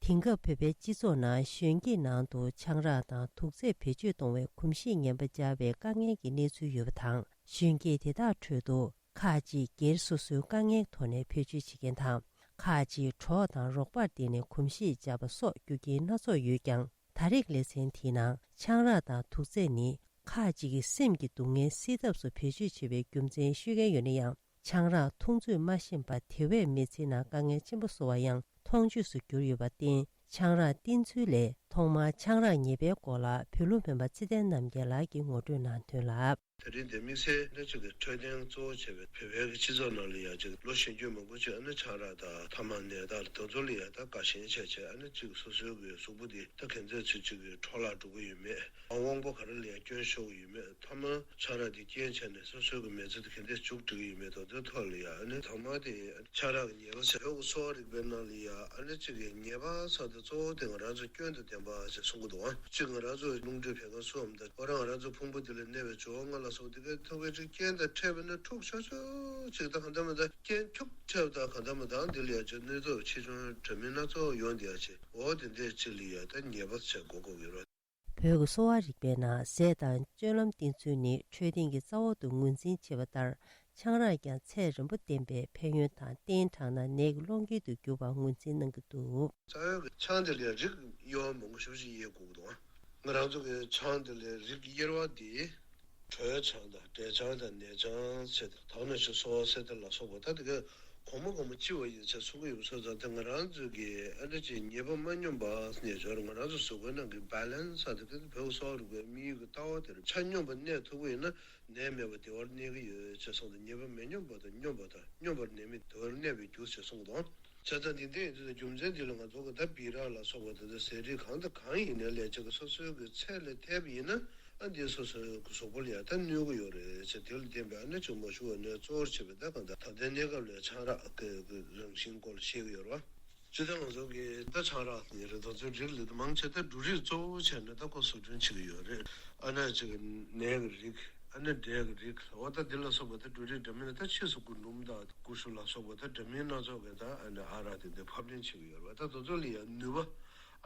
དེང་སྐབས་བོད་པའི་སྤྱི་ཚོགས་ནང་གཞོན་སྐྱེས་ནང་དུ་ཆང་རག་དང་དུག་རྫས་བེད་སྤྱོད་གཏོང་བའི་གོམས་གཤིས་ངན་པ་འཇགས་པའི་དཀའ་ངལ་གྱི་གནས་ཚུལ་ཡོད་པ་དང་། གཞོན་སྐྱེས་དེ་དག་ཁྲོད་དུ། ཁག་ཅིག་སྒེར་སོ་སོའི་དཀའ་ངལ་ཐོག་ནས་བེད་སྤྱོད་བྱེད་མཁན་དང་། ཁག་ཅིག་གྲོགས་དང་རོགས་པར་བརྟེན་ནས་གོམས་གཤིས་འཇགས་པ་སོགས་རྒྱུ་རྐྱེན་སྣ་ཚོགས་ཡོད་ཀྱང་། ད་རེས་ཀྱི་ལེ་ཚན་དེའི་ནང་ཆང་རག་དང་དུག་རྫས་ནི་ཁག་ཅིག་གིས་སེམས་ཀྱི་སྡུག་བསྔལ་སེལ་ཐབས་སུ་བེད་སྤྱོད་བྱེད་པའི་རྒྱུ་མཚན་ཤོད་མཁན་ཡོད་ན་ཡང་། ཆང་རག་འཐུང་ཚོད་མ་ཤེས་པ་དེ་བས་མི་ཚེའི་ནང་དཀའ་ངལ་ཆེན་པོ་བཟོ་བ་ཡང་མཐོང་ཆོས་སུ་གྱུར་ཡོད་པར་བརྟེན། ཆང་རག་བསྟེན་ཚུལ་ལས་ཐོག་མར་ཆང་རག་ཉེས་པའི་སྐོར་ལ་བོད་ལུང་བོན་པ་ཚེ་བརྟན་རྣམ་རྒྱལ་ལགས་ཀྱིས་ངོ་སྤྲོད་གནང་དོན་ལ། དེ་རིང་འདིར་དམིགས་བསལ་ནི་གཅིག་གི་འཕྲོད་བསྟེན་གཙོ་བོ་བྱས་པའི་བོད་པའི་སྤྱི་ཚོགས་ནང་ལ་ཡང་གཅིག་ལོ་གཞོན་རྒྱུན་མང་པོ་ཅིག་ཨ་ནི་ཆང་རག་དང་ཐ་མག་ནས་ད་དེ་ཚོ་ལ་ཡང་ད་དགའ་ཞེན་བྱས་བྱས་ཨ་ནི་གཅིག་སོ་སོའི་གི་གཟུགས་པོ་འདི་ད་ག་ཚོད་ཚོད་གཅིག་གི་འཕྲོ་བརླག་འགྲོ་གི་ཡོད་མེད། དབང་པོ་ག་རེ་ལ་ཡང་སྐྱོན་ཤོར་གི་ཡོད་མེད། ཐ་མག་ཆང་རག་འདི་རྐྱེན་བྱས་ནས་སོ་སོའི་གི་མི་ཚེ་འདི་ག་འདྲས་མཇུག་སྒྲིལ་གི་ཡོད་མེད་དང་དེ་ཐོག་ལ་ཡང་ཨ་ནི་ཐ་མག་དེ་ཆང་རག་གི་ཉེས་པ་ཟེར་བའི་གི་གསོ་བ་རིག་པའི་ནང་ལ་ཡང་ཨ་ནི་གཅིག་གི་ཉེས་པ་ཟེར་དེ་གཙོ་བོ་དེ་ང་རང་ཚོ་སྐྱོན་དང་ལྡན་པ་ཞེས་གསུང་གི་འདུག་ཨ། གཅིག་ང་རང་ཚོ་རླུང་མཁྲིས་བད་ཀན་གསུམ་དང་ཨོ་རང་ང་རང་ཚོ་ཕུང་པོ་འདི་ལ་གནས་པའི་སྦྱོར་བ་ལྔ་ལ་སོགས་དེ་གའི་ཐོག་གི་གཅིག་རྐྱེན་དང་འཕྲད་པ་ན་འཁྲུག་ཆོག་ཆོག་ཅིག་ད་གང་ལྟར་མི་འདྲ་རྐྱེན་ཁྱུག་འཕྲད་པ་དང་གང་ལྟར་མི་འདྲ་འདི་ལ་ཡང་ཅིག་གནོད་འཚེ་ཆེ་ཆུང་འདྲ་མིན་སྣ་ཚོགས་ཡོང་བསྡད་ཡ་ཅིག་འོ་དེ་འདྲས་ཅིག་ལ་ཡ་ད་ཉེས་པ་བྱས་གོ་དགོས་ཀྱི་རེད། བོད་ཀྱི་གསོ་བ་རིག་པའི་ནང་ཟས་དང་སྤྱོད་ལམ་བསྟེན་ཚུལ་ནི་འཕྲོད་བསྟེན་གྱི་རྩ་བ་དུ་ངོས་འཛིན་བྱེད་པ་ལྟར། ཆང་རག་ཀྱང་ཚད་རན་པོ་ལྡན་པའི་ཕན་ཡོན་དང་བསྟེན་དྲགས་ན་ནད་ཀྱི་སློང་རྐྱེན་དུ་གྱུར་པར་ངོས་འཛིན་གནང་གི་འདུག་རྩ་བའི་ཆང་དེ་ལ་རིགས་དབྱེ་བ་མང་པོ་ཞེ་པོ་ཅིག་དབྱེ་དགོས་ཀྱི་འདུག་ང་རང་ཚོ་གི་ཆང་དེ་ལ་རིགས་དབྱེ་བ་འདི་དྲོ་ཆང་དང་འབྲས་ཆང་དང་ནས་ཆང་ཟེར་ཏེ་ད་ག་ནང་བཞིན་སོ་ཟེར་ཏེ་ལ་སོགས་པ་ད་དེ་གའི་གོང་མ་གོང་མ་ལྕི་བ་ཡིན་ཚེ་གསུང་གི་ཡོད་སོང་ཙང་དེ་ང་རང་ཚོ་གི་ཨ་འདྲ་ཅིག་ཉེས་པ་མ་སྙོམས་པ་ནས་སྦྱོར་ང་རང་ཚོ་གཟུགས་པོའི་ནང་གི་བྷེ་ལེན་སི་ཟེར་ཏེ་དེ་བོད་གསོ་བ་རིག་པའི་དམིགས་ཡུལ་གྱི་ལྟ་བ་དེར་ཆ་སྙོམས་པ་གནས་ཐུབ་པ་ཡིན་ན། ནད་མེད་པ་བདེ་བར་གནས་ཀྱི་ཡོད་ཅེས་གསུངས་ཏེ། ཉེས་པ་མི་སྙོམས་པ་དང་སྙོམས་པ་དང་སྙོམས་པར་ནད་མེད་བདེ་བར་གནས་པའི་རྒྱུ་ཞེས་གསུངས་དང་། བྱས་ཙང་འདི་འདྲའི་ཡིན་དུས་རྒྱུ་མཚན་འདི་ལ་ང་ཚོ་གི་ད་སྦི་ར་ལ་སོགས་པ་དེ་ཚོ་ཟས་རིགས་གང་དང་གང་ཡིན་ནའི་ལས་བྱེད་ཀྱི་སོ་སོའི་གི་ཚད་ལས་ཐལ་བ་ཡིན་ན་ཨ་འདི་སོ་སོའི་གི་གཟུགས་པོ་ལ་ཡང་ད་གནོད་ཀྱི་ཡོད་རེད་ཅེས་དེ་ལ་བརྟེན་པའི་ཨ་ནི་ཅིག་མ་ཞུ་བ་ནས་གཙོ་བོར་བྱས་པའི་ད་གང་ལྟར་ད་ལྟའི་གནས་སྐབས་ལ་ཆང་རག་གི་གི་རང་བཞིན་སྐོར་ལ་བཤད་ཀྱི་ཡོད་རེད་བ། སྤྱིར་བཏང་ང་ཚོ་གི་ད་ཆང་རག་ནི་རེད། ད་ཚོའི་རིགས་ལ་མང་ཆེ་ད་འབྲུ་རིགས་གཙོ་བོ་བྱས་ནས་ད་ཁོ་བཟོ་སྐྲུན་བྱེད་ཀྱི་ཡོད་རེད། ཨ་ནི་ཅིག་ནས་ཀྱི་རིགས། ཨ་ནི་འབྲས་ཀྱི་རིགས། འོ་ད་འདི་ལ་སོགས་པ་ད་འབྲུ་རིགས་འདྲ་མིན་ད་ཕྱིས་སུ་རྒུན་འབྲུམ་དང་ཀུ་ཤུ་ལ་སོགས་པ་ད་འདྲ་མིན་སྣ་ཚོགས་ཀྱི་ད་ཨ་ནི་ཨ་རག་དེ་འདི་ཕབ་ལེན་བྱེད་ཀྱི་ཡོད་རེད་བ། ད་དེ་ཚོ་ལ་ཡང་ནུས་པ་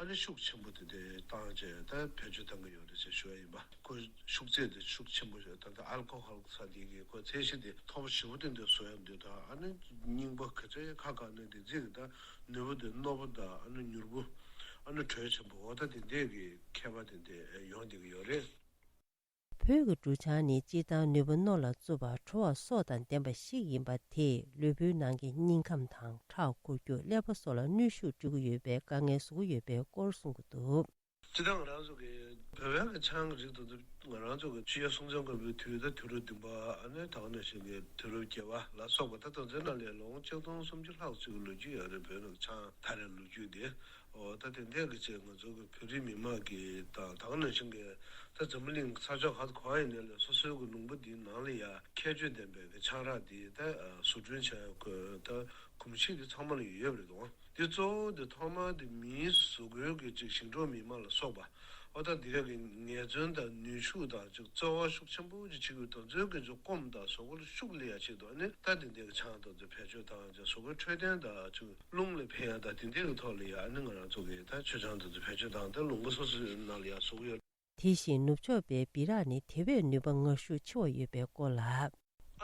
ཨ་ནི་ཤུགས་ཆེན་པོ་དེ་འདྲ་བཏང་བྱས་ད་བེད་སྤྱོད་བཏང་གི་ཡོད་རེད་ཅེས་ཞུ་བ་ཡིན་པ། ཁོ་ཤུགས་ཚད་དེ་ཤུགས་ཆེན་པོ་ཞིག་ད་ལྟ་ཨལ་ཀོ་ཧོལ་ཟེར་དེ་གི་ཁོ་ཚད་གཞི་དེ་མཐོ་པོ་ཞེ་པོ་དེ་འདྲ་བཟོ་ཡ་འདི་དང་ཨ་ནི་རྙིང་པ་ག་ཚོད་ཁ་ཁ་ནས་དེ་རྩིས་ཀྱི་ད། ནུས་པ་དེ་རྣོ་པོ་དང་ཨ་ནི་མྱུར་པོ། ཨ་ནི་དྲོད་ཆེན་པོ། འོ་ད་དེ་འདྲས་ཀྱི་ཁྱད་པར་དེ་འདྲས་ཡོང་བསྡད་ཀྱི་ཡོད་རེད། བོད་ཀྱི་འབྲུ་ཆང་ནི་སྤྱིར་བཏང་ནུས་པ་རྣོ་ལ་རྩུབ་པ། བྲོ་བ་སོགས་དང་ལྡན་པ་ཞིག་ཡིན་པ་དེས་ལུས་པོའི་ནང་གི་སྙིང་ཁམས་དང་ཁྲག་འཁོར་རྒྱུག་ཀླད་པ་སོགས་ལ་གནོན་ཤུགས་སྤྲོད་ཀྱི་ཡོད་པའི་དཀའ་ངལ་བཟོ་གི་ཡོད་པའི་སྐོར་གསུང་གི་འདུག་སྤྱིར་བཏང་ང་རང་ཚོ་གི་བོད་པའི་གི་ཆང་གི་རིགས་དེ་ཚོ་ང་རང་ཚོ་གི་ཆུ་ཡ་སྲོང་བཙན་སྒམ་པོའི་དུས་ད་དུས་རབས་བདུན་པ་ཨ་ནི་ད་ག་ནང་བཞིན་གི་དུས་རབས་བརྒྱད་པ་ལ་སོགས་པ་ད་དེ་ཚོའི་ནང་ལ་ལོ་ངོ་ཆིག་སྟོང་སུམ་ཅུ་ལྷག་ཅིག་གི་ལོ་རྒྱུས་ཡོད་རེད། བོད་ནང་གི་ཆང་དར་བའི་ལོ་རྒྱུས་དེ། འོ་ད་དེ་འདྲས་གི་ཅིག་ང་ཚོ་གི་བོད་རིགས་མི་མང་གི་དང་ད་ག་ནང་བཞིན་གི་ད་འཛམ་བུ་གླིང་ས་ཕྱོགས་ག་ག་ཡིན་ནའི་ལ་སོ་སོའི་གི་ལུང་པ་འདིའི་ནང་ལ་ཡ་ཁྱད་ཆོས་ལྡན་པའི་གི་ཆང་རག་འདི་ད་བཟོ་སྐྲུན་བྱ་ཡ་གི་ད་གོམས་གཤིས་འདི་ཚང་མ་ལ་ཡོད་རེད་དོ། འདི་གཙོ་བོ་འདི་ཐོག་མར་འདི་མིའི་གཟུགས་པོའི་གི་ཅིག་ཞིང་འབྲོག་མི་མང་ལ་སོགས་པ། ཨོ་ད་འདི་ག་གི་ངལ་རྩོལ་དང་ནུས་ཤུགས་དང་ཅིག་རྩོལ་བ་ཤུགས་ཆེན་པོ་ཅིག་བྱེད་དགོས། དེ་ཚོའི་གི་ཅིག་སྐོམ་དང་གཟུགས་པོ་ལ་ཤུགས་སླེབས་ཡ་ཆེད་དུ་ཨ་ནི་ད་འདི་འདྲའི་གི་ཆང་དེ་ཚོ་བེད་སྤྱོད་བཏང་ཅིག་གཟུགས་པོའི་འཕྲོད་བསྟེན་དང་ཅིག་རླུང་ལ་ཕན་ཡ་དང་དེ་འདྲའི་གི་ཐོག་ལ་ཡ་ཨ་ནི་ང་རང་ཚོ་གི་ད་མཆོད་ཆང་དེ་ཚོ་བེད་སྤྱོད་བཏང་སྟེ་ལུང་པ་སོ་སོའི་ནང་ལ་ཡ་བཟོ་གི་ཡོད། དེ་བཞིན་ནུབ་ཕྱོགས་པའི་སྦི་རག་ནི་དེ་བས་ནུས་པ་ངར་ཤུགས་ཆེ་བ་ཡོད་པའི་སྐོར་ལ།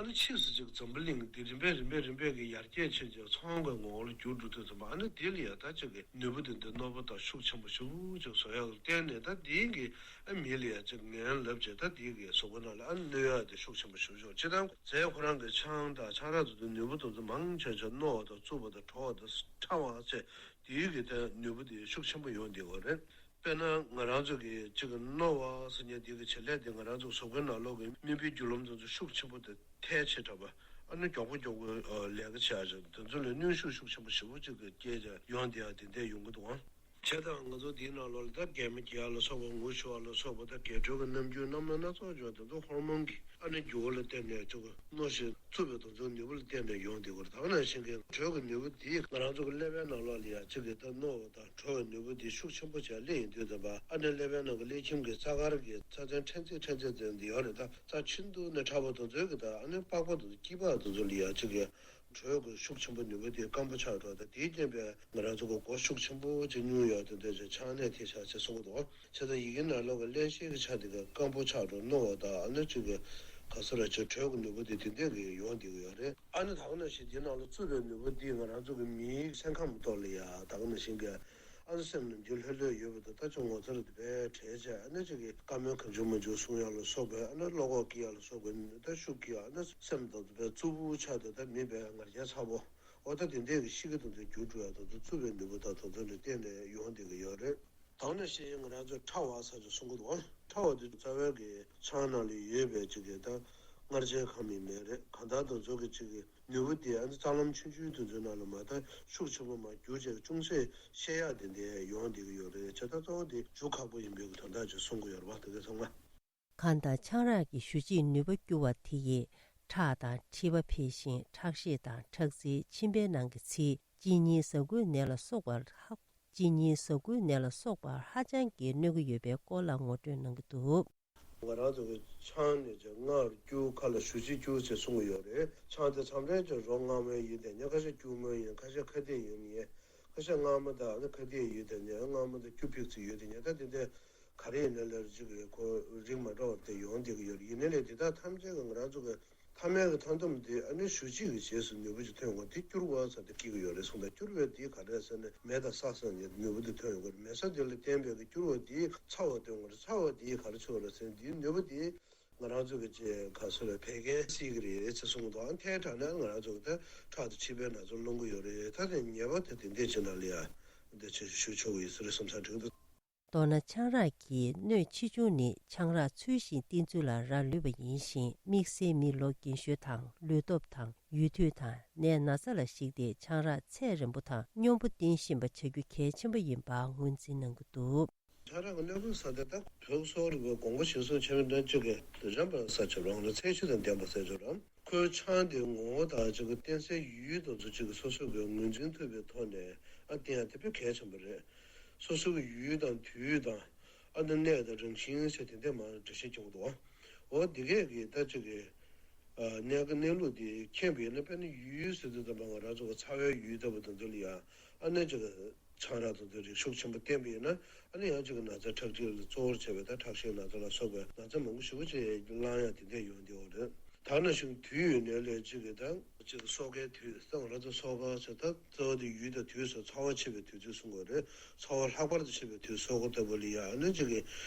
ཨ་ནི་ཕྱིས་སུ་ཅིག་འཛམ་བུ་གླིང་འདི་རིམ་པས་རིམ་པས་རིམ་པས་ཀྱི་ཡར་རྒྱས་ཕྱིན་ཅིག་ཚོང་གི་ངོ་བོ་ལ་འགྱུར་འགྲོ་དུས་ཙམ་པ་ཨ་ནི་དེ་ལ་ཡ་ད་ཅིག་གི་ནུས་པ་དེ་འདི་རྣོ་པོ་དང་ཤུགས་ཆེན་པོ་ཞེ་པོ་ཅིག་བཟོ་ཡག་ལ་བརྟེན་ནས་ད་དེའི་གི་ཨ་མི་ལ་ཡ་ཅིག་ངན་ལབ་བྱས་ད་དེའི་གི་གཟུགས་པོ་ནང་ལ་ཨ་གནོད་ཡག་དེ་ཤུགས་ཆེན་པོ་ཞེ་པོ་ཅིག་སྤྱིར་བཏང་རྫས་ཁོ་རང་གི་ཆང་དང་ཆང་རག་དེ་ཚོ་ནུས་པ་དེ་ཚོ་མང་ཆེ་ཆེ་རྣོ་བ་དང་རྩུབ་པ་དང་བྲོ་བ་དང་ཕྲ་བ་ཚེ་དེའི་གི་ད་ནུས་པ་དེ་ཤུགས་ཆེན་པོ་ཡོང་བསྡད་ཡོད་རེད། དཔེར་ན་ང་རང་ཚོ་གི་གཅིག་གི་རྣོ་བ་ཟེར་མཁན་འདི་གི་བྱེད་ལས་དེ་ང་རང་ཚོ་གཟུགས་པོའི་ནང་ལོགས་ཀྱི་སྨིན་པའི་རྒྱུ་ལམ་དེ་ཚོ་ཤུགས་ཆེན་པོ་དང་ཐལ་ཆེ་དྲགས་པ། ཨ་ནི་མགྱོགས་པོ་མགྱོགས་པོ་ལས་ཀ་བྱེད་ཡག་དེ་ཚོ་ལ་གནོན་ཤུགས་ཤུགས་ཆེན་པོ་ཞེ་པོ་ཅིག་གི་སྐྱེས་ཀྱང་ཡོང་བསྡད་ཡག་དེ་འདྲ་ཡོང་གི་འདུག་ཨང་། བྱས་ཙང་ང་ཚོ་འདིའི་ནང་ལོགས་ལ་ད་རྒྱན་མ་རྒྱག་ཡག་ལ་སོགས་པ། ངུ་ཤོར་བ་ལ་སོགས་པ། ད་འགལ་འཕྲོད་ཀྱི་རྣམ་འགྱུར་རྣམ་སྣང་སྣ་ཚོགས་བྱུང་བ་དེ་ཚོ་ཧོར་མོན་གྱི་ཨ་ནི་འགྱུར་བ་ལ་བརྟེན་ནས་ཅིག་རྣོ་ཞིང་རྩུབ་པའི་དེ་ཚོའི་ནུས་པ་ལ་བརྟེན་ནས་ཡོང་བསྡད་ཀྱི་ཡོད་རེད། ད་ག་ནང་བཞིན་གྱི་དྲོད་ཀྱི་ནུས་པ་འདི་ང་རང་ཚོ་གི་ཀླད་པའི་ནང་ལོགས་ལ་ཡང་གཅིག་གི་ད་རྣོ་བ་དང་དྲོ་བའི་ནུས་པ་འདི་ཤུགས་ཆེན་པོ་བྱས་སླེབས་ཡོང་དུས་ཙམ་པ། ཨ་ནི་ཀླད་པའི་ནང་གི་ཀླད་ཁྱིམ་གྱི་རྩ་དཀར་གྱི་རྩ་ཚན་ཕྲན་ཚེགས་ཕྲན་ཚེགས་དེ་འདི་ཡོད་རེད། ད་རྩ་ཆུང་དུ་ནས་ཕྲ་བ་དེ་ཚོའི་གི་ད་ཨ་ནི་པགས་པ་དང་དཀྱིལ་པ་དེ་ཚོ་ལ་ཡང་གཅིག་གི་དྲོད་ཀྱི་ཤུགས་ཆེན་པོ་ནུས་པ་དེ་སྐམ་པོ་ཆགས་འགྲོ། ད་དེའི་རྐྱེན་པས་ང་རང་ཚོ་གི་མགོ་ཤུགས་ཆེན་པོ་ཅིག་སྙུང་ཡག་དེ་འདྲ་ཅིག་ཆགས་ནས་དེ་ཆགས་ཅེས་གསུང་གི་འདུག། བྱས་ཙང་ཡི་གེ་ནང་ལོགས་ཀྱི་བརླན་གཤེར་གྱི་ཆ་དེ་ག་སྐམ་པོ་ཆགས་འགྲོ། རྣོ་བ་དང་ཨ་ནི་གཅིག་གི་ག་ས་ར་ཅིག་དྲོད་ཀྱི་ནུས་པ་དེ་དེ་འདྲ་གི་ཡོང་བསྡད་ཀྱི་ཡོད་རེད། ཨ་ནི་ད་ག་ནང་བཞིན་དེ་ནང་ལ་རྩུབ་པའི་ནུས་པ་འདི་ང་རང་ཚོ་གི་མིའི་སེམས་ཁམས་ཐོག་ལ་ཡ་ད་ག་ནང་བཞིན་གྱི་ཨ་ནི་སེམས་ནམ་རྒྱུན་ལྷོད་ལྷོད་ཡོད་པ་དང་། ད་ཅིག་ངོ་མཚར་དེ་དཔེ་བྲལ་བྱས། ཨ་ནི་གཅིག་གི་བཀའ་མོལ་གང་བྱུང་མང་བྱུང་གསུང་ཡག་ལ་སོགས་པའི། ཨ་ནི་བློ་ཁོག་སྐྱེ་ཡག་ལ་སོགས་པའི་ད་ཤུགས་སྐྱེ་ཡག། ཨ་ནི་སེམས་དང་དེ་དཔེ་རྩུབ་པོ་ཆགས་ཏེ་ད་མི་དཔེ་ང་རྒྱལ་ཚ་པོ། འོ་ད་དེ་འདྲས་ཀྱི་གཤིས་ཀ་དེ་ཚོ་འགྱུར་འགྲོ་ཡག་དེ་ཚོ་རྩུབ་པའི་ནུས་པ་དང་དེ་ཚོ་ལ་བརྟེན་ནས་ཡོང་བསྡད་ཀྱི་ཡོད་རེད། ད་ག་ནང་བཞིན་ང་རང་ཚོས་ཕྲ་བ་ཟེར་ཅིག་གསུང་གི་འདུག། ཕྲ་བ་དེ་རྩ་བའི་གི་ཆང་ནང་ལ་ཡོད་པའི་གཅིག་གི་ད་མངར་ཆའི་ཁམས་ཡིན་པ་རེད། གང་ལྟར་དེ་ཚོ་གི་གཅིག་གི་ནུས་པ་དེ་ཨ་ནི་རྩ་ལམ་ཆུང་ཆུང་དེ་ཚོའི་ནང་ལ་མར་ད་ཤུགས་ཆེན་པོ་མར་རྒྱུག་བྱས། ཅུང་ཟད་བཤད་ཡག་དེ་འདྲ་ཡོང་བསྡད་ཀྱི་ཡོད་རེད། བྱས་ཙང་གཙོ་བོ་དེ་འཇུ་ཁག་པོ་ཡིན་པའི་གི་དོན་དག་ཅིག་གསུང་གི་ཡོད་རེད་པ། དེ་ག་ཚང་མ། གངས་དང་ཆང་རག་གི་བཞུ་བྱེད་ནུས་པ་སྐྱུར་བ་དེ་ཡིས་ཁྲག་དང་མཁྲིས་པ་འཕེལ་ཞིང་། ཁྲག་ཤེད་དང་ཁྲག་རྩའི་མཆིན་པའི་ནང་གི་ཚིལ། གཅིན་སྙི་ཟ་འགུལ་ནད་ལ་སོགས་པར་ཧ། གཅིན་སྙི་ཟ་འགུལ་ནད་ལ་སོགས་པར་ཧ་ཅང་གི་གནོད་ཀྱི་ཡོད་པའི་སྐོར་ལ་ངོ་སྤྲོད་གནང་གི་འདུག། ང་རང་ཚོ་གི་ཆང་ནས་ཀྱང་མངར་སྐྱུར། ཁ་ལ་བཞུ་བྱེད་སྐྱུར་ཟེར་གསུང་གི་ཡོད་རེད། ཆང་དེ་མཚམས་རེ་ཅིག་རོ་མངར་མོ་ཡོད་བསྡད་མཁན། ཁ་ཤས་སྐྱུར་མོ་ཡིན། ཁ་ཤས་ཁ་བདེ་ཡོད་མཁན། ཁ་ཤས་མངར་མོ་དང་ཨ་ནི་ཁ་བདེ་ཡོད་བསྡད་མཁན། མངར་མོ་དང་སྐྱུར་ཕྲ་ཚིག་ཡོད་བསྡད་མཁན། ད་དེ་འདྲ་ག་རེ་ཡིན་ནའི་ལས་ཅིག་གི་ཁོ་རིགས་མ་འདྲ་བ་དེ་ཡོང་བསྡད་ཀྱི་ཡོད་རེད། ཡིན་ནའི་ལས་དེ་དག་ཐམས་ཅད་ཀྱི་ང་རང་ཚོ་གི་ཐ་མལ་གྱི་ཐ་དམ་དེ་ཨ་ནི་བཞུ་བྱེད་ཀྱི་རྗེས་སུ་ནུས་པ་ཅིག་ཐོན་དགོས། དེ་སྐྱུར་བ་ཟེར་དེ་སྐྱེ་གི་ཡོད་རེད་གསུངས། ད་སྐྱུར་བ་དེ་ག་རེ་ཟེར་ན་མེ་དང་ས་ཟེར་ནས་ནུས་པ་དེ་ཐོན་ཡོང་གི་རེད། མེ་ས་དེ་ལ་བརྟེན་པའི་གི་སྐྱུར་བ་དེ་ཚ་བ་ཐོན་གི་རེད། ཚ་བ་དེ་ག་རེ་བྱེད་པ་རེད་ཟེར་ན་དེའི་ནུས་པ་དེ་ང་རང་ཚོ་གི་ཅེས་ག་ཟེར་བའི་བད་ཀན་བསིལ་གི་རེད་ཅེས་གསུངས་འདུག། ཨ་ཐལ་དྲགས་ན་ང་རང་ཚོ་གི་ད་ཁྲག་དང་མཁྲིས་པའི་ན་ཚ་སློང་གི་ཡོད་རེད། ད་དེ་ཉེས་པ་དེ་དེ་འདྲས་ཅིག་ནང་ལ་ཡ་འདི་ཅིག་ཞུ་ཆོག་གི་ཡོད་ས་རེད་བསམ་ས་དྲན་འདུག། མདོར་ན་ཆང་རག་གི་གནོད་ཆེ་ཆུང་ནི་ཆང་རག་ཚུལ་བཞིན་བསྟེན་ཚུལ་ལ་རག་ལུས་པ་ཡིན་ཞིང་། དམིགས་བསལ་མི་ལོ་རྒན་ཤོས་དང་ལུས་སྟོབས་དང་ཡུལ་དུས་དང་ནད་ན་ཚ་ལ་གཞིགས་ཏེ་ཆང་རག་ཚད་རན་པོ་དང་སྙོམས་པོ་བསྟེན་བཞིན་པ་བྱ་རྒྱུ་གལ་ཆེན་པོ་ཡིན་པ་ངོས་འཛིན་གནང་གི་འདུག། ཆང་རག་གི་གནོད་པ་ཟེར་དེ་ད་བོད་སོག་རིག་པའི་དགོངས་པ་གཞིར་བཟུང་བྱས་པ་འདྲ་གཅིག་གི་རིམ་པ་ས་ཆ་རང་ལ་ཚད་གཞི་དང་ལྡན་པ་ཟེར་ཆོག་རམ། ཁོའི་ཆང་དེ་ངོ་བོ་དང་གཅིག་གི་བསྟེན་སའི་ཡུལ་དེ་ཚོ་གཅིག་གི་སོ་སོ་གི་ངོས་འཛིན་ཐུབ་པའི་ཐོག་ནས་ཨ་བསྟེན་ཡ་དེ་དཔེ་གལ་ཆེན་པོ་རེད། སོ་སོ་གི་ཡུལ་དང་དུས་དང་ཨ་ནི་གནས་དང་རང་བཞིན་ཟེར་དེ་འདྲ་མང་འགྲེལ་བཤད་སྐྱོན་འདུག། འོ་འདི་གས་ཀྱི་ད་གཅིག་གི་ཨ་གནས་ཀྱི་གནས་ལུགས་དེ་མཁྱེན་པ་ཡིན་ན། དཔེར་ན་ཡུལ་ཟེར་དུས་ཙམ་པ་ང་རང་ཚོ་གི་ཚ་བའི་ཡུལ་ལྟ་བུ་དང་དེ་ལ་ཡང་ཨ་ནི་གཅིག་གི་ཆང་རག་དང་དེ་རིགས་ཤུགས་ཆེན་པོ་བསྟེན་པ་ཡིན་ན། ཨ་ནི་ཡང་གཅིག་གི་ན་ཚ་ཁྲག་མཁྲིས་ལ་གཙོ་བོར་བྱས་པའི་ད་ཁྲག་ཤེད་ན་ཚ་ལ་སོགས་པའི་ན་ཚ་མང་པོ་ཞེ་པོ་ཅིག་ལངས་ཡ་དེ་འདྲ་ཡོང་བསྡད་ཡོད་རེད། ད་ནང་བཞིན་དུས་ཡོད་ནའི་ལས་གཅིག་གི་ད་གཅིག་གི་སོ་གའི་དུས་སང་ར་ཚ་སོ་ག་ཟེར། ད་གཙོ་བོ་དེ་ཡུལ་དང་དུས་སུ་ཚ་བ་ཆེ་བའི་དུས་ཚོད་གསུང་དགོས་རེད། ཚ་བ་ལྷག་པར་དུ་ཆེ་བའི་དུས་སོ་ག་ལྟ་བུ་ལ་ཡ་ཨ་ནི་གཅིག་གི་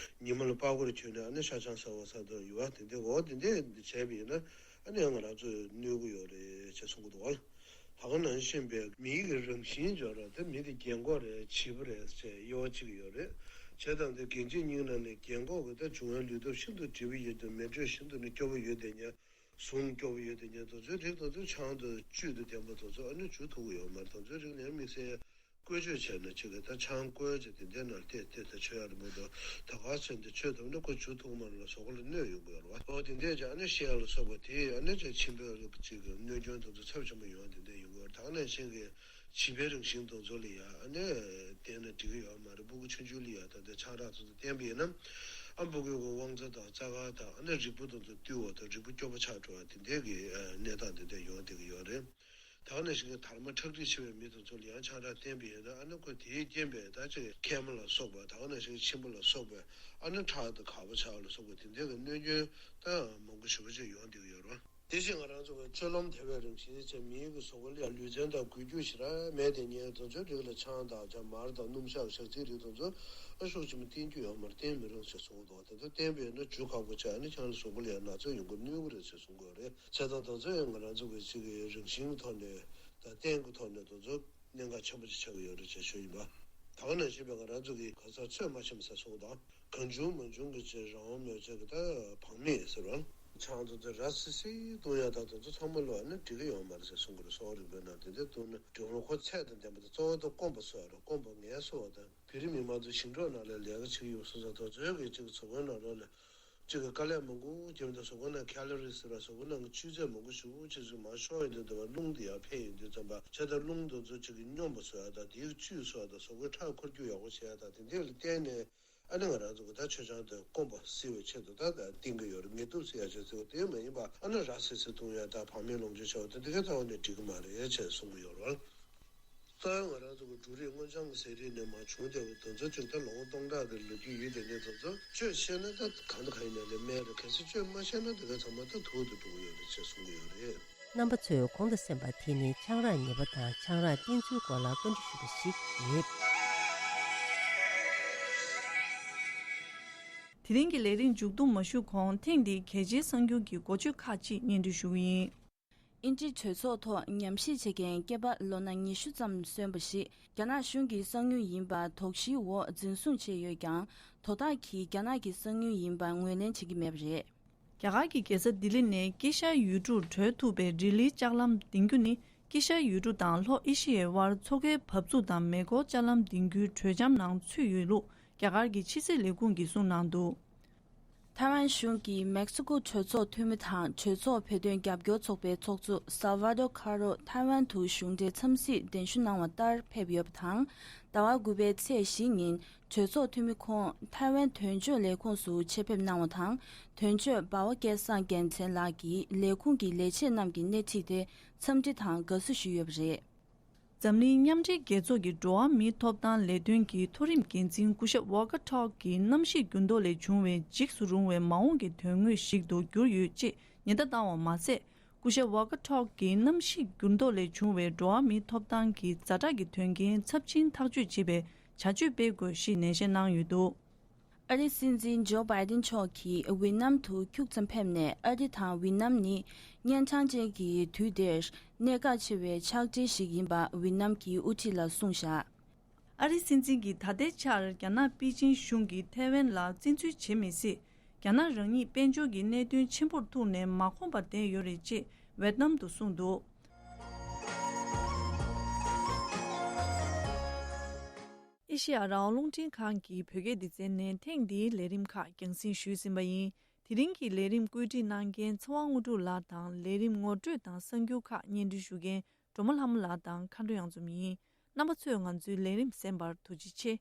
ཉི་མ་ལ་པགས་ཀོ་རེ་གྱོན་ནས་ཨ་ནི་ཤ་ཆང་ཟ་བ་ཟ་དང་ཡུར་བ་དེ་འདྲ་འོ་དེ་འདྲ་བྱས་པ་ཡིན་ན། ཨ་ནི་ང་རང་ཚོས་གནོད་ཀྱི་ཡོད་རེད་ཅེས་གསུང་གི་འདུག་བ། ད་ག་ནང་བཞིན་པའི་མིའི་གི་རང་བཞིན་སྦྱོར་བ་དེ་མི་དེ་རྒན་གོག་རེད་བྱིས་པ་རེད་ཅེས་དབྱེ་བ་ཕྱེ་གི་ཡོད་རེད། བྱས་ཙང་དེ་རྒན་བྱིས་གཉིས་ནང་ནས་རྒན་གོག་གི་ད་འབྱུང་བའི་ལུས་སྟོབས་ཤིན་ཏུ་འགྲིབ་པ་ཡོད་དུས། མེ་དྲོད་ཤིན་ཏུ་ནས་སྐྱོ་པོ་ཡོད་དེ་ཉེ། ཟུངས་སྐྱོ་པོ་ཡོད་དེ་ཉེ། དེ་ཚོའི་རིགས་དེ་ཚོ་ཆང་དང་བཅུད་དང་ལྡན་པ་དེ་ཚོ་ཨ་ནི་འཇུ་ཐུབ་ཀྱི་ཡོད་མ་རེད། དེ་ཚོའི་རིགས་ནས་དམིགས་བསལ་བཀོལ་སྤྱོད་བྱས་ན་གཅིག་གི་ད་ཆང་བཀོལ་བྱས་དེ་འདྲའི་ནང་བལྟས་བལྟས་ད་མཆོད་ཡ་རེད་མ་གཏོགས། ད་ག་ཚོད་འདི་མཆོད་ཐུབ་ན་ཁོ་འཇུ་ཐུབ་མ་རེད་ལ་སོགས་པ་ལ་གནོད་ཡོང་གི་ཡོད་རེད་བ། འོ་དེ་འདྲས་ཀྱི་ཨ་ནི་བཤད་ཡ་ལ་སོགས་པ་དེ་ཨ་ནི་ཅིག་མཆིན་པའི་རིགས་གཅིག་གི་གནོད་སྐྱོན་དེ་ཚོ་ཚབས་ཆེན་པོ་ཡོང་དེ་འདྲས་ཡོང་གི་ཡོད་རེད། ད་ག་ནང་བཞིན་གྱི་བྱིས་པའི་རང་བཞིན་དེ་ཚོ་ལ་ཡ་ཨ་ནི་བསྟེན་ན་འགྲིག་གི་ཡོད་མ་རེད། སྤུ་གུ་ཆུང་ཆུང་ལ་ཡ་ད་ལྟའི་ཆང་རག་དེ་ཚོ་བསྟེན་པ་ཡིན་ན། ཨ་སྤུ་གུའི་གི་དབང་རྩ་དང་རྩ་དཀར་དང་ཨ་ནི་རིག་པ་དེ་ཚོ་བརྟུལ་བ་དང་རིག་པ་སྐྱོ་པོ་ཆགས་འགྲོ་བ་དེ་འདྲས་ཀྱི་གནས་སྟངས་དེ་འདྲས་ཡོང་བསྡད་ཀྱི་ཡོད་རེད། ད་ག་ནང་བཞིན་གྱི་དར་མ་ཁྲག་མཁྲིས་ཆེ་བའི་མི་དེ་ཚོ་ལ་ཡང་ཆང་རག་བསྟེན་པ་ཡིན་ན། ཨ་ནི་ཁོ་དེའི་རྐྱེན་པས་ད་ཅིག་མཁལ་མ་ལ་སོགས་པ། ད་ག་ནང་བཞིན་གྱི་མཆིན་པ་ལ་སོགས་པའི་ཨ་ནི་ཁྲག་དང་གག་པ་ཆགས་པ་ལ་སོགས་པ་དེ་འདྲ་གི་གནོད་སྐྱོན་ད་མང་པོ་ཞེ་པོ་ཅིག་ཡོང་བསྡད་ཀྱི་ཡོད་རེད། དེ་བཞིན་ང་རང་ཚོ་གི་སྤྱོད་ལམ་དལ་བའི་རང་བཞིན་བྱས་མིའི་གི་གཟུགས་པོ་ལ་ཡང་ལུས་རྩལ་དང་འགུལ་སྐྱོད་ཞེ་དྲག་མེད་དེ་ཉེ་དེ་ཚོའི་རིགས་ལ་ཆང་དང་ཇ་མར་དང་སྣུམ་ཞག་ཞག་ཚིལ་རིགས་དེ་ཚོ་ཨ་ཤུགས་ཆེན་པོ་བསྟེན་རྒྱུ་ཡོད་མ་རེད། བསྟེན་མི་རུང་ཞེས་གསུངས་འདུག། དེ་ཚོ་བསྟེན་པས་ན་འཇུ་ཁག་པོ་ཆགས་ནས་ཆང་ལ་གཟུགས་པོ་ལ་ཡང་ན་ཚ་ཡོང་གི་གནོད་ཀྱི་རེད་ཅེས་གསུང་གི་ཡོད་རེད། བྱས་ཙང་དེ་ཚོ་ཡང་ང་རང་ཚོ་གི་ཅིག་གི་རང་བཞིན་གྱི་ཐོག་ནས་དང་བསྟེན་གྱི་ཐོག་ནས་དེ་ཚོ་གནད་འགག་ཆེན་པོ་ཅིག་ཆགས་ཀྱི་ཡོད་རེད་ཅེས་ཞུ་ཡིན་པ། ད་ག་ནང་བཞིན་པའི་ང་རང་ཚོ་གི་ག་ས་ཚོད་མ་ཆེན་ཟེར་གསུངས་དང་། གང་བྱུང་མང་བྱུང་གི་ཅིག་རང་དབང་མེད་ཅིག་གི་ད་བག་མེད་ཟེར་བ། ཆང་དུ་དེ་ར་སི་སི་བཏུང་ཡ་ད་དེ་ཚོ་ཚང་མ་ལོ་ཨ་ནི་འགྲིག་གི་ཡོད་མ་རེད་ཟེར་གསུང་གི་རེད། གསོ་བ་རིག་པའི་ནང་དེ་འདྲ་བཏུང་ན་འགྲིག་རུང་ཁོ་ཚད་དང་ལྡན་པ་དེ་གཙོ་བོ་དེ་སྐོམ་པ་གསོ་ཡ་རེད། སྐོམ་པ་ངལ་གསོ་བ་དང་བོད་རིགས་མི་མང་ཚོ་ཞིང་འབྲོག་ནང་ལ་ལས་ཀ་བྱེད་ཀྱི་ཡོད་སོང་ཙང་དེ་ཚོའི་གི་ཅིག་གཟུགས་པོའི་ནང་ལོགས་ལ་གཅིག་གི་དཀའ་ལས་མང་པོ་བརྒྱབ་འདུག་གཟུགས་པོ་ནང་ཁ་ལོ་རི་ཟེར་བ་གཟུགས་པོ་ནང་གི་བཅུད་ཚད་མང་པོ་ཞེ་པོ་ཅིག་ཅིག་མར་ཤོར་ཡོང་དུས་འདུག་བ། རླུང་དེ་ཡར་འཕེལ་ཡོང་དུས་ཙམ་པ་བྱས་ཙང་རླུང་དེ་ཚོ་ཅིག་གི་སྙོམས་པ་བཟོ་ཡ་དང་དེའི་བཅུད་གསོ་ཡ་དང་གཟུགས་པོའི་ཁྲག་འཁོར་རྒྱུག་ཡག་པོ་བྱེད་ཡ་དང་དེ་འདྲ་ལ་བརྟེན་ནས་ཨ་ནི་ང་རང་ཚོ་གི་ད་མཆོད་ཆང་དེ་སྐོམ་པ་བསིལ་བའི་ཆེད་དུ་ད་ད་བསྟེན་གི་ཡོད་རེད། ངལ་དུབ་བསིལ་ཡ་ཆེད་དུ། དེ་མ་ཡིན་པ་ཨ་ནི་ར་བཟི་བཟི་བཏུང་ཡ་ད་བག་མེད་ལོངས་སྤྱོད་བྱ་བ་དེ་འདི་གའི་རྩ་བ་ནས་འགྲིག་གི་མ་རེད་ཅེས་གསུང་གི་ཡོད་རེད། རྩ་བའི་ང་རང་ཚོ་གི་འབྲུ་རིགས་སྔོ་ལྗང་གི་ཟས་རིགས་ནས་མར་བྱུང་བསྡད་པའི་དེ་ཚོ་ཅིག་ད་ལོ་ངོ་སྟོང་ཕྲག་གི་ལོ་རྒྱུས་ཡོད་དེ་ནས་དེ་ཚོ་སྤྱོད་ཤེས་ན་ད་གང་དང་གང་ཡིན་ན་ལས་སྨན་རེད། གལ་སྲིད་སྤྱོད་མ་ཤེས་ན་དེ་ག་ཚང་མ་ད་དུག་ཏུ་འགྲོ་གི་ཡོད་རེད་ཅེས་གསུང་གི་ཡོད་རེད། རྣམ་པ་ཚོས་གོང་དུ་གསན་པ་དེ་ནི་ཆང་རག་ཉེས་པ་དང་ཆང་རག་བསྟེན་ཚུལ་སྐོར་ལ་བཀའ་འདྲི་ཞུས་པ་ཞིག་རེད། དེ་རིང་གི་ལས་རིམ་མཇུག་བསྡོམས་མ་ཞུ་གོང་ཐེངས་འདིའི་གལ་ཆེའི་གསར་འགྱུར་གྱི་འགོ་བརྗོད་ཁག་ཅིག་སྙན་སྒྲོན་ཞུ་གི་ཡིན། ཨིན་ཇི་གྲོས་ཚོགས་ཐོག་ཉམས་ཞིབ་བྱེད་མཁན་སྐྱེས་པ་ལོ་ན་ཉི་ཤུ་ཙམ་སོན་པ་ཞིག་རྒྱ་ནག་གཞུང་གི་གསང་ཉུལ་ཡིན་པ་དོགས་གཞིའི་འོག་འཛིན་བཟུང་བྱས་ཡོད་ཀྱང་། དོ་བདག་གིས་རྒྱ་ནག་གི་གསང་ཉུལ་ཡིན་པ་ངོས་ལེན་བྱེད་ཀྱི་མེད་པ་རེད། རྒྱ་གར་གྱི་རྒྱལ་ས་ལྡི་ལི་ནས་དཀྱིལ་ཤར་ཡུལ་གྲུར་བྲོས་ཐུབ་པའི་རི་ལིའི་ལྕགས་ལམ་འདིང་རྒྱུ་ནི། དཀྱིལ་ཤར་ཡུལ་གྲུ་དང་ལྷོ་ཨེ་ཤི་ཡའི་དབར་མཚོ་ཁའི་བབས་ཚུགས་དང་མེ་འཁོར་ལྕགས་ལམ་འདིང་རྒྱུའི་གྲོས་འཆམ་ནང་ཚུད་ཡོད་ལུགས་རྒྱ་གར་གྱི་ཕྱི་སྲིད་ལས་ཁུངས་ཀྱིས་གསུངས་གནང་འདུག་ཐའེ་ཝན་གཞུང་གིས་མེག་སི་ཀོ་གྲོས་ཚོགས་འཐུས་མི་དང་གྲོས་ཚོགས་བོད་དོན་རྒྱབ་སྐྱོར་ཚོགས་པའི་ཚོགས་གཙོ་སཱལ་ཝཱ་ཏོ་ཁ་རོ་ཐའེ་ཝན་དུ་གཞུང་འབྲེལ་འཚམས་གཟིགས་གདན་ཞུ་གནང་བ་ལྟར་ཕེབས་ཡོད་པ་དང་། ཟླ་བ་དགུ་པའི་ཚེས་བཞི་ཉིན་གྲོས་ཚོགས་འཐུས་མི་ཁོང་ཐའེ་ཝན་དོན་གཅོད་ལས་ཁུངས་སུ་ཆེད་ཕེབས་གནང་བ་དང་། དོན་གཅོད་འབའ་བ་སྐལ་བཟང་རྒྱལ་མཚན་ལགས་ཀྱིས་ལས་ཁུངས་ཀྱི་ལས་བྱེད་རྣམས་ཀྱི་སྣེ་ཁྲིད་དེ་འཚམས་འདྲི་དང་དགའ་བསུ་ཞུས་ཡོད་པ་རེད། འཛམ་གླིང་མཉམ་འབྲེལ་རྒྱལ་ཚོགས་ཀྱི་འགྲོ་བ་མིའི་ཐོབ་ཐང་ལས་དོན་གྱི་མཐོ་རིམ་འགན་འཛིན་སྐུ་ཞབས་ཝོ་ཀ་ཊོག་གིས་གནམ་གཤིས་འགྱུར་ལྡོག་ལས་བྱུང་བའི་འཇིགས་སུ་རུང་བའི་མ་འོངས་ཀྱི་དོན་དངོས་ཤིག་ཏུ་གྱུར་ཡོད་ཅེས་ཉེན་བརྡ་བཏང་བ་མ་ཟད། སྐུ་ཞབས་ཝོ་ཀ་ཊོག་གིས་གནམ་གཤིས་འགྱུར་ལྡོག་ལས་བྱུང་བའི་འགྲོ་བ་མིའི་ཐོབ་ཐང་གི་ཛ་དྲག་གི་དོན་རྐྱེན་ཚབས་ཆེན་ཐག་གཅོད་བྱེད་པའི་བྱ་སྤྱོད་སྤེལ་དགོས་ཞེས་ནན་བཤད་གནང་ཡོད་འདུག་ཨ་རིའི་སྲིད་འཛིན་ཇོ་བྷའི་ཏིན་མཆོག་གིས་ཝི་ནམ་དུ་ཁྱུག་ཙམ་ཕེབས་ནས། ཨ་རི་དང་ཝི་ནམ་ནི་གཉན་འཕྲང་ཅན་གྱི་དུས་འདིར་གནད་འགག་ཆེ་བའི་ཕྱག་སྦྲེལ་ཞིག་ཡིན་པ་ཝི་ནམ་གྱི་དབུ་ཁྲིད་ལ་གསུངས་བཞག་ཨ་རིའི་སྲིད་འཛིན་གྱིས་ད་ལྟའི་ཆར་རྒྱ་ནག་པེ་ཅིན་གཞུང་གིས་ཐའེ་ཝན་ལ་བཙན་འཛུལ་བྱེད་མི་སྲིད། རྒྱ་ནག་རང་ཉིད་དཔལ་འབྱོར་གྱི་གནད་དོན་ཆེན་པོར་ཐུག་ནས་མ་ཁོམ་པར་བསྡད་ཡོད་རེད་ཅེས་ཝེ་ཏི་ནམ་དུ་གསུངས་འདུག་ཨེ་ཤེ་ཡ་རང་དབང་རླུང་འཕྲིན་ཁང་གི་བོད་སྐད་སྡེ་ཚན་ནས་ཐེངས་འདིའི་ལས་རིམ་ཁག་རྒྱང་སྲིང་ཞུས་ཟིན་པ་ཡིན། དེ་རིང་གི་ལས་རིམ་བཀོད་སྒྲིག་གནང་མཁན་ཚེ་དབང་དངོས་གྲུབ་ལགས་དང་། ལས་རིམ་ངོ་སྤྲོད་དང་གསར་འགྱུར་ཁག་སྙན་སྒྲོན་ཞུ་མཁན་སྒྲོལ་མ་ལྷ་མོ་ལགས་དང་མཁའ་འགྲོ་གཡང་འཛོམས་ཡིན། རྣམ་པ་ཚོས་ང་ཚོའི་ལས་རིམ་གསན་པར་ཐུགས་རྗེ་ཆེ།